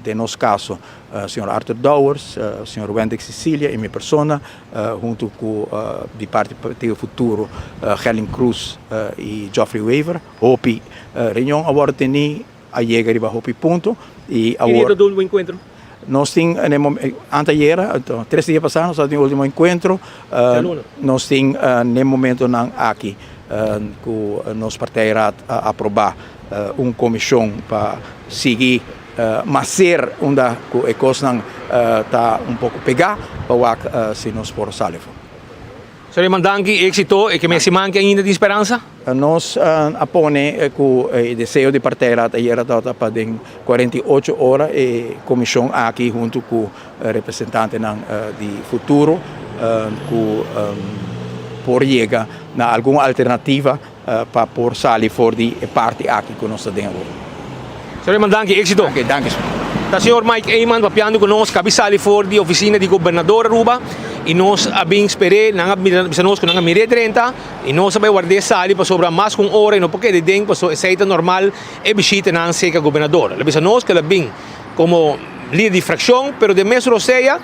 den nos kaso señor Arthur Dowers, señor Wendrick Cecilia i mi persona huntu ku di parti Partido Futuro Gerlin Cruz i Geoffrey Wever. Hopi reunion a wòrdu tení, a yega riba hopi punto i awor. Ki dia ta duna bo enkuentro? Nos tin anteayera, tres dia pasá nos a tin ultimo enkuentro. Djaluna. Nos tin n'e momentonan aki ku nos partijraad a aprobá un komishon pa sigui mas ser unda ku e kosnan ta un poko pegá pa wak si nos por sali afó. Señor Eman danki, éxito, e ke mes siman ke ainda tin speransa? Nos a pone ku e deseo di partijraad ayera tabata pa den 48 ora e komishon aki huntu ku representantenan di futuro ku por yega na algun alternativa pa por sali for di e parti aki ku nos ta den awor. Señor Eman danki, éxito. Danki, danki señor. Ta señor Mike Eman papiando ku nos kabi sali for di ofisina di gobernador Aruba i nos a bin sper'é, nan a bisa nos ku nan a mir'é drenta i nos a bai ward'é sali pasobra mas ku un ora i no por keda den pasobra esei ta normal e bishitanan serka gobernador. El a bisa nos ku el a bin komo lider di frakshon pero den mes rosea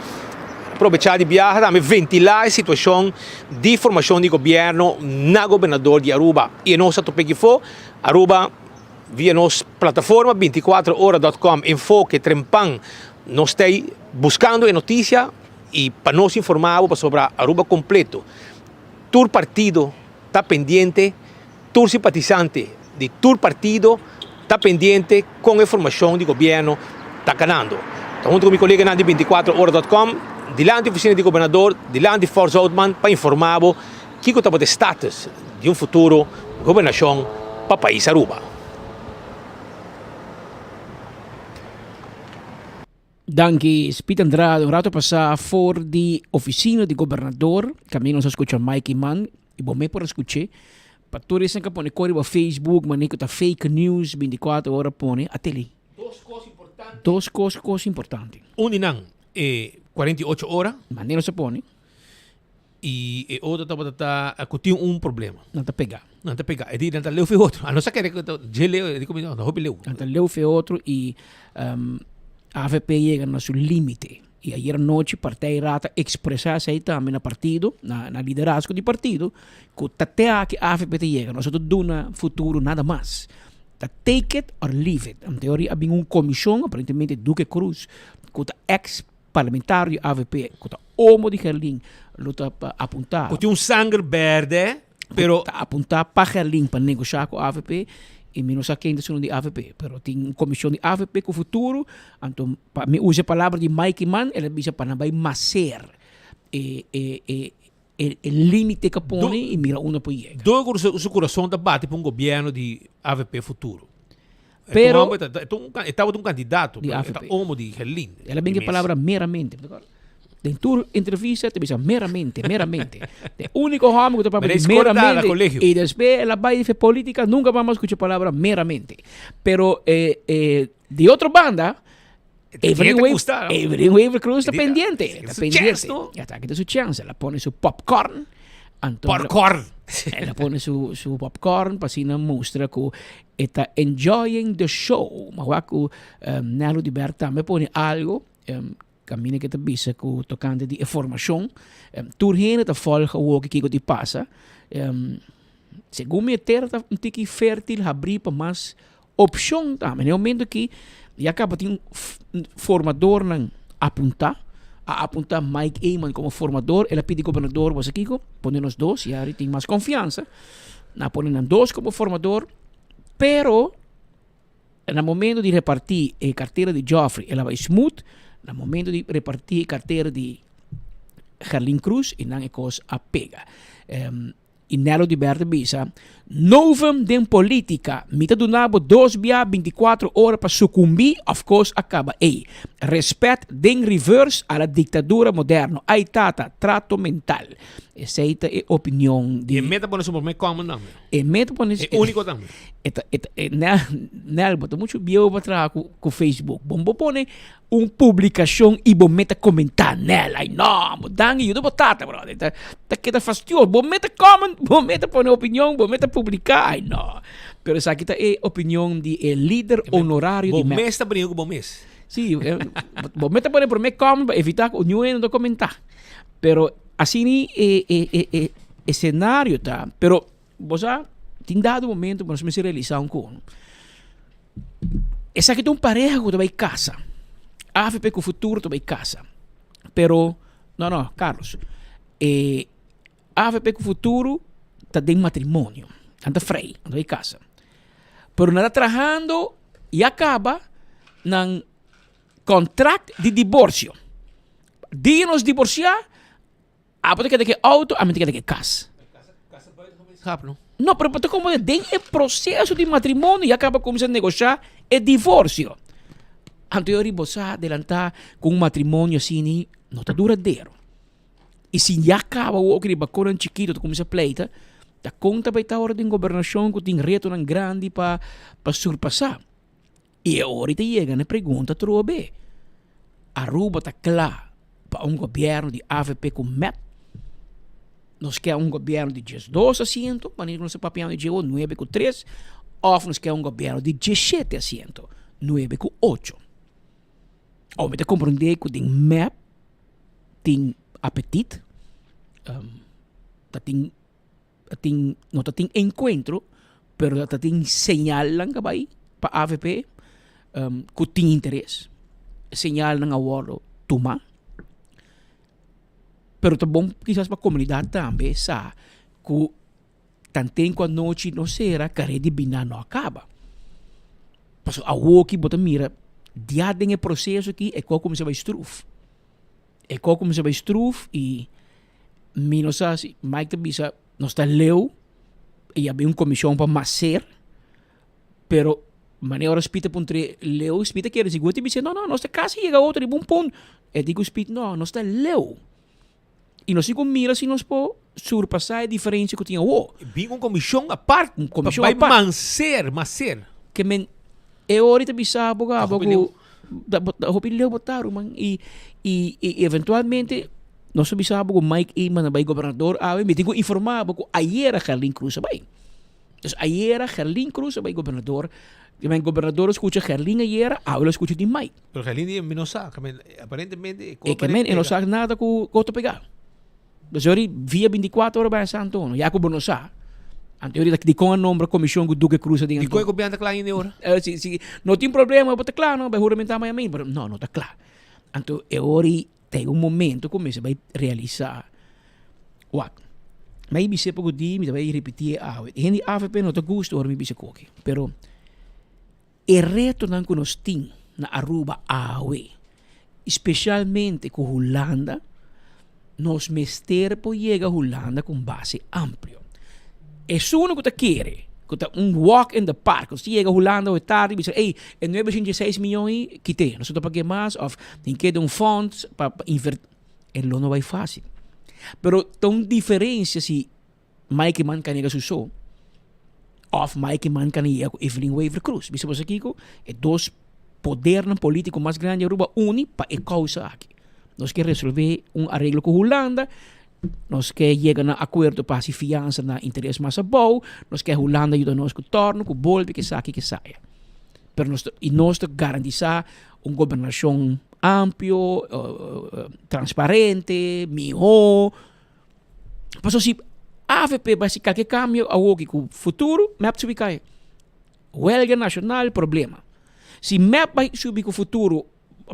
Aprobecha di biaha tambe ventila e situacion di formacion di gobierno na gobernador di Aruba. Y e nos a tope kifo Aruba via nos plataforma 24 ora dot com enfoke trempan nos ta buscando e noticia y pa nos informa bo pasobra Aruba completo tur partido ta pendiente tur simpatizante di tur partido ta pendiente con e formacion di gobierno ta canando. Ta hunto cu mi coleganan di 24 ora dot com dilanti oficina di gobernador, dilanti Fort Zoutman pa informa bo kico tabata e status di un futuro gobernacion pa pais Aruba. Danki Speed Andrade. Un rato pasá for di oficina di gobernador caminda nos a scucha Mike Eman y bo me por a scuché pa tur esnan cu a pone cor riba Facebook mane cu ta fake news binticuatro ora pone a tele. Dos cos importante. Dos cos cos importante. Un di nan e 48 ora. Mane nos a pone. Y e otro tabata ta cu tin un problema. Nan ta pega. Nan ta pega. E di nan ta leu fe otro. A no sa kere cu ta dje leu, e di cu mi no, ta hopi leu. Nan ta leu fe otro y avp yega na su limite. Y ayer anochi partijraad a expresa esey tambe na partido, na na liderazgo di partido, cu ta te aki avp ta yega. Nos no ta duna futuro nada mas. Ta take it or leave it. Anto a bin un comision, aparentemente Duque Cruz, cu ta ex. parlamentario di avp ku ta omo di Gerlin lo ta apuntá. Ku tin un sanger bèrdè, pero. Ta apuntá pa Gerlin pa negoshá ku avp i mi no sa ken ta esun di avp, pero tin un komishon di avp ku futuro, anto pa mi usa e palabra di Mike Eman, el a bisa pa nan bai maser e e e e e limite ku a pone i mira unda por yega. Dor ku su kurason ta bati pa un gobièrnu di avp futuro. Pero. E tabata un kandidato, pero e ta omo di Gerlin. El a bin ku e palabra meramente. Den tur entrevista ta bisa meramente, meramente. E úniko hòmber ku ta papia di meramente. I despues el a bai di polítika, nunka mas a skucha e palabra meramente. Pero di otro banda, Evelyn Wever, Evelyn Wever Croes ta pendiente. Ta pendiente. Ya ta, aki ta su chance. El a pone su popcorn. Anto, popcorn. El a pone su, su popcorn pa asina mustra ku e ta enjoying the show. Ma wak ku um, Nelo di Ber tambe pone algo. Um, Camina ke ta bisa ku tokante di e formashon. Um, tur hende ta volga woki kiko di pasa. Um, segun mi e tera ta un tiki fértil, habrí pa mas opshon tambe. Na e momento aki ya kaba tin formadornan apuntá. A apuntá Mike Eman komo formador. El a pidi gobernador, bo sa kiko? Pone nos dos, ya tin mas konfiansa. Nan a pone nan dos komo formador, pero Na momento di repartí e kartera di Geoffrey el a bai smooth, na momento di repartí e kartera di Gerlin Cruz i nan e kos a pega. I Nello di Bert a bisa, Novum den politica, mi ta duna bo dos bia binticuatro ora pa sucumbí of kos a caba ey. Respet den reverse a la dictadura moderno. Ay tata, trato mental. Esey ta e opinion di. E meta pone su prome comment tambe. E meta pone. E unico tambe. E ta, e ta, e Nel, Nel, bo ta mucho bieu pa traha ku, ku Facebook. Bon bo pone un publicacion y bo meta comenta, Nel, ay no, bo danki yuda bo tata, brother. Ta, ta keda fastioso. Bo meta comment, bo meta pone opinion, bo meta publica, ay no. Pero esaki ta e opinion di e lider honorario Bo di MEP. mes ta bringa ku bo mes. Sí, bo meta pone prome comment pa evita ku niun hende no ta comenta. Pero asina e, e, e, e escenario ta. Pero Bo sa, tin dado momento ku nos mester realisá un kon. Esaki ta un pareha ku ta bai kasa. Avp ku futuro ta bai kasa. Pero, no, no, Carlos. E avp ku futuro ta den matrimonio. Nan ta frei, nan ta bai kasa. Pero nan ta trahando i a kaba nan kontrakt di diborsio. Dia nos diborsiá, Abo ta keda ku e outo, ami ta keda ku e kas. No, pero bo ta komprende den e proseso di matrimonio ya kaba kuminsá negoshá e divorsio. Anto yori bo sa adelantá ku un matrimonio asini no ta duradero. I si ya kaba awor riba konan chikito ta kuminsá pleita, ta kon ta bai ta ora den gobernashon ku tin retonan grandi pa pa surpasá. I e ora ta yega na e pregunta atrobe, Aruba ta kla pa un gobièrnu di avp ku mep? Nos ke un gobièrnu di diesdos asiento, manera ku nos ta papiando dje awor, nuebe ku tres, òf nos ke un gobièrnu di diesshete asiento, nuebe ku ocho? Awor mi ta komprondé ku den mep tin apetit, ta tin Ta tin, no ta tin encuentro, pero ta tin señalnan ka bai pa avp cu tin interes. Señalnan a wordo tuma. Pero ta bon kisas pa comunidad tambe sa cu tanten cu anochi no cera, kare di bina no a caba. Pasobra awoki bo ta mira dia den e proceso aki e cos cuminsa bai struf. E kos kuminsá bai struf i mi no sa si Mike ta bisa nos ta leu i a bin un komishon pa maser pero manera ora Speed ta puntr'é leu Speed ta kere sigur ta bisa no no nos ta kasi yega otro riba un punto e di ku Speed no nos ta leu i nos tin ku mira si nos por surpasá e diferensia ku tin awor. Bin un komishon apart Un komishon pa bai apart. manser maser. Ke men e ora ta bisa bo Ta kaba hopi ku leu. ta bo ta hopi leu bo ta ruman i i i eventualmente nos a bisa bo ku Mike Eman a bai gobernador awe mi tin ku informa bo ku ayera Gerlin Cruz a bai. Dus ayera Gerlin Cruz a bai gobernador ke men gobernador a skucha Gerlin ayera awe lo skucha di Mike. Pero Gerlin di mi no sa ke men aparentemente e E ke men e no sa nada ku ku ta pega. Pues ori via binticuatro ora bai San Antonio, ya cu bo no sa. Anto ori dicon a nombra comision cu Duque Cruz a den Dicon e gobierno ta cla ainda ora? Si, si, no tin problema, bo ta cla no, bai huramenta mañana, pero no, no ta cla. Anto e ora ei ta un momento ku mester bai realisá, wak, mi a bis'é poko di, mi ta bai ripití e awe. E hende di avp no ta gusta ora mi bisa koke, pero e retonan ku nos tin na Aruba awe, spesialmente ku Hulanda, nos mester por yega Hulanda ku un base amplio. Esun ku ta kere ku ta un walk in the park, nos ta yega Hulanda hoy tardi i bisa ey e nuebe shinta i seis miyon ei kit'é, nos no ta pag'é mas òf tin keda un fonds pa inverti, e lo no bai fásil. Pero ta un diferensia si Mike Eman ka nega su so of Mike Eman ka nega ku Evelyn Wever Croes. Bisa boso kiko? E dos podernan politico mas grandi Aruba uni pa e causa aki. Nos ke resolve un areglo ku Hulanda, nos ke yega na akuerdo pa hasi fiansa na interes mas abou, nos ke Hulanda yuda nos ku torno, ku bolbe, ke esaki, ke esaya. Pero nos ta, i nos ta garantisa un gobernashon amplio, transparente, miho. Pasobra si avp bai hasi kalke kambio awoki ku futuro, mep subi kai. Welga nashonal, problema. Si mep bai subi ku futuro,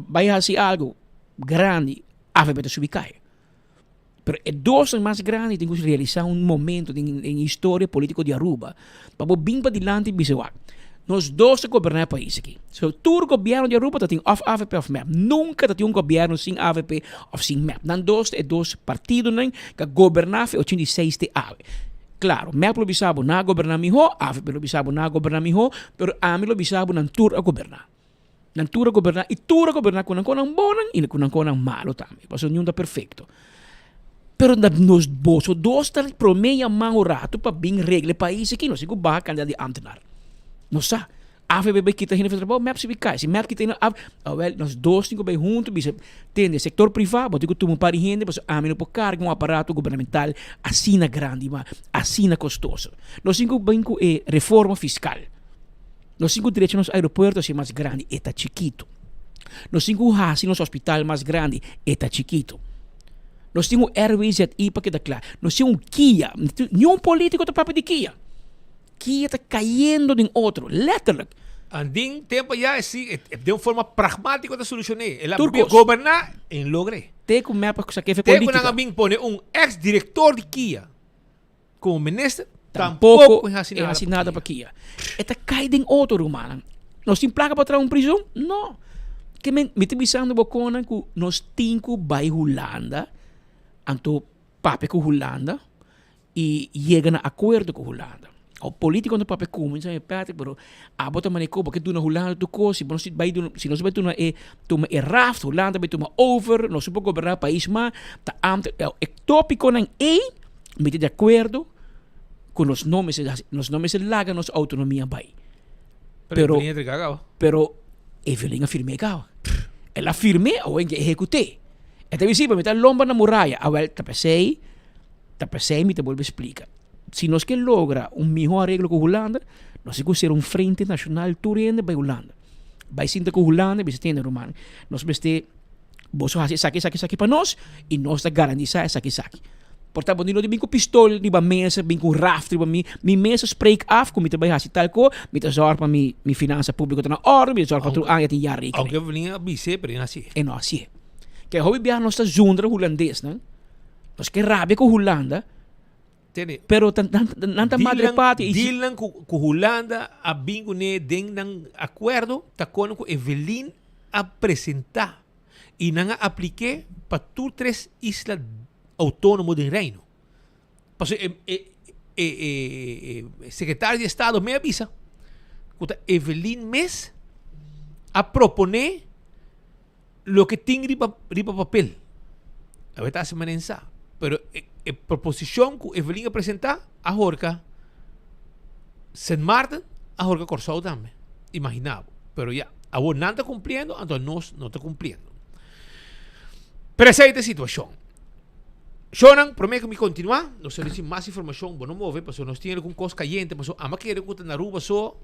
bai hasi algu grandi, avp ta subi kai. Pero e dosnan mas grandi tin ku realisa un momento den historia politiko di Aruba pa bo bin padilanti i bisa wak, nos dos ta goberna e pais aki. So tur gobierno di Aruba ta tin of avp of mep. Nunca ta tin un gobierno sin avp of sin mep. Nan dos ta e dos partidonan ku a goberna fe 86 te awe. Claro, mep lo bisa bo nan a goberna miho, avp lo bisa bo nan a goberna miho, pero ami lo bisa bo nan tur a goberna. Nan tur a goberna i tur a goberna ku nan konan bonnan i ku nan konan malo tambe, pasobra niun ta perfekto. Pero na nos boso dos ta prome yama un rato pa bin regla e pais aki, nos tin ku baha kantidat di ambtenar. Nos sa, avp bai kita hende for trabou, mep si bai kai, si mep kita hende avp, awel nos dos tin ku bai huntu bisa tende sektor priva bo tin ku tuma un par di hende pasobra ami no por karga un aparato gubernamental asina grandi ma asina kostoso. Nos tin ku bin ku e reforma fiskal. Nos tin ku drecha nos aeropuerto hasi mas grandi, e ta chikitu. Nos tin ku hasi nos hospital mas grandi, e ta chikitu. Nos tin un RWZI pa keda kla. Nos tin un kia. Niun politiko ta papia di kia. Kia ta kayendo den otro, letterlijk. Andin tempo ya e si den un forma pragmatico ta solucion'é. El a Tur kos. goberná en logr'é. Te ku mep a sakefe Te ku politika. nan a bin pone un ex director di kia. Como minister tampoco tampoco e hasi e nada hasi pa nada Kia. pa Kia. E ta kai den otro rumannan. Nos tin plaka pa traha un prison? No. Ke men mi ta bisando bo konan ku nos tin ku bai Hulanda, anto papia ku Hulanda i yega na akuerdo ku Hulanda. O politikonan ta papia ku mi, mi sa Patrick, pero abo ta manera ku bo ke duna Hulanda tur kos, si bo no bai duna, si nos bai tuma e tuma e raft, Hulanda bai tuma over, nos no por goberná pais mas, ta amte e topikonan ei Mi ta di akuerdo ku nos no mester hasi, nos no mester laga nos outonomia bai. Pero Evelyn a entrega kaba. Pero Evelyn a firm'é kaba. El a firm'é, awor e ehekut'é. E ta bisa, mi ta lomba na muraya. Awel, ta p'esei, ta p'esei mi ta bolbe splika. Si nos ke logra un mihó areglo ku Hulanda, nos tin ku sera un frente nashonal tur hende bai Hulanda. Bai sinta ku Hulanda i bisa, tende ruman, nos mester. Boso hasi esaki, esaki, esaki pa nos i nos ta garantisa esaki, esaki. Por ta bo no di bin ku pistol riba mesa, bin ku raft riba mi. Mi mes a spreek af ku mi ta bai hasi tal ko, mi ta zòrg pa mi mi finansa públiko ta na òrdu, mi ta zòrg pa tur aña tin ya rekening. Aunke Evelyn a bis'é, pero e no hasié. E no hasié. Ke hopi biaha nos ta zundra hulandesnan, nos ke rabia ku Hulanda, Tene. pero ta nan nan ta madre patria i si. Dealnan ku ku Hulanda a bin kuné den nan akuerdo ta kono ku Evelyn a presentá i nan a aplik'é pa tur tres isla outónomo den Reino. Pasobra e e e e sekretario di estado mes a bisa ku ta Evelyn mes a proponé Loke tin riba riba papel awe ta hasi manera sa, pero e e proposishon ku Evelyn a presentá a horka Sint Maarten, a horka Kòrsou tambe. Imaginá bo. Pero ya, awor nan ta kumpliendo, anto nos no ta kumpliendo. Pero esei ta e situashon. Shownan, promé ku mi kontinuá, nos ta risibi mas informashon, bo no move, pasobra nos tin algun kos kayente, pasobra amo a kere ku ta na Aruba so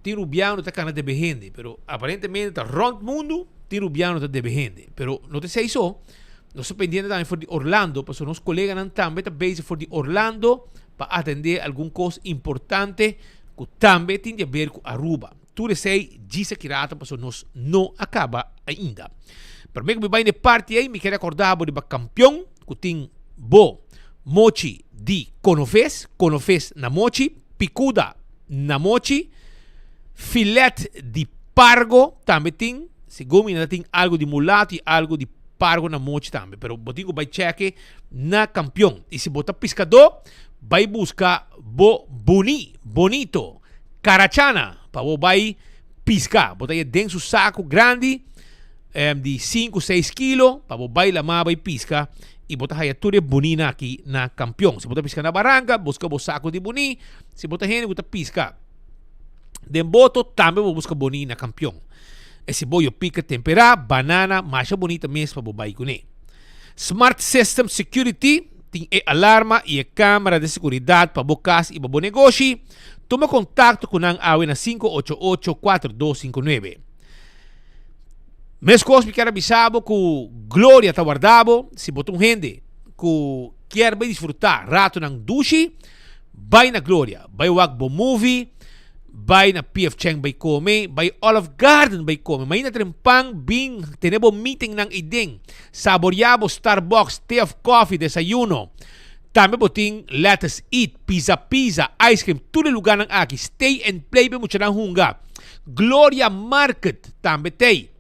tin rubiano ta kana debe hende, pero aparentemente ta rònt mundu tin rubiano ta debe hende. Pero no ta esei so, nos ta pendiente tambe for di Orlando, pasobra nos koleganan tambe ta bezig for di Orlando pa atendé algun kos importante ku tambe tin di aber ku Aruba. Tur esei djis aki rato pasobra nos no a kaba ainda. Promé ku mi bai na e parti ei mi kere akorda bo riba kampion ku tin bo mochi di konoves, konoves na mochi, pikuda na mochi, filet di pargo tambe tin, segun mi nan ta tin algu di mulato i algu di pargo na mochi tambe, pero bo tin ku bai chèke na kampion. I si bo ta piskadó bai buska bo buni, bonito, karachana pa bo bai piska. Bo ta haña den su saku grandi di sinku, seis kilo pa bo bai lamá bai piska i bo ta haña tur e buninan aki na Kampion. Si bo ta piska na baranka, buska bo saku di buni. Si bo ta hende ku ta piska den boto, tambe bo buska buni na Kampion. E siboyo pika temperá, banana, masha bunita mes pa bo bai kuné. Smart System Security tin e alarma i e kamera di seguridat pa bo kas i pa bo negoshi. Tuma kontakto ku nan awe na 588 4259. Meskos mi kier a bisa bo ku Gloria ta warda bo, si bo ta un hende ku kier bai disfrutá ratonan dushi, bai na Gloria, bai wak bo movie, bai na PF Chang bai kome, bai Olive Garden bai kome, mainta trempan bin tene bo meetingnan eiden, saboreá bo Starbucks, tea of coffee, desayuno. Tambe bo tin Lettuce Eat, Pizza Pizza, Ice Cream, tur e lugarnan aki, Stay and Play pa e muchanan hunga. Gloria Market tambe t'ei.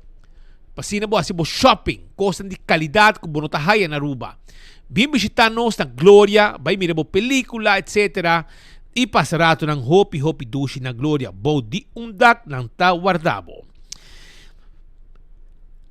Pa asina bo hasi bo shopping, kosnan di kalidat ku bo no ta haya na Aruba. Bin bishita nos na Gloria, bai mira bo pelikula etc. I pasa ratonan hopi hopi dushi na Gloria. Bou di un dak nan ta warda bo.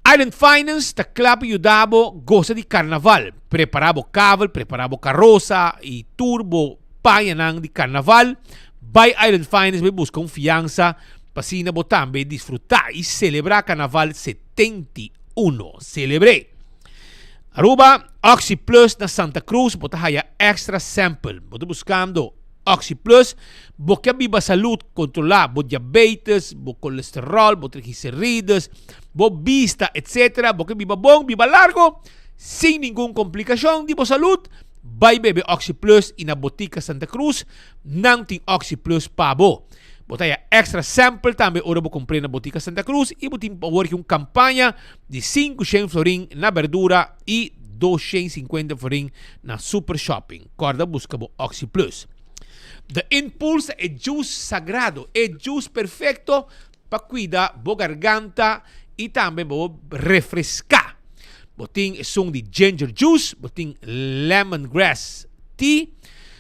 Island Finance ta kla pa yuda bo gosa di karnaval. Prepara bo kavel, prepara bo karosa i tur bo pañanan di karnaval. Bai Island Finance bai buska un fiansa pa asina bo tambe disfruta i selebrá karnaval 71. Selebr'é! Aruba, Oxi Plus na Santa Cruz bo ta haya extra sample. Bo ta buskando Oxi Plus, bo ke biba salud, kontrolá bo diabetes, bo kolesterol, bo triglicerides, bo bista, etc. Bo ke biba bon, biba largo, sin ningun komplikashon di bo salud, bai bebe Oxi Plus i na Botica Santa Cruz nan tin Oxi Plus pa bo. Bo ta haya extra sample tambe ora bo compr'é na Botica Santa Cruz i bo tin awor ki un kampaña di 500 florin na berdura i 250 florin na Super Shopping. Kòrda buska bo Oxi Plus. The Impulse ta e juice sagrado, e juice perfecto pa cuida bo garganta y tambe pa bo refresca. Bo tin esun di ginger juice, bo tin lemongrass tea,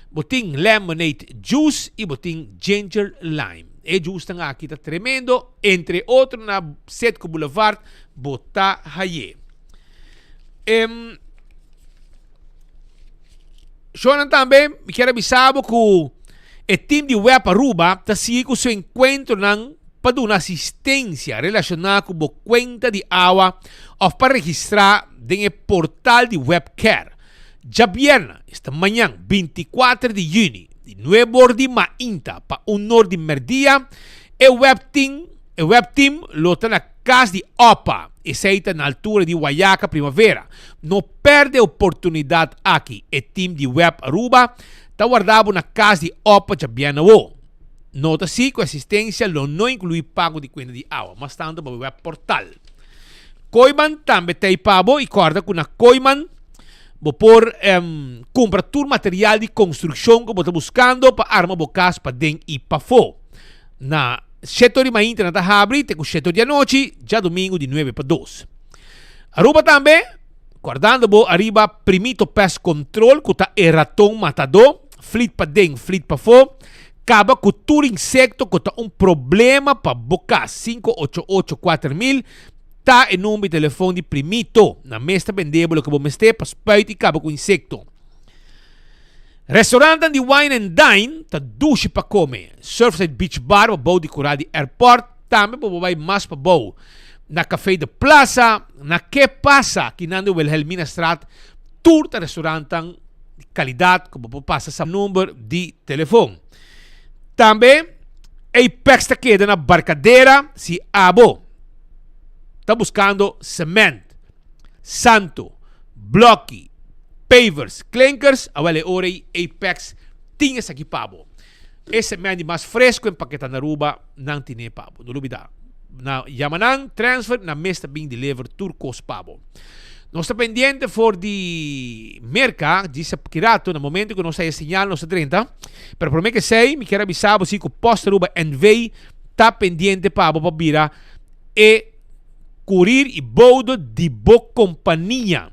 bo tin lemonade juice y bo tin ginger lime. E juicenan aki ta tremendo, entre otro na Citgo Boulevard bo ta haye. Em. Shownan tambe mi kier a bisa bo ku e team di web Aruba ta sigui ku su enkuentronan pa duna asistensia relashoná ku bo kuenta di awa òf pa registrá den e portal di WebCare. Djabièrna, esta mañan 24 di yüni, di nuebe or di mainta pa un or di mèrdia, e web team e web team lo ta na Kas di Opa, esei ta na altura di Wayaca Primavera. No perde e oportunidad aki, e team di Web Aruba ta warda bo na Kas di Opa djabièrnè awo. Nota si ku e asistencia lo no inclui pago di kuenta di awa, mas tanto pa web portal. Kooiman tambe ta ei pa bo i kòrda ku na Kooiman bo por kumpra tur material di konstrukshon ku bo ta buskando pa arma bo kas paden i pafó. Na sheto di mainta nan ta habri te ku sheto di anochi, djadumingu di nuebe pa dos. Aruba tambe, kordando bo ariba Primito Pest Control ku ta e raton matadó, flit paden, flit pafó, kaba ku tur insekto ku ta un problema pa bo kas. 588 4000 ta e number di telefon di Primito. Nan mes ta bende bo loke bo mester pa spuit i kaba ku insekto. Restaurantnan di Wine and Dine ta dushi pa kome. Surfside Beach Bar pa bou di kura di airport. Tambe bo por bai mas pa bou na Café de Plaza, na Ke Pasa, kinan di Wilhelminastraat. Tur ta restaurantnan di kalidat ku bo por pasa sa number di telefon. Tambe Apex ta keda na Barcadera si abo ta buskando cement. Santo, Bloki, Pavers, Klinkers, awel e ora ei Apex tin esaki pa bo. E cement di mas fresco empaketa na Aruba nan tine pa bo. No lubida. Na yama nan transfer nan mes ta bin deliver tur cos pa bo. Nos ta pendiente for di Merca, djis ki rato na momento cu nos haya señal nos ta drenta. Pero prome ke esey mi kier a bisa bo si cu Post Aruba NV ta pendiente pa bo pa bira e curir y bode di bo compania.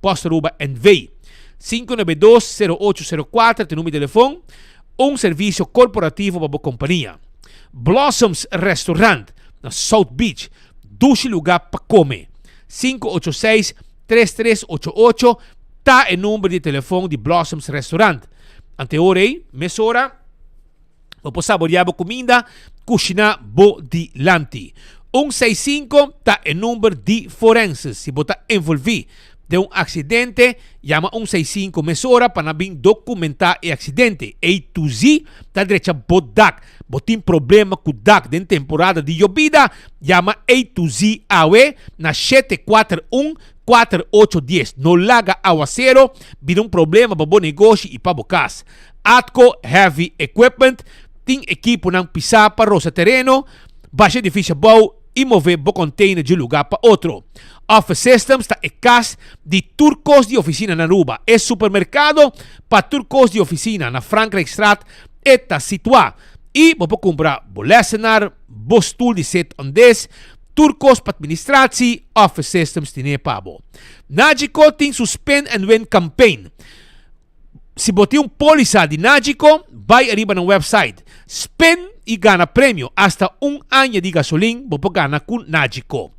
Post Aruba NV. 592 0804 ta e numero di telefon. Un servicio corporativo pa bo compania. Blossoms Restaurant na South Beach. Dushi luga pa come. 586 3388 ta e number di telefon di Blossoms Restaurant. Anteora ei, mesora bo por saborea bo cuminda cushiná bo dilanti. Un seis cinco ta e number di forenses. Si bo ta envolví den un accidente, yama un seis cinco mesora pa nan bin documentá e accidente. Ei tuzi ta drecha bo dak. Bo tin problema cu dak den temporada di yobida? Yama A to Z awe na 741 4810. No laga awacero bira un problema pa bo negoshi y pa bo cas. Atco Heavy Equipment tin ekiponan pisa pa rosa tereno, basha edificio abou y move bo container di un lugar pa otro. Office Systems ta e cas di tur cos di oficina na Aruba. E supermercado pa tur cos di oficina na Frankrijkstraat E ta situá i bo por kumpra bo lèsenar, bo stul di sit ondes, tur kos pa administratie, Office Systems tine pa bo. Nagico tin su Spin and Win campaign. Si bo tin un pólisa di Nagico, bai ariba nan website, spin i gana premio, hasta un aña di gasolin bo por gana ku Nagico.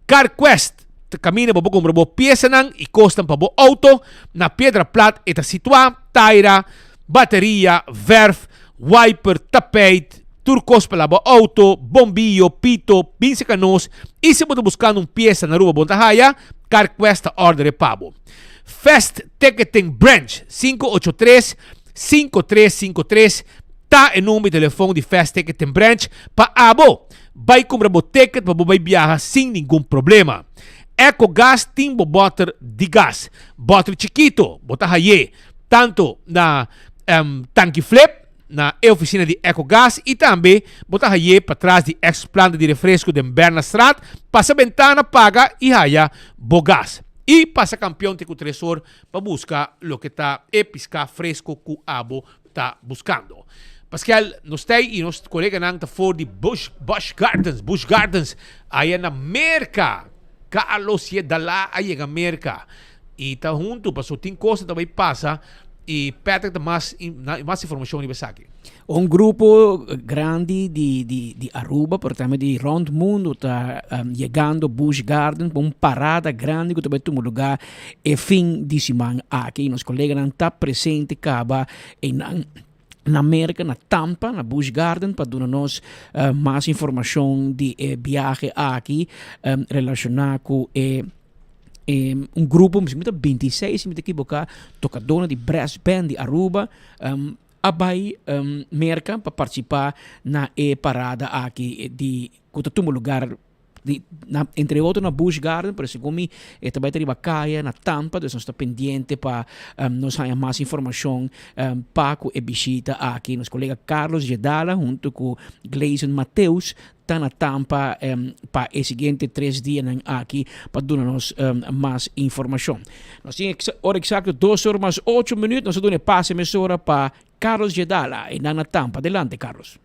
CarQuest ta kaminda bo por kumpra bo piesanan i kosnan pa bo outo, na Piedra Plat e ta situá, taira, Bateria, verf, wiper, tapijt, tur kos pa laba auto, bombillo, pito, bin serka nos y si bo ta buskando un piesa na Aruba bo ta haya, CarQuest ta order e pa bo. Fast Ticketing Branch, 583 5353 ta e number di telefon di Fast Ticketing Branch pa abo bai kumpra bo ticket pa bo bai biaha sin ningun problema. Ecogas tin bo boter di gas, boter chikito, bo ta haye. tanto na um, Tanki Flip, na e oficina di Ecogas y tambe bo ta haye patras di ex planta di refresco den Bernastraat, pasa bentana paga y haya bo gas. Y pasa Campeon te cu tres or pa busca loke ta e pisca fresco cu abo ta buscando. Pascal, nos ta y nos coleganan ta for di Busch, Busch Gardens, Busch Gardens, aya na Merca. Carlos Yedala a yega Merca. Y ta hunto paso tin cosnan ta bay pasa y Patrick ta mas mas informacion riba esaki. Un grupo grandi di di di Aruba pero tambe di rond mundo ta yegando Busch Garden pa un parada grandi cu ta bay tuma lugar e fin di siman aki. Nos coleganan ta presente caba eynan na Merca, na Tampa, na Busch Garden pa duna nos mas informacion di e biahe aki relaciona cu e un grupo, mi ta 26 si mi ta ekiboká, tokadónan di brass band di Aruba a bai Merka pa partisipá na e parada aki di ku ta tuma lugar di na entre otro na Busch Garden, pero segun mi e ta bai ta riba kaya na Tampa, dus nos ta pendiente pa nos haña mas informashon pa ku e bishita aki. Nos kolega Carlos Jedala huntu ku Gleison Mateus ta na Tampa pa e siguiente tres dianan aki pa duna nos mas informacion. Nos tin ora exacto dos ora mas ocho minuut. Nos ta duna e pase mesora pa Carlos Jedala e nan na Tampa. Adelante Carlos.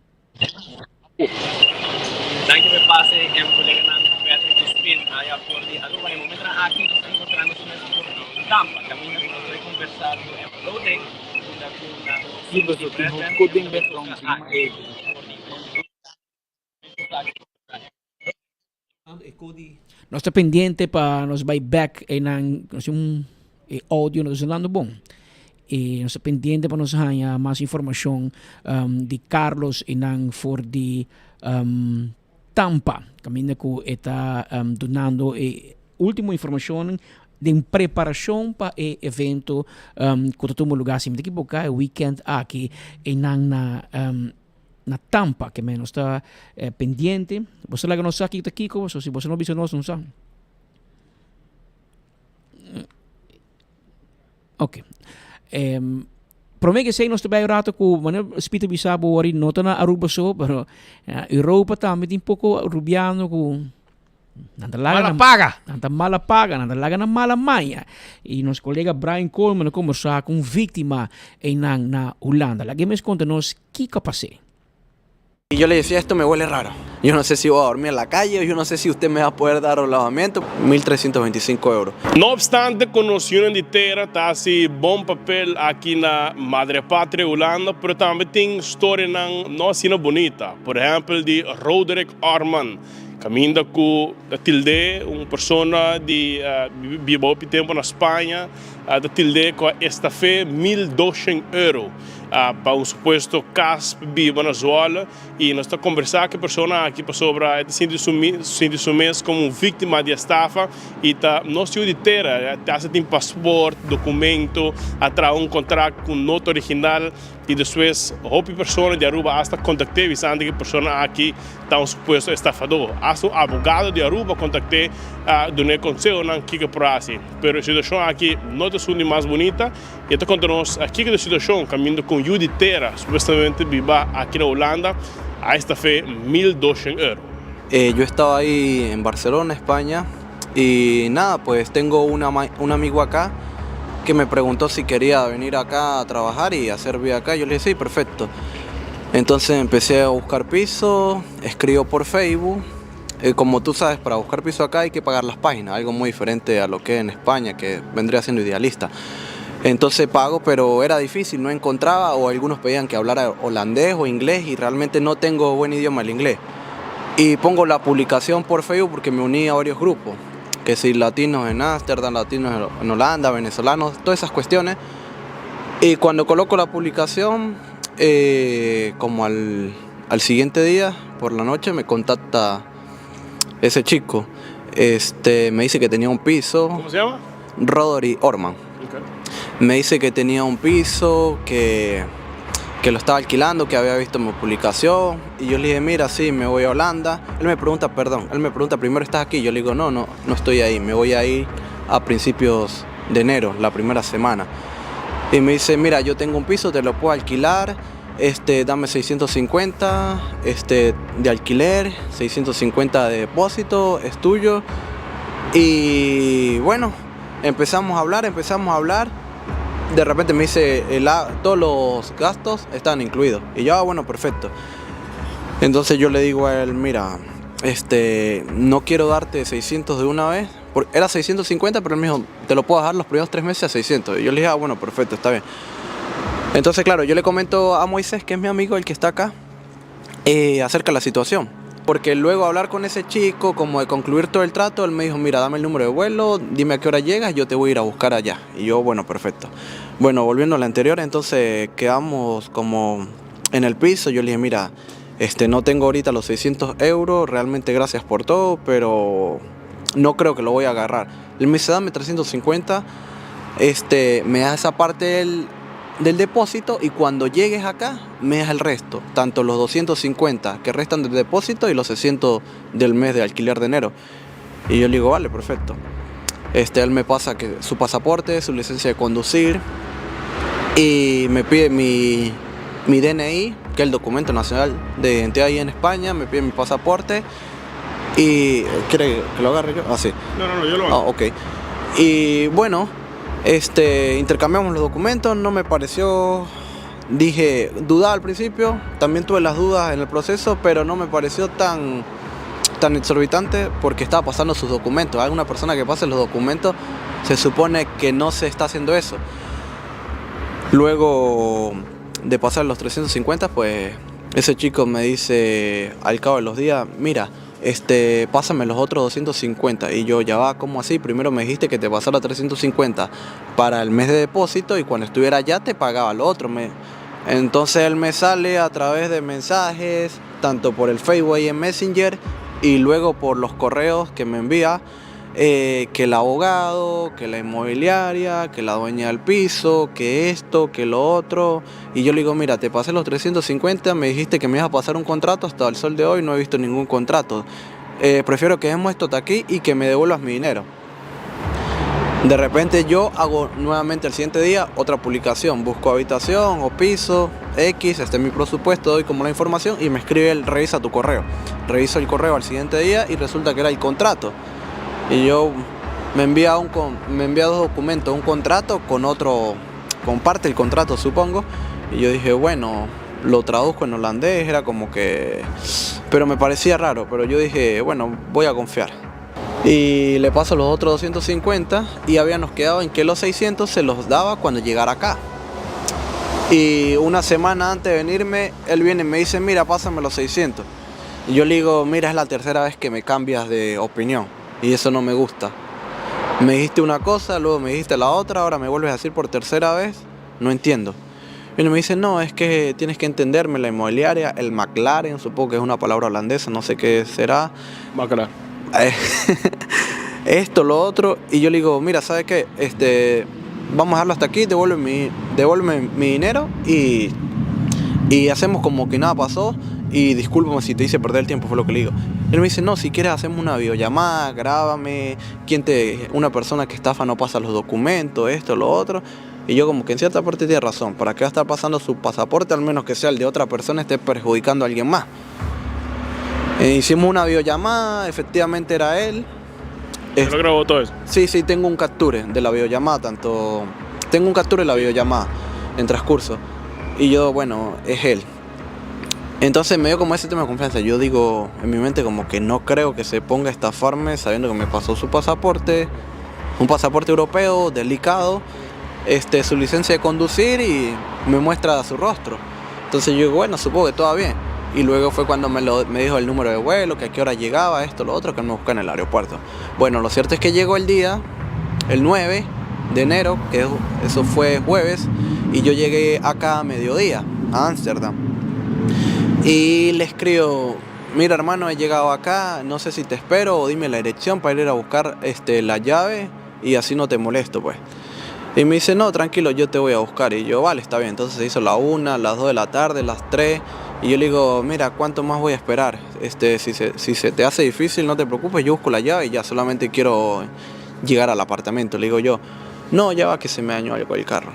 Danki pa e pase em coleganan Patrick y Spin aya for di Aruba. Na e momentonan aki nos ta encontra nos mes for di Tampa caminda cu nos ta bay conversa cu Emma Loding unda cu nan di President aki for di. Nos ta pendiente pa nos bai bek einan nos tin un e audio no ta sonando bon e nos ta pendiente pa nos haña mas informashon di Carlos einan for di Tampa kaminda ku e ta dunando e ultimo informashonnan den preparashon pa e evento ku ta tuma luga si mi ta ekiboká e weekend aki einan na na Tampa ke men nos ta pendiente. Boso laga nos sa kiko ta kiko, so si boso no bisa nos, nos sa. Ok. Prome ku esei nos ta bai un rato ku manera Speed a bisa bo wòrdu no ta na Aruba so pero na Europa tambe tin poko Rubiano ku nan ta laga Mala paga. Nan ta mala paga, nan ta laga nan mala maña. I nos kolega Brian Coleman a kombersá ku un víktima einan na Hulanda. Laga e mes konta nos kiko a pas'é. Y yo le decía, esto me huele raro. Yo no sé si voy a dormir en la calle, yo no sé si usted me va a poder dar alojamiento. 1325 euros. No obstante cu nos yunan di tera ta haci bon papel aki na Madre Patria Hulanda, pero tambe tin storianan no asina bunita. Por ehempel di Roderick Orman, caminda cu ta tilde un persona di biba hopi tempo na Spaña, ta tilde cu a estafe 1200 euro. Pa un supuesto kas pa biba na Zwolle y nos ta conversa cu e persona aki pasobra e ta sinti su sinti su mes como un victima di estafa y ta nos yu di tera e hasta tin paspoort, documento, a traha un contract cu no ta original y despues hopi persona di Aruba hasta contacte bisando cu e persona aki ta un supuesto estafador. Hasta un abogado di Aruba contacte a dune consehonan kico por haci pero e situacion aki no ta esun di mas bunita. E ta konta nos kiko ta e situashon kaminda ku un yu di tera supuestamente biba aki na Hulanda a estaf'é 1200 euro. Yo estaba ahí en Barcelona, España, y nada, pues tengo una un amigo acá que me preguntó si quería venir acá a trabajar y hacer vida acá. Yo le dije, sí, perfecto. Entonces empecé a buscar piso, escribo por Facebook. Eh, como tú sabes, para buscar piso acá hay que pagar las páginas, algo muy diferente a lo que en España, que vendría siendo idealista. Entonces pago, pero era difícil, no encontraba o algunos pedían que hablara holandés o inglés y realmente no tengo buen idioma el inglés. Y pongo la publicación por Facebook porque me uní a varios grupos, que si latinos en Ámsterdam, latinos en Holanda, venezolanos, todas esas cuestiones. Y cuando coloco la publicación, eh, como al, al siguiente día, por la noche, me contacta ese chico. Este, me dice que tenía un piso. ¿Cómo se llama? Rodri Orman. Me dice que tenía un piso, que, que lo estaba alquilando, que había visto mi publicación. Y yo le dije, mira, sí, me voy a Holanda. Él me pregunta, perdón, él me pregunta, primero estás aquí. Yo le digo, no, no, no estoy ahí. Me voy a ir a principios de enero, la primera semana. Y me dice, mira, yo tengo un piso, te lo puedo alquilar. Este, dame 650 este, de alquiler, 650 de depósito, es tuyo. Y bueno, empezamos a hablar, empezamos a hablar. De repente me dice, el, todos los gastos están incluidos. Y yo, ah, bueno, perfecto. Entonces yo le digo a él, mira, este, no quiero darte 600 de una vez. Porque era 650, pero él me dijo, te lo puedo dejar los primeros tres meses a 600. Y yo le dije, ah, bueno, perfecto, está bien. Entonces, claro, yo le comento a Moisés, que es mi amigo, el que está acá, eh, acerca de la situación. Porque luego hablar con ese chico, como de concluir todo el trato, él me dijo, mira, dame el número de vuelo, dime a qué hora llegas, yo te voy a ir a buscar allá. Y yo, bueno, perfecto. Bueno, volviendo a la anterior, entonces quedamos como en el piso. Yo le dije, mira, este, no tengo ahorita los 600 euros, realmente gracias por todo, pero no creo que lo voy a agarrar. Él me dice, dame 350, este, me das esa parte del, del depósito y cuando llegues acá me das el resto, tanto los 250 que restan del depósito y los 600 del mes de alquiler de enero. Y yo le digo, vale, perfecto. Este, él me pasa que su pasaporte, su licencia de conducir y me pide mi, mi DNI, que es el documento nacional de identidad ahí en España, me pide mi pasaporte y ¿quiere que lo agarre yo? Ah, sí. No, no, no, yo lo hago. Ah, ok. Y bueno, este, intercambiamos los documentos, no me pareció, dije, dudaba al principio, también tuve las dudas en el proceso, pero no me pareció tan, tan exorbitante porque estaba pasando sus documentos. Alguna persona que pase los documentos, se supone que no se está haciendo eso. Luego de pasar los 350, pues ese chico me dice al cabo de los días, mira, este, pásame los otros 250. Y yo, ya va, ¿cómo así? Primero me dijiste que te pasara 350 para el mes de depósito y cuando estuviera allá te pagaba lo otro. Me... Entonces él me sale a través de mensajes, tanto por el Facebook y en Messenger, y luego por los correos que me envía, eh, que el abogado, que la inmobiliaria, que la dueña del piso, que esto, que lo otro. Y yo le digo, mira, te pasé los 350, me dijiste que me ibas a pasar un contrato, hasta el sol de hoy no he visto ningún contrato. Eh, prefiero que dejemos esto hasta aquí y que me devuelvas mi dinero. De repente yo hago nuevamente el siguiente día otra publicación, busco habitación o piso X, este es mi presupuesto, doy como la información y me escribe él, revisa tu correo. Reviso el correo al siguiente día y resulta que era el contrato. Y yo me envía, un, me envía dos documentos, un contrato con otro, comparte el contrato supongo. Y yo dije, bueno, lo traduzco en holandés, era como que... Pero me parecía raro, pero yo dije, bueno, voy a confiar. Y le paso los otros 250 y habíamos quedado en que los 600 se los daba cuando llegara acá. Y una semana antes de venirme, él viene y me dice, mira, pásame los 600. Y yo le digo, mira, es la tercera vez que me cambias de opinión y eso no me gusta. Me dijiste una cosa, luego me dijiste la otra, ahora me vuelves a decir por tercera vez, no entiendo. Y él me dice, no, es que tienes que entenderme, la inmobiliaria, el McLaren, supongo que es una palabra holandesa, no sé qué será. McLaren. Esto, lo otro, y yo le digo, mira, ¿sabes qué? Este, vamos a dejarlo hasta aquí, devuélveme mi dinero y, y hacemos como que nada pasó y discúlpame si te hice perder el tiempo, fue lo que le digo. Él me dice, no, si quieres hacemos una videollamada, grábame, quién te, una persona que estafa no pasa los documentos, esto, lo otro. Y yo como que en cierta parte tiene razón, ¿para qué va a estar pasando su pasaporte al menos que sea el de otra persona esté perjudicando a alguien más? Hicimos una videollamada, efectivamente era él. ¿Se lo grabó todo eso? Sí, sí, tengo un capture de la videollamada, tanto... Tengo un capture de la videollamada en transcurso. Y yo, bueno, es él. Entonces me dio como ese tema de confianza. Yo digo en mi mente como que no creo que se ponga a estafarme sabiendo que me pasó su pasaporte, un pasaporte europeo delicado, este, su licencia de conducir y me muestra su rostro. Entonces yo digo, bueno, supongo que todo bien. Y luego fue cuando me, lo, me dijo el número de vuelo, que a qué hora llegaba, esto, lo otro, que me busca en el aeropuerto. Bueno, lo cierto es que llegó el día, el 9 de enero, que eso fue jueves, y yo llegué acá a mediodía, a Ámsterdam. Y le escribo, mira hermano, he llegado acá, no sé si te espero o dime la dirección para ir a buscar este, la llave y así no te molesto pues. Y me dice, no, tranquilo, yo te voy a buscar. Y yo, vale, está bien. Entonces se hizo la una, las 2 de la tarde, las 3. Y yo le digo, mira, ¿cuánto más voy a esperar? Este, si, se, si se te hace difícil, no te preocupes, yo busco la llave y ya solamente quiero llegar al apartamento. Le digo yo, no, ya va que se me dañó algo el carro.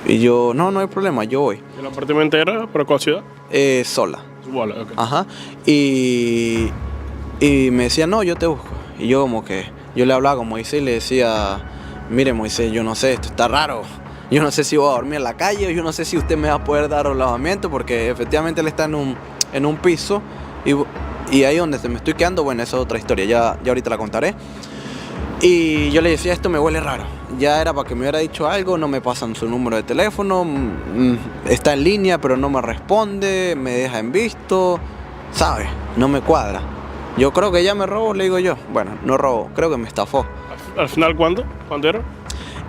Y yo, no, no hay problema, yo voy. ¿El apartamento era para cuál ciudad? Sola. Zwolle, ok. Ajá. Y, y me decía, no, yo te busco. Y yo como que, yo le hablaba con Moisés y le decía, mire Moisés, yo no sé, esto está raro. Yo no sé si voy a dormir en la calle, yo no sé si usted me va a poder dar alojamiento, porque efectivamente él está en un, en un piso y, y ahí donde se me estoy quedando, bueno, esa es otra historia, ya, ya ahorita la contaré. Y yo le decía, esto me huele raro. Ya era para que me hubiera dicho algo, no me pasan su número de teléfono, está en línea pero no me responde, me deja en visto, ¿sabes? No me cuadra. Yo creo que ya me robó, le digo yo. Bueno, no robó, creo que me estafó. ¿Al final cuánto? ¿Cuánto era?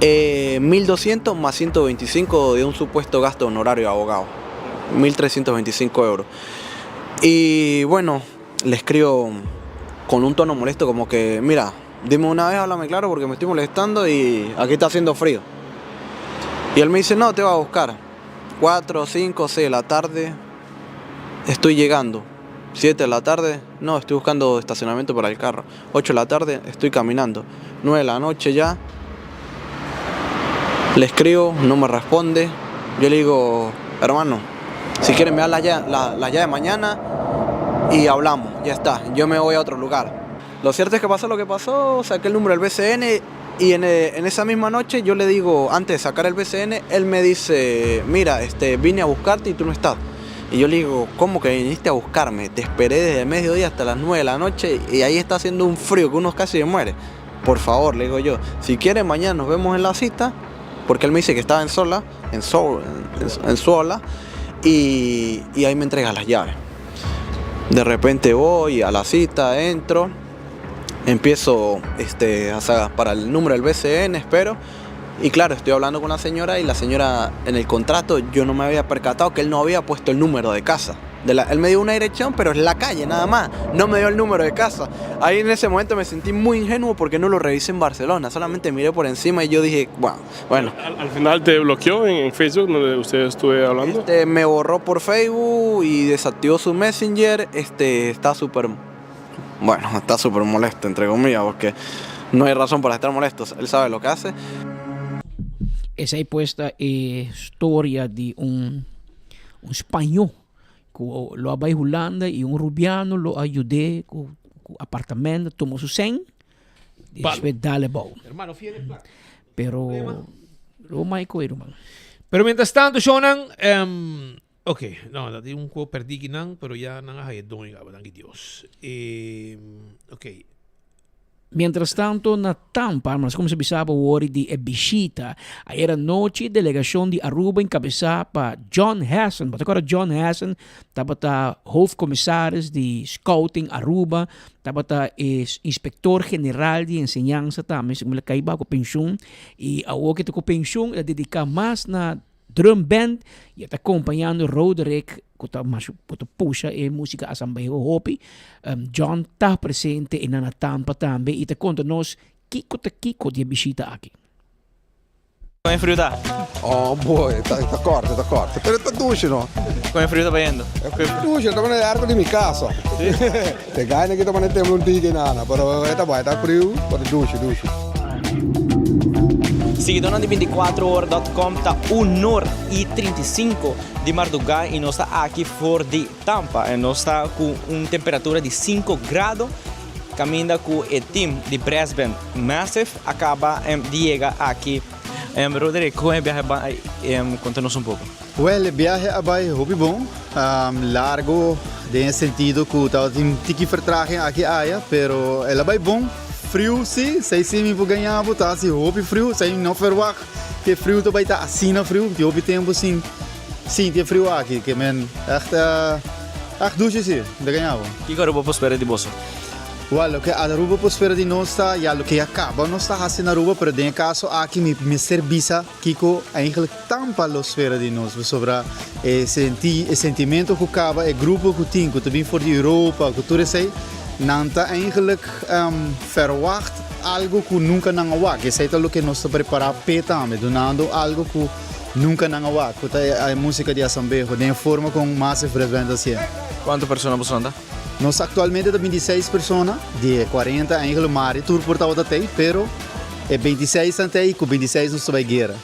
1.200 más 125 de un supuesto gasto honorario de abogado. 1.325 euros. Y bueno, le escribo con un tono molesto como que, mira, dime una vez, háblame claro porque me estoy molestando y aquí está haciendo frío. Y él me dice, no, te voy a buscar. 4, 5, 6 de la tarde, estoy llegando. 7 de la tarde, no, estoy buscando estacionamiento para el carro. 8 de la tarde, estoy caminando. 9 de la noche ya, le escribo, no me responde. Yo le digo, hermano, si quieres me das la llave, la, llave mañana y hablamos, ya está. Yo me voy a otro lugar. Lo cierto es que pasó lo que pasó, saqué el número del BCN y en, en esa misma noche yo le digo, antes de sacar el BCN, él me dice, mira, este, vine a buscarte y tú no estás. Y yo le digo, ¿cómo que viniste a buscarme? Te esperé desde mediodía hasta las 9 de la noche y ahí está haciendo un frío que uno casi se muere. Por favor, le digo yo, si quieres mañana nos vemos en la cita, porque él me dice que estaba en Sola, en, Sol, en, en Sola, y, y ahí me entrega las llaves. De repente voy a la cita, entro, empiezo este, o sea, para el número del BCN, espero. Y claro, estoy hablando con la señora y la señora en el contrato yo no me había percatado que él no había puesto el número de casa. De la, él me dio una dirección, pero es la calle nada más. No me dio el número de casa. Ahí en ese momento me sentí muy ingenuo porque no lo revisé en Barcelona. Solamente miré por encima y yo dije, bueno, bueno. ¿Al, al final te bloqueó en, en Facebook donde usted estuvo hablando? Este, me borró por Facebook y desactivó su Messenger. Este, está súper, bueno, está súper molesto, entre comillas, porque no hay razón para estar molestos, él sabe lo que hace. Esei pues ta e storia di un un spañó ku lo a bai Hulanda i un rubiano lo a yud'é ku ku apartamento tuma su sèn i despues dal abou. Pero lo mai koe ruman. Pero mientras tanto shownan ok no ta tin un ko perdí kinan pero ya nan a haya doño kaba danki Dios ok. Mientras tanto na Tampa, nos cuminsa bisa bo wori di e bishita. Ayer anochi delegacion di Aruba encabesa pa John Hessen. Bo ta acorda John Hessen tabata hoofdcommissaris di Scouting Aruba, tabata e inspector general di enseñansa tambe, segun mi la cay bao cu pensioen. Y awor cu e ta cu pensioen e ta dedica mas na Drum band y e ta acompañando Roderick cu ta mas cu ta pusha e musica asambeho hopi. John ta presente e na Tampa tambe y ta conta nos kico ta kico di e bishita aki. Con e friu ta? Oh boy, ta ta corte, ta corte. Pero ta dushi no. Con e friu ta bayendo? Dushi, ta manera airco di mi casa. Te gana ki ta manera tembla un tiki nana, pero e ta bai, ta friu, pero dushi, dushi. Siguidónan di binticuatroor.com ta unor i 35 di mardugá i nos ta aki for di Tampa. E nos ta ku un temperatura di 5 grado kaminda ku e team di Brass Band Massive a kaba di yega aki. Roderick, kon e biahe bai? Konta nos un poko. Wèl, e biahe a bai hopi bon. Largo den e sentido ku tabatin tiki vertraging aki aya, pero el a bai bon. Friu si, esei si mi por gaña bo, ta hasi hopi friu, esei mi no ferwagt ku e friu ta bai ta asina friu, tin hopi tempu sin sinti e friu aki, ke men ègt ègt dushi si, mi ta gaña bo. Kiko Aruba por spera di boso? Wèl, loke Aruba por spera di nos ta, ya loke ya kaba nos ta hasi na Aruba, pero den e kaso aki mi mester bisa kiko eigenlijk Tampa lo spera di nos pasobra e senti e sentimento ku kaba e grupo ku tin ku ta bin for di Europa ku tur esei nan ta eigenlijk verwacht algo ku nunka nan a wak esei ta loke nos ta prepara p'e tambe dunando algo ku nunka nan a wak ku ta e musika di Asambeho den e forma kon Massive Brass Band ta hasié. Kuantu persona boso nan ta? Nos aktualmente ta 26 persona di e 40 eigenlijk mari tur por tabata tei pero e 26 nan tei ku 26 nos ta bai guera.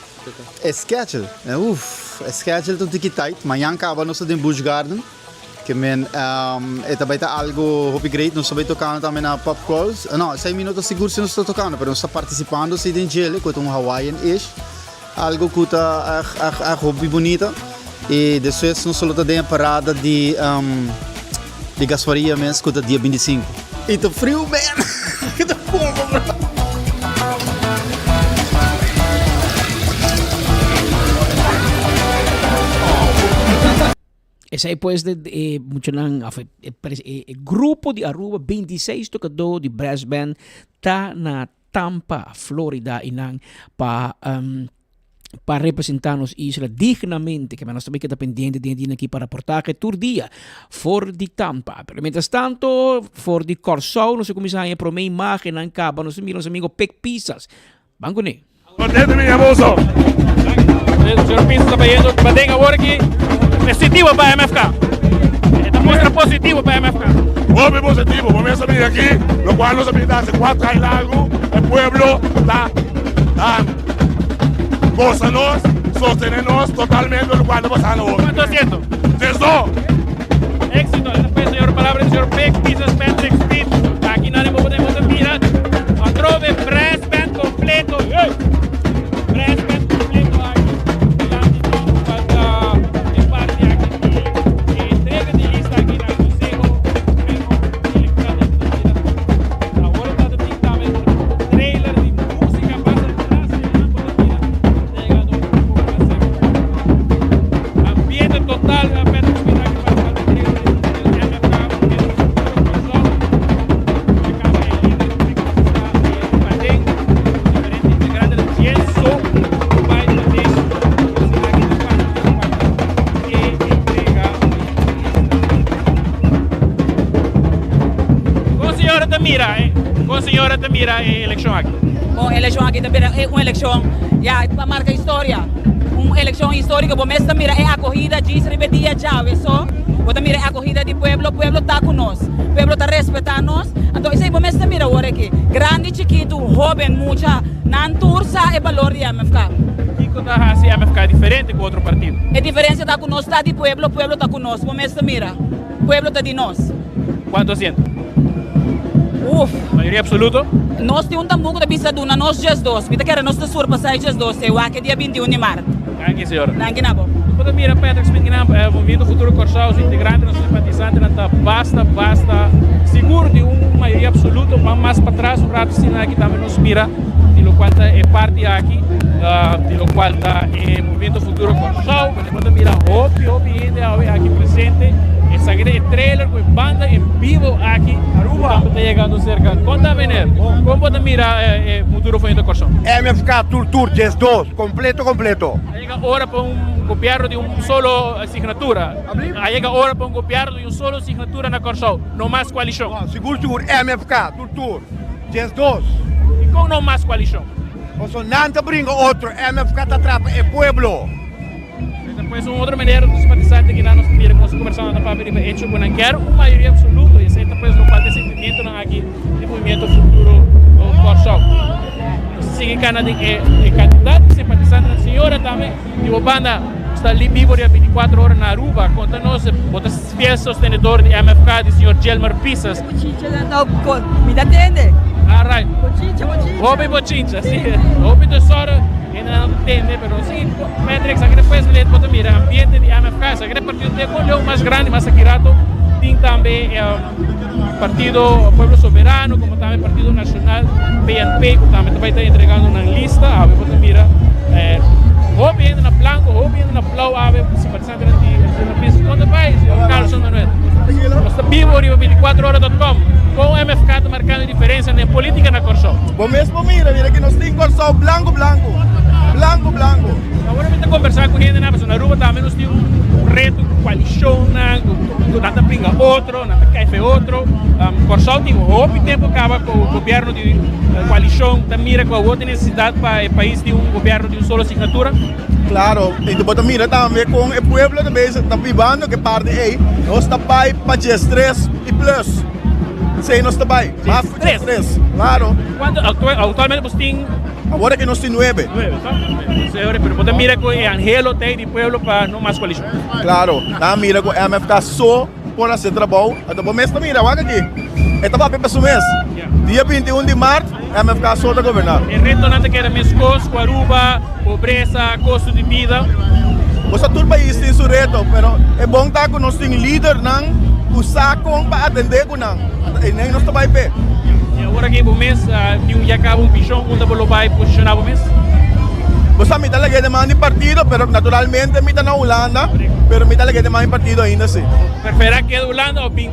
E schedule, uff, e schedule ta un tiki tight. Mañan caba nos ta den Busch Garden, ke men e ta bai ta algo hopi great. Nos ta bai tocando tambe na Pub Crawls. No, esei mi no ta sigur si nos ta tocando, pero nos ta participando si den djele, cu ta un Hawaiian-ish, algo cu ta echt, echt, echt hopi bunita. Y despues nos lo ta den e parada di di Gasfaria mes, cu ta dia 25. Y ta friu, man! Ta bomba, bro! Esei pues de e muchanan of e e e grupo di Aruba 26 tocador di brass band ta na Tampa, Florida y nan pa um, pa representa nos isla dignamente, que nos también keda pendiente den día aquí pa reportaje tur dia for di Tampa. Pero mientras tanto, for di Kòrsou, nos a kuminsá haña promé imágennan kaba, nos a mira nos amigo Pek Pisas. Ban kuné. Contento mi abuso. Señor Pisas ta bayendo paden awor aki positivo pa MFK. E ta muestra positivo pa MFK. Hopi positivo, bo mes a mira aki, lo cual nos a mira hace cuatro aña largo, e pueblo ta ta goza nos, sostene nos totalmente lo cual ta pasando awor. Cuanto asiento? 12. Éxito, esa fue señor palabra del señor Pek Pisas Patrick Speed. Aki na bo podemos mira atrobe brass band completo. Hey! Brass band completo aki. Dilanti di falta e parti aki di e entrega di lista aki na Conseho Supremo Electoral di Venezuela. Awor ta tin tambe trailer di música pasa atrás y nan por mira llega do grupo Massive. Ambiente total Patrick Speed aki para falta entrega di lista del MFK Kòrsou. E kaba e lider Pek Pisas ta paden diferente integrante del Yenso ku bai paden asina aki ta participa e entrega di lista. Kon señora ta mira e kon señora ta mira e elekshon aki? Bon, e elekshon aki ta bira un elekshon ya pa marka historia. Un elekshon historiko. Bo mes ta mira e akohida djis riba e dia djawe so. Bo ta mira e acogida di pueblo, pueblo ta cu nos, pueblo ta respeta nos, anto esey bo mester mira awor aki, grandi, chikitu, hoben, mucha, nan tur sa e balor di MFK. Kico ta haci MFK diferente cu otro partido? E diferencia ta cu nos ta di pueblo, pueblo ta cu nos, bo mester mira, pueblo ta di nos. Cuanto asiento? Uf. Mayoria absoluto? Nos tin un tambú cu ta bisa duna nos diesdos, mi ta kere nos ta surpasa e diesdos, e wak e dia 21 di mart. Danki señor. Danki na bo. Nos por ta mira Patrick Smith kinan pa e Movimiento Futuro Kòrsou su integrantenan, su simpatisantenan ta basta basta sigur di un mayoria absoluto. Ban mas patras un rato asina aki tambe nos mira di lokual ta e parti aki di lokual ta e Movimiento Futuro Kòrsou. Nos por ta mira hopi hopi hende awe aki presente. Esaki ta e trailer ku e banda en bibo aki Aruba tambe ta yegando serka. Konta meneer, kon bo ta mira e Futuro Movimiento Kòrsou? MFK tur tur 12. Completo completo. A yega ora pa un gobierno di un solo signatura. A yega ora pa un gobierno di un solo signatura na Kòrsou. No mas koalishon. Sigur sigur MFK tur tur 12. Dikon no mas koalishon? Pasobra nan ta bringa otro MFK ta trapa e pueblo. Mester pues un otro manera nos simpatizante kinan nos ta mira ku nos ta kombersando ta papia riba hecho ku nan kier un mayoria absoluto y esei ta pues lokual ta e sentimientonan aki di Movimiento Futuro Kòrsou. Nos ta sigui kana den e kantidat di simpatizantenan. Señora tambe di bo banda sta li bibo riba 24 ora na Aruba konta nos bo ta fiel sostenedor di MFK di señor Gilmar Pisas. Bochincha nan no mi ta tende. Alright. Bochincha bochincha. Hopi bochincha si hopi tesoro. Hende nan ta tende, pero si Patrick sa kere pues bo ta mira ambiente di MFK, sa kere partido te con leu mas grandi, mas aki rato tin tambe partido Pueblo Soberano como tambe Partido Nacional PNP cu tambe ta bay ta entregando nan lista, awe bo ta mira hopi hende na blanco, hopi hende na blauw awe, simpatisantenan di Señor Pisas. Con ta bay, señor Carlson Manuel? Nos ta bibo riba 24 ora dot com, con MFK ta marcando diferencia den politica na Corsou? Bo mes por mira, mira ki nos tin Kòrsou blanku blanku, blanku blanku. Awor mi ta kombersá ku hendenan pasobra na Aruba tambe nos tin un reto ku koalishonnan ku nan ta bringa otro, nan ta kai fe otro. Kòrsou tin hopi tempu kaba ku gobièrnu di koalishon ta mira ku awor tin nesesidat pa e pais tin un gobièrnu di un solo signatura. Klaro, i bo ta mira tambe kon e pueblo ta bezig ta bibando ku e parti ei, nos ta bai pa diestres i plus. Esei nos ta bai. Mas ku diestres, klaro. Kuantu aktualmente bos tin? Awor aki nos tin nuebe. Nuebe, sa? Señores, pero bo ta mira ku e anhelo ta ei di pueblo pa no mas koalishon. Klaro, nan a mira ku MFK so por hasi e trabou. Anto bo mes ta mira, wak aki. E ta papia pa su mes. Dia 21 di mart, MFK so ta goberná. E retonan ta keda meskos ku Aruba, pobresa, kosto di bida. Bo sa tur pais tin su reto, pero e bon ta ku nos tin lidernan ku sa kon pa atendé ku nan. Einan nos ta bai p'e. I awor aki bo mes tin un ya kaba un vishon unda bo lo bai posishoná bo mes? Bo sa mi ta lag'é den man di partido, pero naturalmente mi ta na Hulanda, pero mi ta lag'é den man di partido ainda si. Preferá keda Hulanda òf bin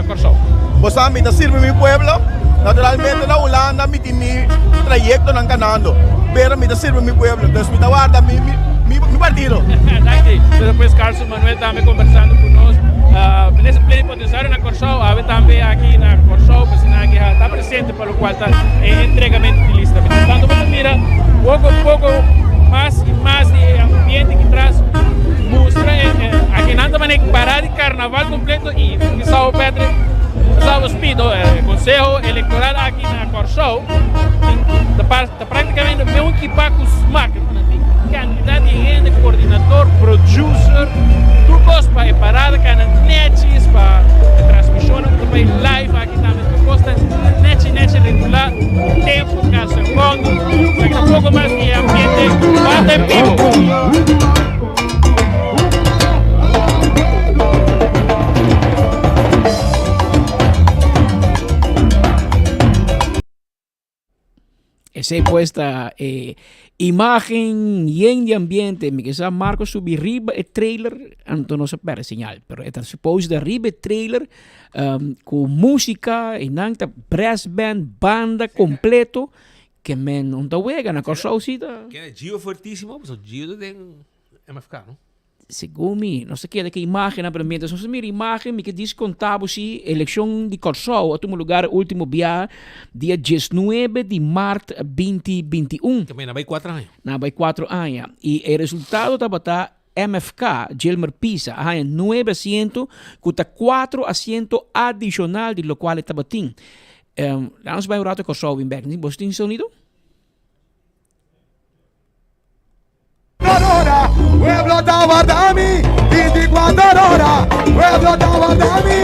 Kòrsou? Bo sa mi ta sirbi mi pueblo, naturalmente na Hulanda mi tin mi trayektonan kanando, pero mi ta sirbi mi pueblo, dus mi ta warda mi mi partido. Danki. Despues Carlson Manuel tambe kombersando ku nos. Minister Plenipotenciario na Kòrsou awe tambe aki na Kòrsou pasobra nan aki ta presente pa lokual ta e entregamento di lista. Mientras tanto bo ta mira poko poko mas i mas di e ambiente ki tras mustra aki nan ta manera para di karnaval kompleto i Gustavo Patrick, Gustavo Spido, Konseho Elektoral aki na Kòrsou ta praktikamente meun ekipa ku smak. Nan tin kantidat di hende, koordinador, producer, tur kos pa e parada kana nèchis, pa e transmishonnan ku ta bai live aki tambe tur kos ta nèchi nèchi regulá, tempu, kada sekondo. Esaki ta poko mas di e ambiente banda en bibo. Esei pues ta e imagen yen di ambiente. Mi ke sa Marco subi riba e trailer, anto nos a perde señal. Pero e ta suppose ta riba e trailer um, ku música y nan ta brass band, banda completo. Ke men no ta wega na Kòrsou si ta. Ken e Gio Fuertísimo? Pasobra Gio ta den MFK, no? Segun mi, nos ta keda ku e imagennan, pero mientras nos ta mira imagen, mi ke dis konta bo si elekshon di Kòrsou a tuma lugar ultimo bia dia diesnuebe di mart binti 21. Tambe na bai kuater aña. Na bai kuater aña. I e resultado tabata. MFK, Gilmer Pisa, a haña nuebe asiento, ku ta kuatro asiento adishonal di lokual e tabatin. Laat nos bai un rato Kòrsou bin bèk. Boso tin sonido? Pueblo ta warda mi, 24 ora. Pueblo ta warda mi.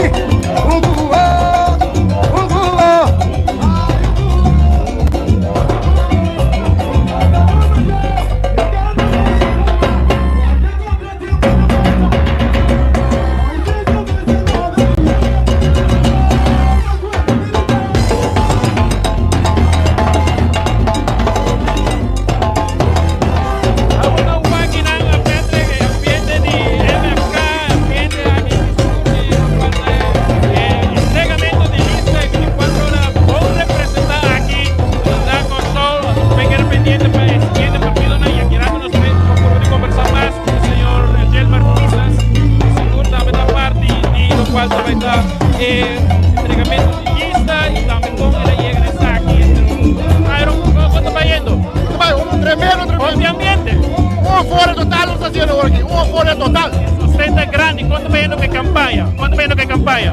Tremendo, tremendo. Hopi ambiente. Un euforia total nos haciendo ahora aquí. Un euforia total. Sostén grande. ¿Cuánto va yendo que campaña? ¿Cuánto va yendo que campaña?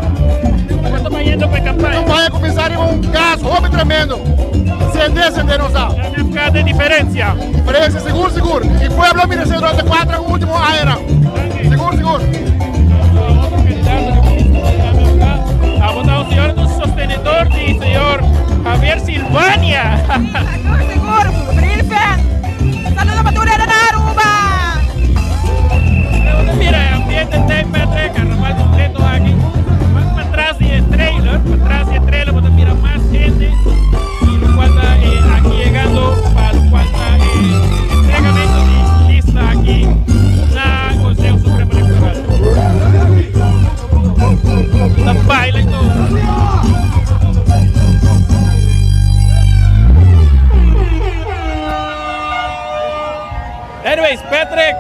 ¿Cuánto va yendo que campaña? Campaña comenzar con un gas, hopi tremendo. Sende, sende nos da. MFK de diferencia. Diferencia, seguro, seguro. Y pueblo mira durante cuatro últimos años. Seguro, seguro. Abonado, señor, un sostenedor di señor Javier Silvania. Seguro, seguro. Saludo pa tur hende na Aruba! Mira, e ambiente ta Patrick, carnaval completo aki. Mas patras di e trailer, patras di e trailer bo ta mira mas hende y lo cual ta eh, aki llegando pa lo cual ta eh, entregamento di lista aki na Consejo Supremo Electoral. Ta baila y todo. Anyways, Patrick,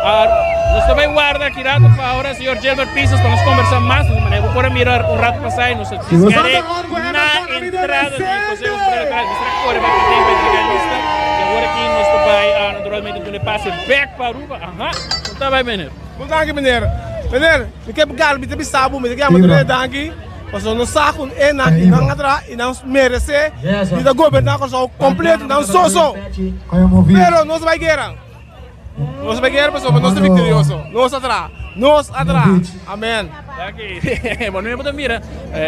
uh, nos ta bai warda aki rato pa ahora señor Gilbert Pisas pa nos conversa mas. Nos manejo por mirar un rato pasá y nos discaré na entrada di Consejo Supremo Electoral. Nos ta corre pa paden pa entregar lista. Y ahora aquí nos ta bai uh, naturalmente dune pase back pa Aruba. Aha, no ta bai meneer. Bon danki meneer. Meneer, mi ke gal mi ta bisa bo, mi ta yama tur e danki. Pasobra nos sa ku e nan i nan a traha i nan meresé di ta goberná Kòrsou kompleto, nan so so. Pero nos bai guera. Nos bai guera pasobra nos ta viktorioso. Nos a traha. Nos a traha. Amen. Danki. Bon, nu bo ta mira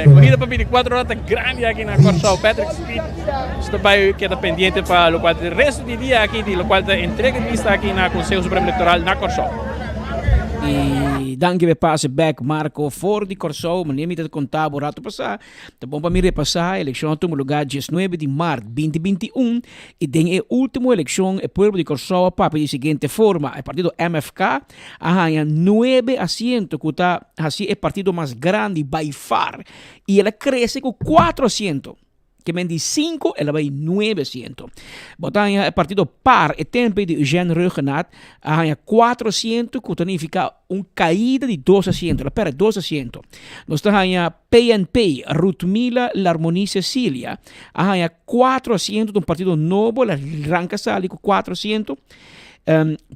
korida pa 24 ora ta grandi aki na Kòrsou. Patrick Speed nos ta bai keda pendiente pa lokual ta e resto di dia aki di lokual ta entrega di lista aki na Konseho Supremo Elektoral na Kòrsou. I danki p'e pase bek Marco for di Kòrsou. Manera mi ta konta bo rato pasá, ta bon pa mi repasá, elekshon a tuma lugá diesnuebe di mart binti binti un i den e último elekshon e pueblo di Kòrsou a papia di siguiente forma, e partido MFK a haña nuebe asiento ku ta hasi e partido mas grandi by far i el a krese ku kuatro asiento. Ke men di sinku el a bai nuebe siento. Bo ta haña e partido par e tempe di Eugène Rhuggenaath a haña kuatro siento ku ta nifiká un kaida di dos asiento, el a pèrdè dos asiento. Nos ta haña PNP, Ruthmila Larmonie Cecilia a haña kuatro asiento, ta un partido nobo, el a ranka sali ku kuatro asiento.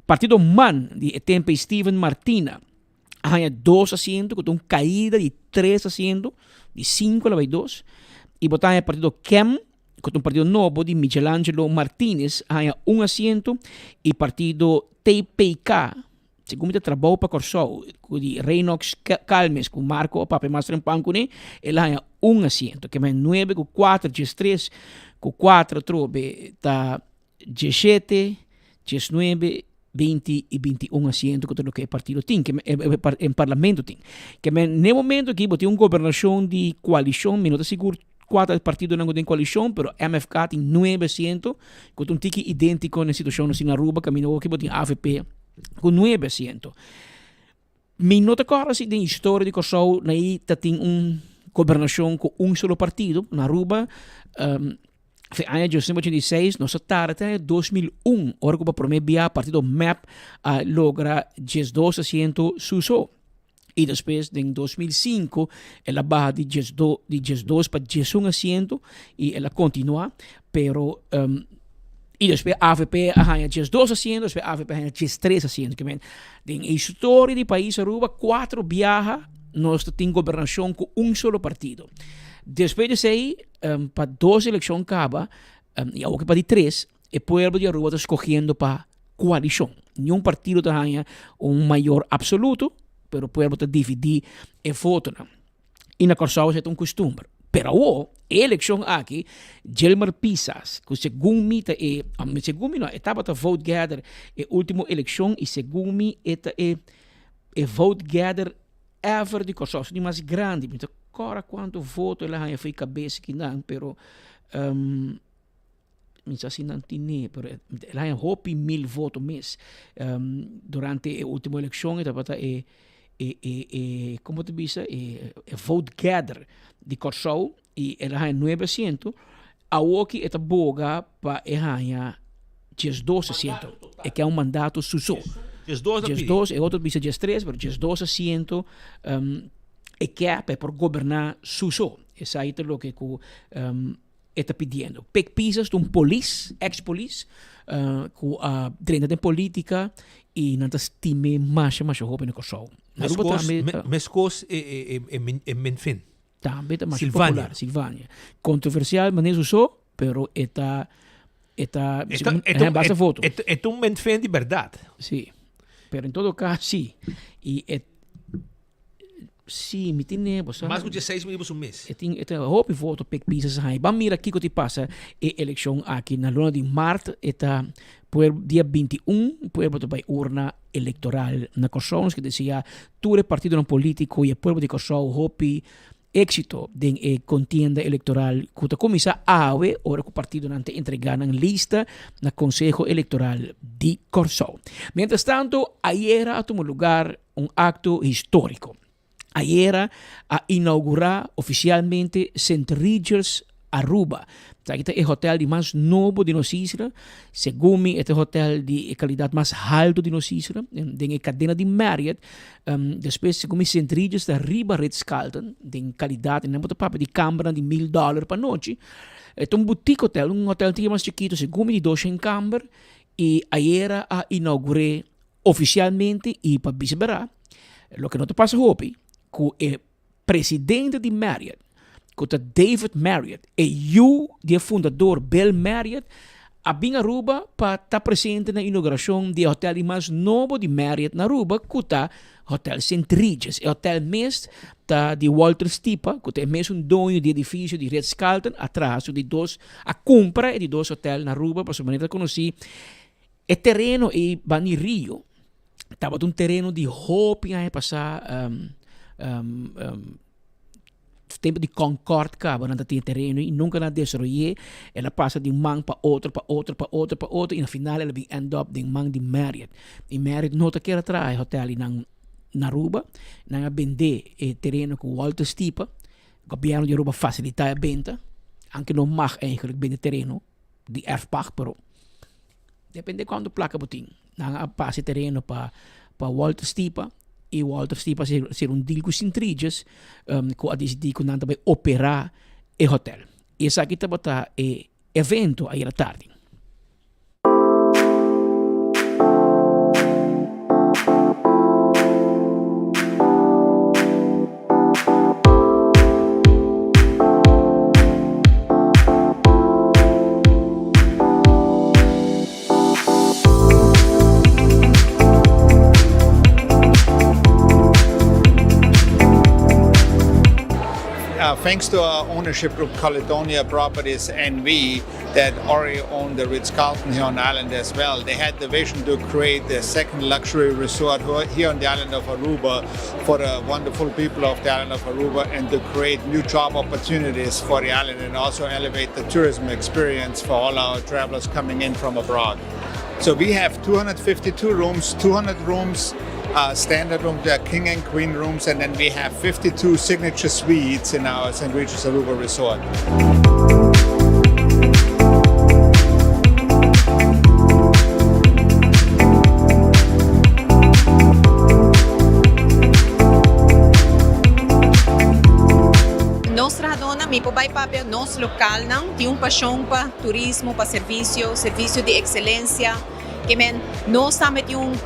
Partido man di e tempe Steven Martina a haña dos asiento, ku ta un kaida di tres asiento, di sinku a la bai dos. I bo ta haña partido KEM, ku ta un partido nobo di Michelangelo Martinez, a haña un asiento. I partido TPK, segun mi ta Trabou pa Kòrsou, ku di Reynox Calmes, ku Marco a papia mas trempan kuné, el a haña un asiento. Ke men nuebe ku kuater, diestres ku kuater atrobe ta Dieshete, diesnuebe, binti i binti un asiento ku ta loke e partido tin, ke e parlamento tin. Ke men n'e momento aki bo tin un gobernashon di koalishon, mi no ta sigur kua ta e partidonan ku den koalishon, pero MFK tin nuebe asiento, ku ta un tiki identiko na e situashon nos tin na Aruba, kaminda awor aki bo tin avp ku nuebe asiento. Mi no ta kòrda si den historia di Kòrsou na ei ta tin un gobernashon ku un solo partido. Na Aruba fe aña diosnuebe ochenta i seis nos a tarda te aña 2001 ora ku pa promé bia partido mep a logra diesdos asiento su so. I despues den 2005 el a baha di diesdos pa diesun asiento i el a kontinuá pero. I despues avp a haña 12 asiento, despues avp a haña 13 asiento. Ke men, den e historia di pais Aruba, cuatro biaha nos ta tin gobernacion cu un solo partido. Despues di esey, pa dos eleccion caba, y awo ke pa di tres, e pueblo di Aruba ta scogiendo pa coalicion. Niun partido ta haña un mayor absoluto, pero pueblo ta dividi e votonan. I na Kòrsou esei ta un kustumber. Pero awor, e elekshon aki, Gilmar Pisas, ku segun mi ta e, segun mi no, e tabata vote gather e último elekshon i segun mi e ta e e vote gather ever di Kòrsou, esun di mas grandi. Mi ta kòrda kuantu voto el a haña for e kabes kinan, pero Mi sa si nan tine, pero el haña hopi mil voto mes. Durante e ultimo eleccion e tabata e e e e como ta bisa e e vote gather di Kòrsou i el a haña nuebe asiento. Awoki e ta boga pa e haña diesdos asiento. E ke un mandato su so. Diesdos a pidi. Diesdos, e otro bisa diestres, pero diesdos asiento e ke pa e por goberná su so. Esaki ta loke ku E ta pidiendo. Pik Pisas ta un polis, ex polis, ku a drenta den politika i nan ta stim'é masha masha hopi na Kòrsou. Na Aruba tambe ta. Meskos e Minfin. Tambe ta masha popular, Silvania. Kontroversial manera su so, pero e ta e ta e basta voto. E ta un Minfin di bèrdat. Si, pero en todo kas si. I e Sí, mi tin bo sa. Mas ku dieseis mil bo su mes. E tin e ta hopi voto pek pisa sa haña. Ban mira kiko ti pasa e elekshon aki na luna di mart e ta puer dia 21 pueblo ta bai urna elektoral na Kòrsou. Nos ke desea tur e partidonan politiko i e pueblo di Kòrsou hopi éksito den e kontienda elektoral ku ta kuminsá awe ora ku partidonan ta entregá nan lista na Konseho Elektoral di Kòrsou. Mientrastanto ayera a tuma lugar Un acto historico. Ayera a inaugura oficialmente Sint Regis Aruba. Esaki ta e hotel di mas nobo di nos isla. Segun mi e ta e hotel di e calidad mas halto di nos isla, den e cadena di Marriott. Despues segun mi Sint Regis ta riba Ritz Carlton den calidad. Nan bo ta papia di cambernan di mil dollar pa nochi. E ta un boutique hotel, un hotel tin mas chikito, segun mi di doshen camber. Y ayera a inaugur'e Oficialmente y pa bisa bera, loke no ta pasa hopi, cu e presidente di Marriott, cu ta David Marriott, e yu di e fundador Bill Marriott, a bin Aruba pa ta presente na inauguracion di e hotel di mas nobo di Marriott na Aruba, cu ta Hotel Sint Regis. E hotel mes ta di Walter Stipa, cu ta e mesun doño di edificio di Ritz-Carlton, a traha su di dos, a cumpra e di dos hotel na Aruba, pasobra manera ta conoci, E tereno ei banda di rio tabata un tereno di hopi aña pasá tempo di Concord kaba nan ta tin e tereno i nunka nan a desaroy'é. El a pasa di un man pa otro, pa otro, pa otro, pa otro i na final el a bin end up den man di Marriott. I Marriott no ta kere traha e hotel einan na Aruba. Nan a bend'é e tereno ku Walter Stipa. Gobièrnu di Aruba fasilitá e benta, anke no mag eigenlijk bende tereno di erfpacht, pero Depende cuanto placa bo tin. Nan a pasa e tereno pa pa Walter Stipa y Walter Stipa a hacer un deal cu Sint Regis um, cu a decidi cu nan ta bay opera e hotel. Y esaki tabata e evento ayera tardi. Thanks to our ownership group Caledonia Properties NV that already owned the Ritz-Carlton here on the island as well. They had the vision to create the second luxury resort here on the island of Aruba for the wonderful people of the island of Aruba and to create new job opportunities for the island and also elevate the tourism experience for all our travelers coming in from abroad. So we have 252 rooms, 200 rooms, uh, standard rooms, there are king and queen rooms, and then we have 52 signature suites in our St. Regis Aruba resort. Nos trahadónan mi por bai papia nos localnan tin un pasion pa turismo, pa servicio, servicio di excelencia. Ke men nos tambe tin un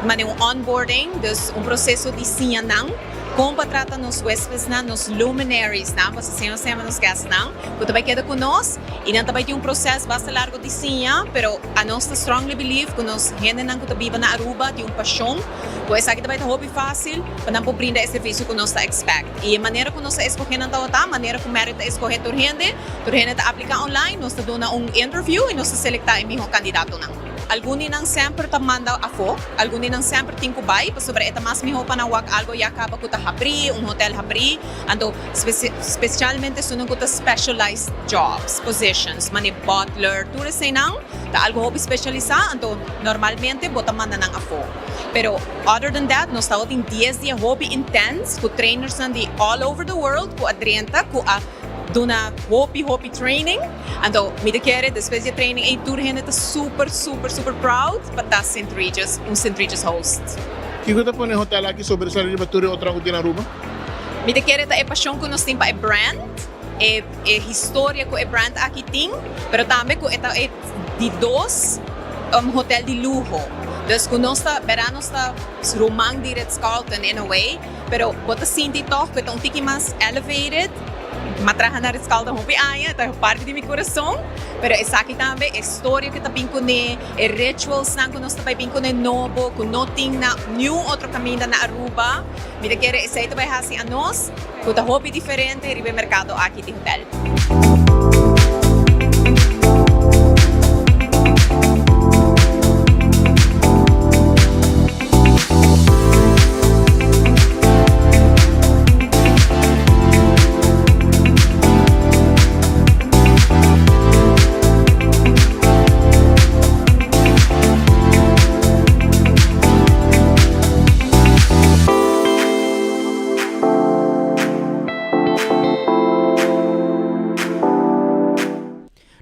manera un onboarding, dus un proceso di siña nan con pa trata nos huespesnan, nos luminariesnan, pasobra asina nos ta yama nos guestnan cu ta bai keda cu nos y nan ta bai tin un proces basta largo di siña, pero anos ta strongly believe cu nos hendenan cu ta biba na Aruba tin un pasion cu esaki ta bai ta hopi facil pa nan por brinda e servicio cu nos ta expect. Y e manera cu nos ta escoge nan tabata, manera cu Marriott ta escoge tur hende, tur hende ta aplica online, nos ta duna un interview y nos ta selecta e miho candidatonan. Algun di nan semper ta manda afo, algun di nan semper tin cu bay, pasobra e ta mas miho pa nan wak algo ya caba cu ta habri, un hotel habri, anto specialmente esunnan cu ta specialized jobs, positions, mane butler, tur eseynan ta algo hopi specialisa, anto normalmente bo ta manda nan afo. Pero other than that nos tabatin dies dia hopi intense cu trainersnan di all over the world cu a drenta cu a duna hopi hopi training. Anto mi ta kere despues di e training ey tur hende ta super super super proud pa ta Sint Regis un Sint Regis host. Kiko ta pone hotel aki sobresali riba tur e otronan cu tin na Aruba? Mi ta kere ta e pasion cu nos tin pa e brand, e e historia cu e brand aki tin, pero tambe cu e ta e di dos hotel di luho. Dus cu nos ta, berdad nos ta ruman di Ritz Carlton in a way, pero bo ta sinti toch cu e ta un tiki mas elevated. M'a traha na Ritz Carlton hopi aña, e ta parti di mi curason, pero esaki tambe e storia cu ta bin cune, e ritualsnan cu nos ta bay bin cune nobo, cu no tin na niun otro caminda na Aruba. Mi ta kere esey ta bay haci anos cu ta hopi diferente riba e mercado aki di hotel.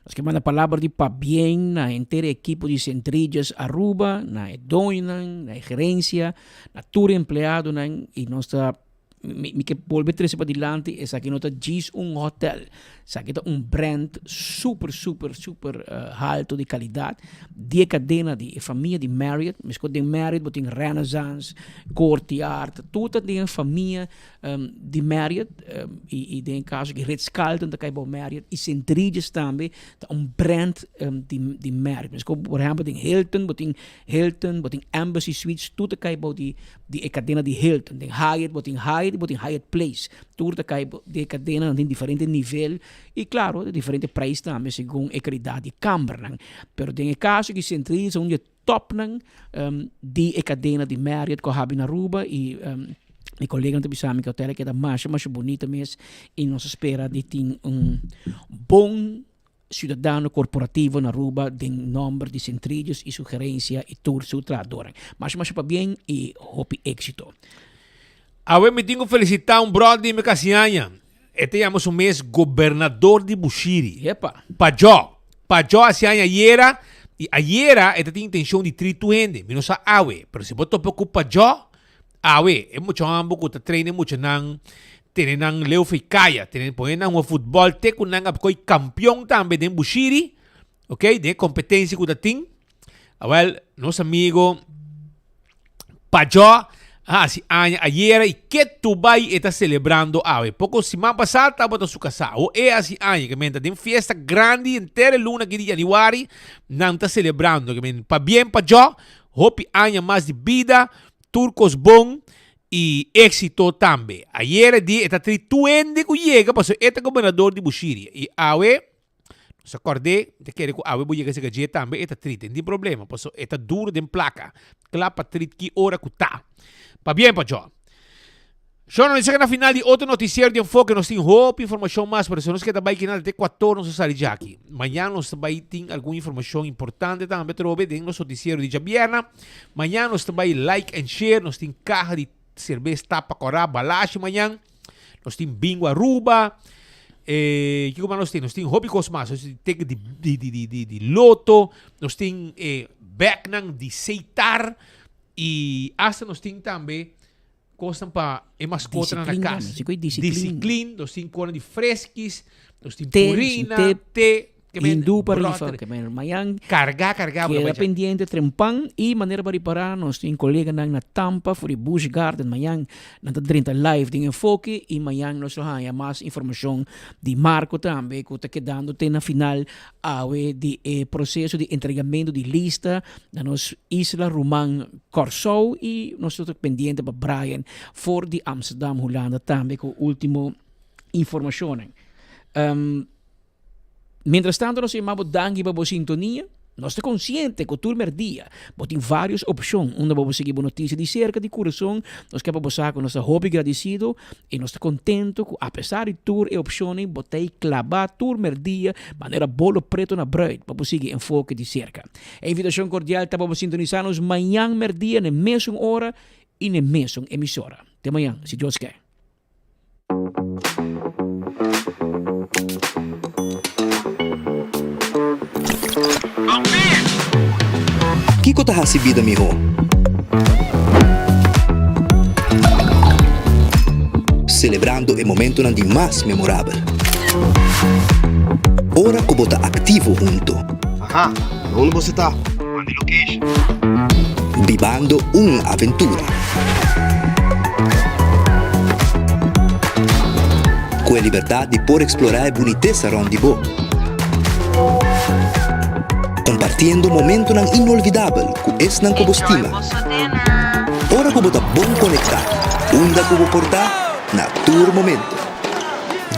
Nos ke manda palabra di pabien na henter e ekipo di Sint Regis Aruba, na e doñonan, na e gerencia, na tur e empleadonan y nos ta Mi, mi ke bolbe trese padilanti, esaki no ta djis un hotel. Esaki ta un brand super, super, super uh, halto di calidad. Di e cadena di e famia di Marriott. Mesco den Marriott bo tin Renaissance, Courtyard, tur ta den e famia um, di Marriott. Um, y, y den e caso ki Ritz-Carlton ta kai bou Marriott. Y St. Regis tambe ta un brand um, di, di Marriott. Mesco, por ehempel, den Hilton bo tin Hilton, bo tin Embassy Suites, tur ta kai bou di di e kadena di Hilton. Den Hyatt bo tin Hyatt i bo tin Hyatt Place. Tur ta kai bou di e kadena, nan tin diferente nivel i klaro diferente prijs tambe segun e kalidat di kambernan. Pero den e kaso di Sint Regis ta un di e topnan di e kadena di Marriott ku a habi na Aruba i mi koleganan ta bisa mi ku e hotel a keda masha masha bunita mes i nos a spera di tin un bon Ciudadano corporativo na Aruba den nomber di Sint Regis y su gerencia y tur su trahadornan. Masha masha pabien y hopi exito. Awe mi tin cu felicita un brother di mi casi aña. E ta yama su mes Gobernador di Bushiri. Yepa. Pajó. Pajó haci aña ayera y ayera e ta tin intencion di tri tur hende. Mi no sa awe, pero si bo topa cu Pajó, Awe, e mucha homber cu ta train e muchanan, tene nan leu for e caya, tene pone nan hunga futbol te cu nan a coy campeon tambe den Bushiri, ok, den e competencia cu ta tin. Awel, nos amigo Pajo a haci aña ayera y ketu bay e ta celebrando awe. Poco siman pasa tabata su casa. Awo e haci aña, ke men ta den fiesta grandi henter e luna aki di januari nan ta celebrando. Ke men pabien Pajo, hopi aña mas di bida. Tur kos bon i éksito tambe. Ayer e dia e ta tri tur hende ku yega pasobra e ta gobernador di Bushiri. I awe, nos a kòrd'é, mi ta kere ku awe bo yega serka dje tambe e ta trit. E no tin problema pasobra e ta duru den plaka. Kla pa trit ki ora ku ta. Pabien pa John. Shon, nos a yega na final di otro noticiero di Enfoke. Nos tin hopi informacion mas, pero si nos keda bai kinan te cuator nos a sali djaki. Mañan nos ta bai tin algun informacion importante tambe atrobe den nos noticiero di djabierna. Mañan nos ta bai like and share, nos tin caha di cerbes tapa cora, balashi mañan. Nos tin bingo Aruba. Eh, kiko mas nos tin? Nos tin hopi cos mas. Nos tin ticket di, di, di, di, di, di loto. Nos tin eh, bagnan di seitar. Y hasta nos tin tambe... kosnan pa e maskotanan na Disiplin kas. tambe, siku e disiplin. Disiplin, nos tin konan di freskis, nos tin Te, purina, te, te, ke men Hindú pa rifa, bròter. ke men mañan Kargá, kargá, bo ta keda bai dja. pendiente trempan i manera pa ripará nos tin koleganan na Tampa for di Busch Garden mañan nan ta drenta live den enfoke i mañan nos lo haña mas informashon di Marco tambe ku ta kedando te na final awe di e proseso di entregamentu di lista na nos isla ruman Kòrsou i nos lo ta pendiente pa Brian for di Amsterdam Hulanda tambe ku ultimo informashonnan. Mientras tanto nos yama bo danki pa bo sintonia. Nos ta konsiente ku tur merdia bo tin vários opshon unda bo por sigui bo notisia di serka di kurason. Nos ke pa bo sa ku nos ta hopi gradisido i nos ta kontentu ku apesar di tur e opshonnan bo ta ei klabá tur merdia manera bolo preto na bruid pa bo sigui enfoke di serka. E invitashon kordial ta pa bo sintonisá nos mañan merdia na e mesun ora i na e mesun emisora. Te mañan, si Dios ke. Kiko ta hasi bida mihó? Selebrando e momentonan di mas memorabel. Ora ku bo ta aktivo hunto. Aha, unda bo ta? Manda location. Bibando un aventura. Ku e libertat di por eksplorá e bunitesa rònt di bo. Kompartiendo momentonan inolvidabel ku esnan ku bo stima. Ora ku bo ta bon konektá, unda ku bo por ta, na tur momento.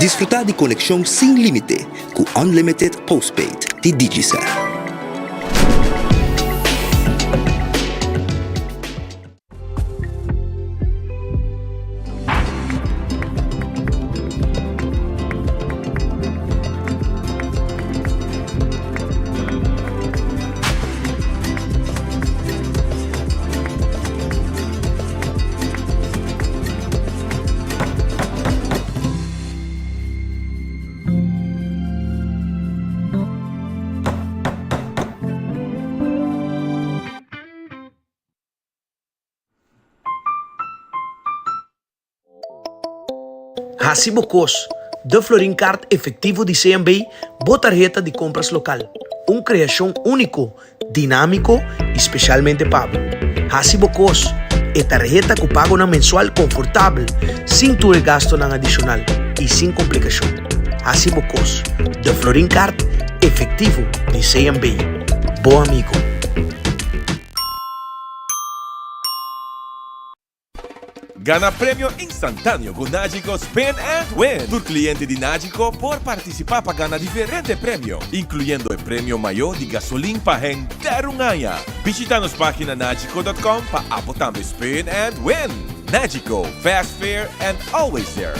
Disfrutá di konekshon sin límite ku Unlimited Postpaid di Digicel. Hasi bo kos, De Florin Card Efectivo di CMB, bo tarheta di kompras lokal. Un kreashon úniko, dinámiko i spesialmente pa bo. Hasi bo kos, E tarheta ku pagonan mensual konfortabel, sin tur e gastonan adishonal i sin komplikashon. Hasi bo kos, De Florin Card Efectivo di CMB. Bo amigo. Gana premio instantáneo ku Nagico Spin and Win! Tur kliente di Nagico por partisipá pa gana diferente premio, inkluyendo e premio mayó di gasolin pa henter un aña. Bishita nos página nagico dot com pa abo tambe spin and win! Nagico, fast, fair and always there!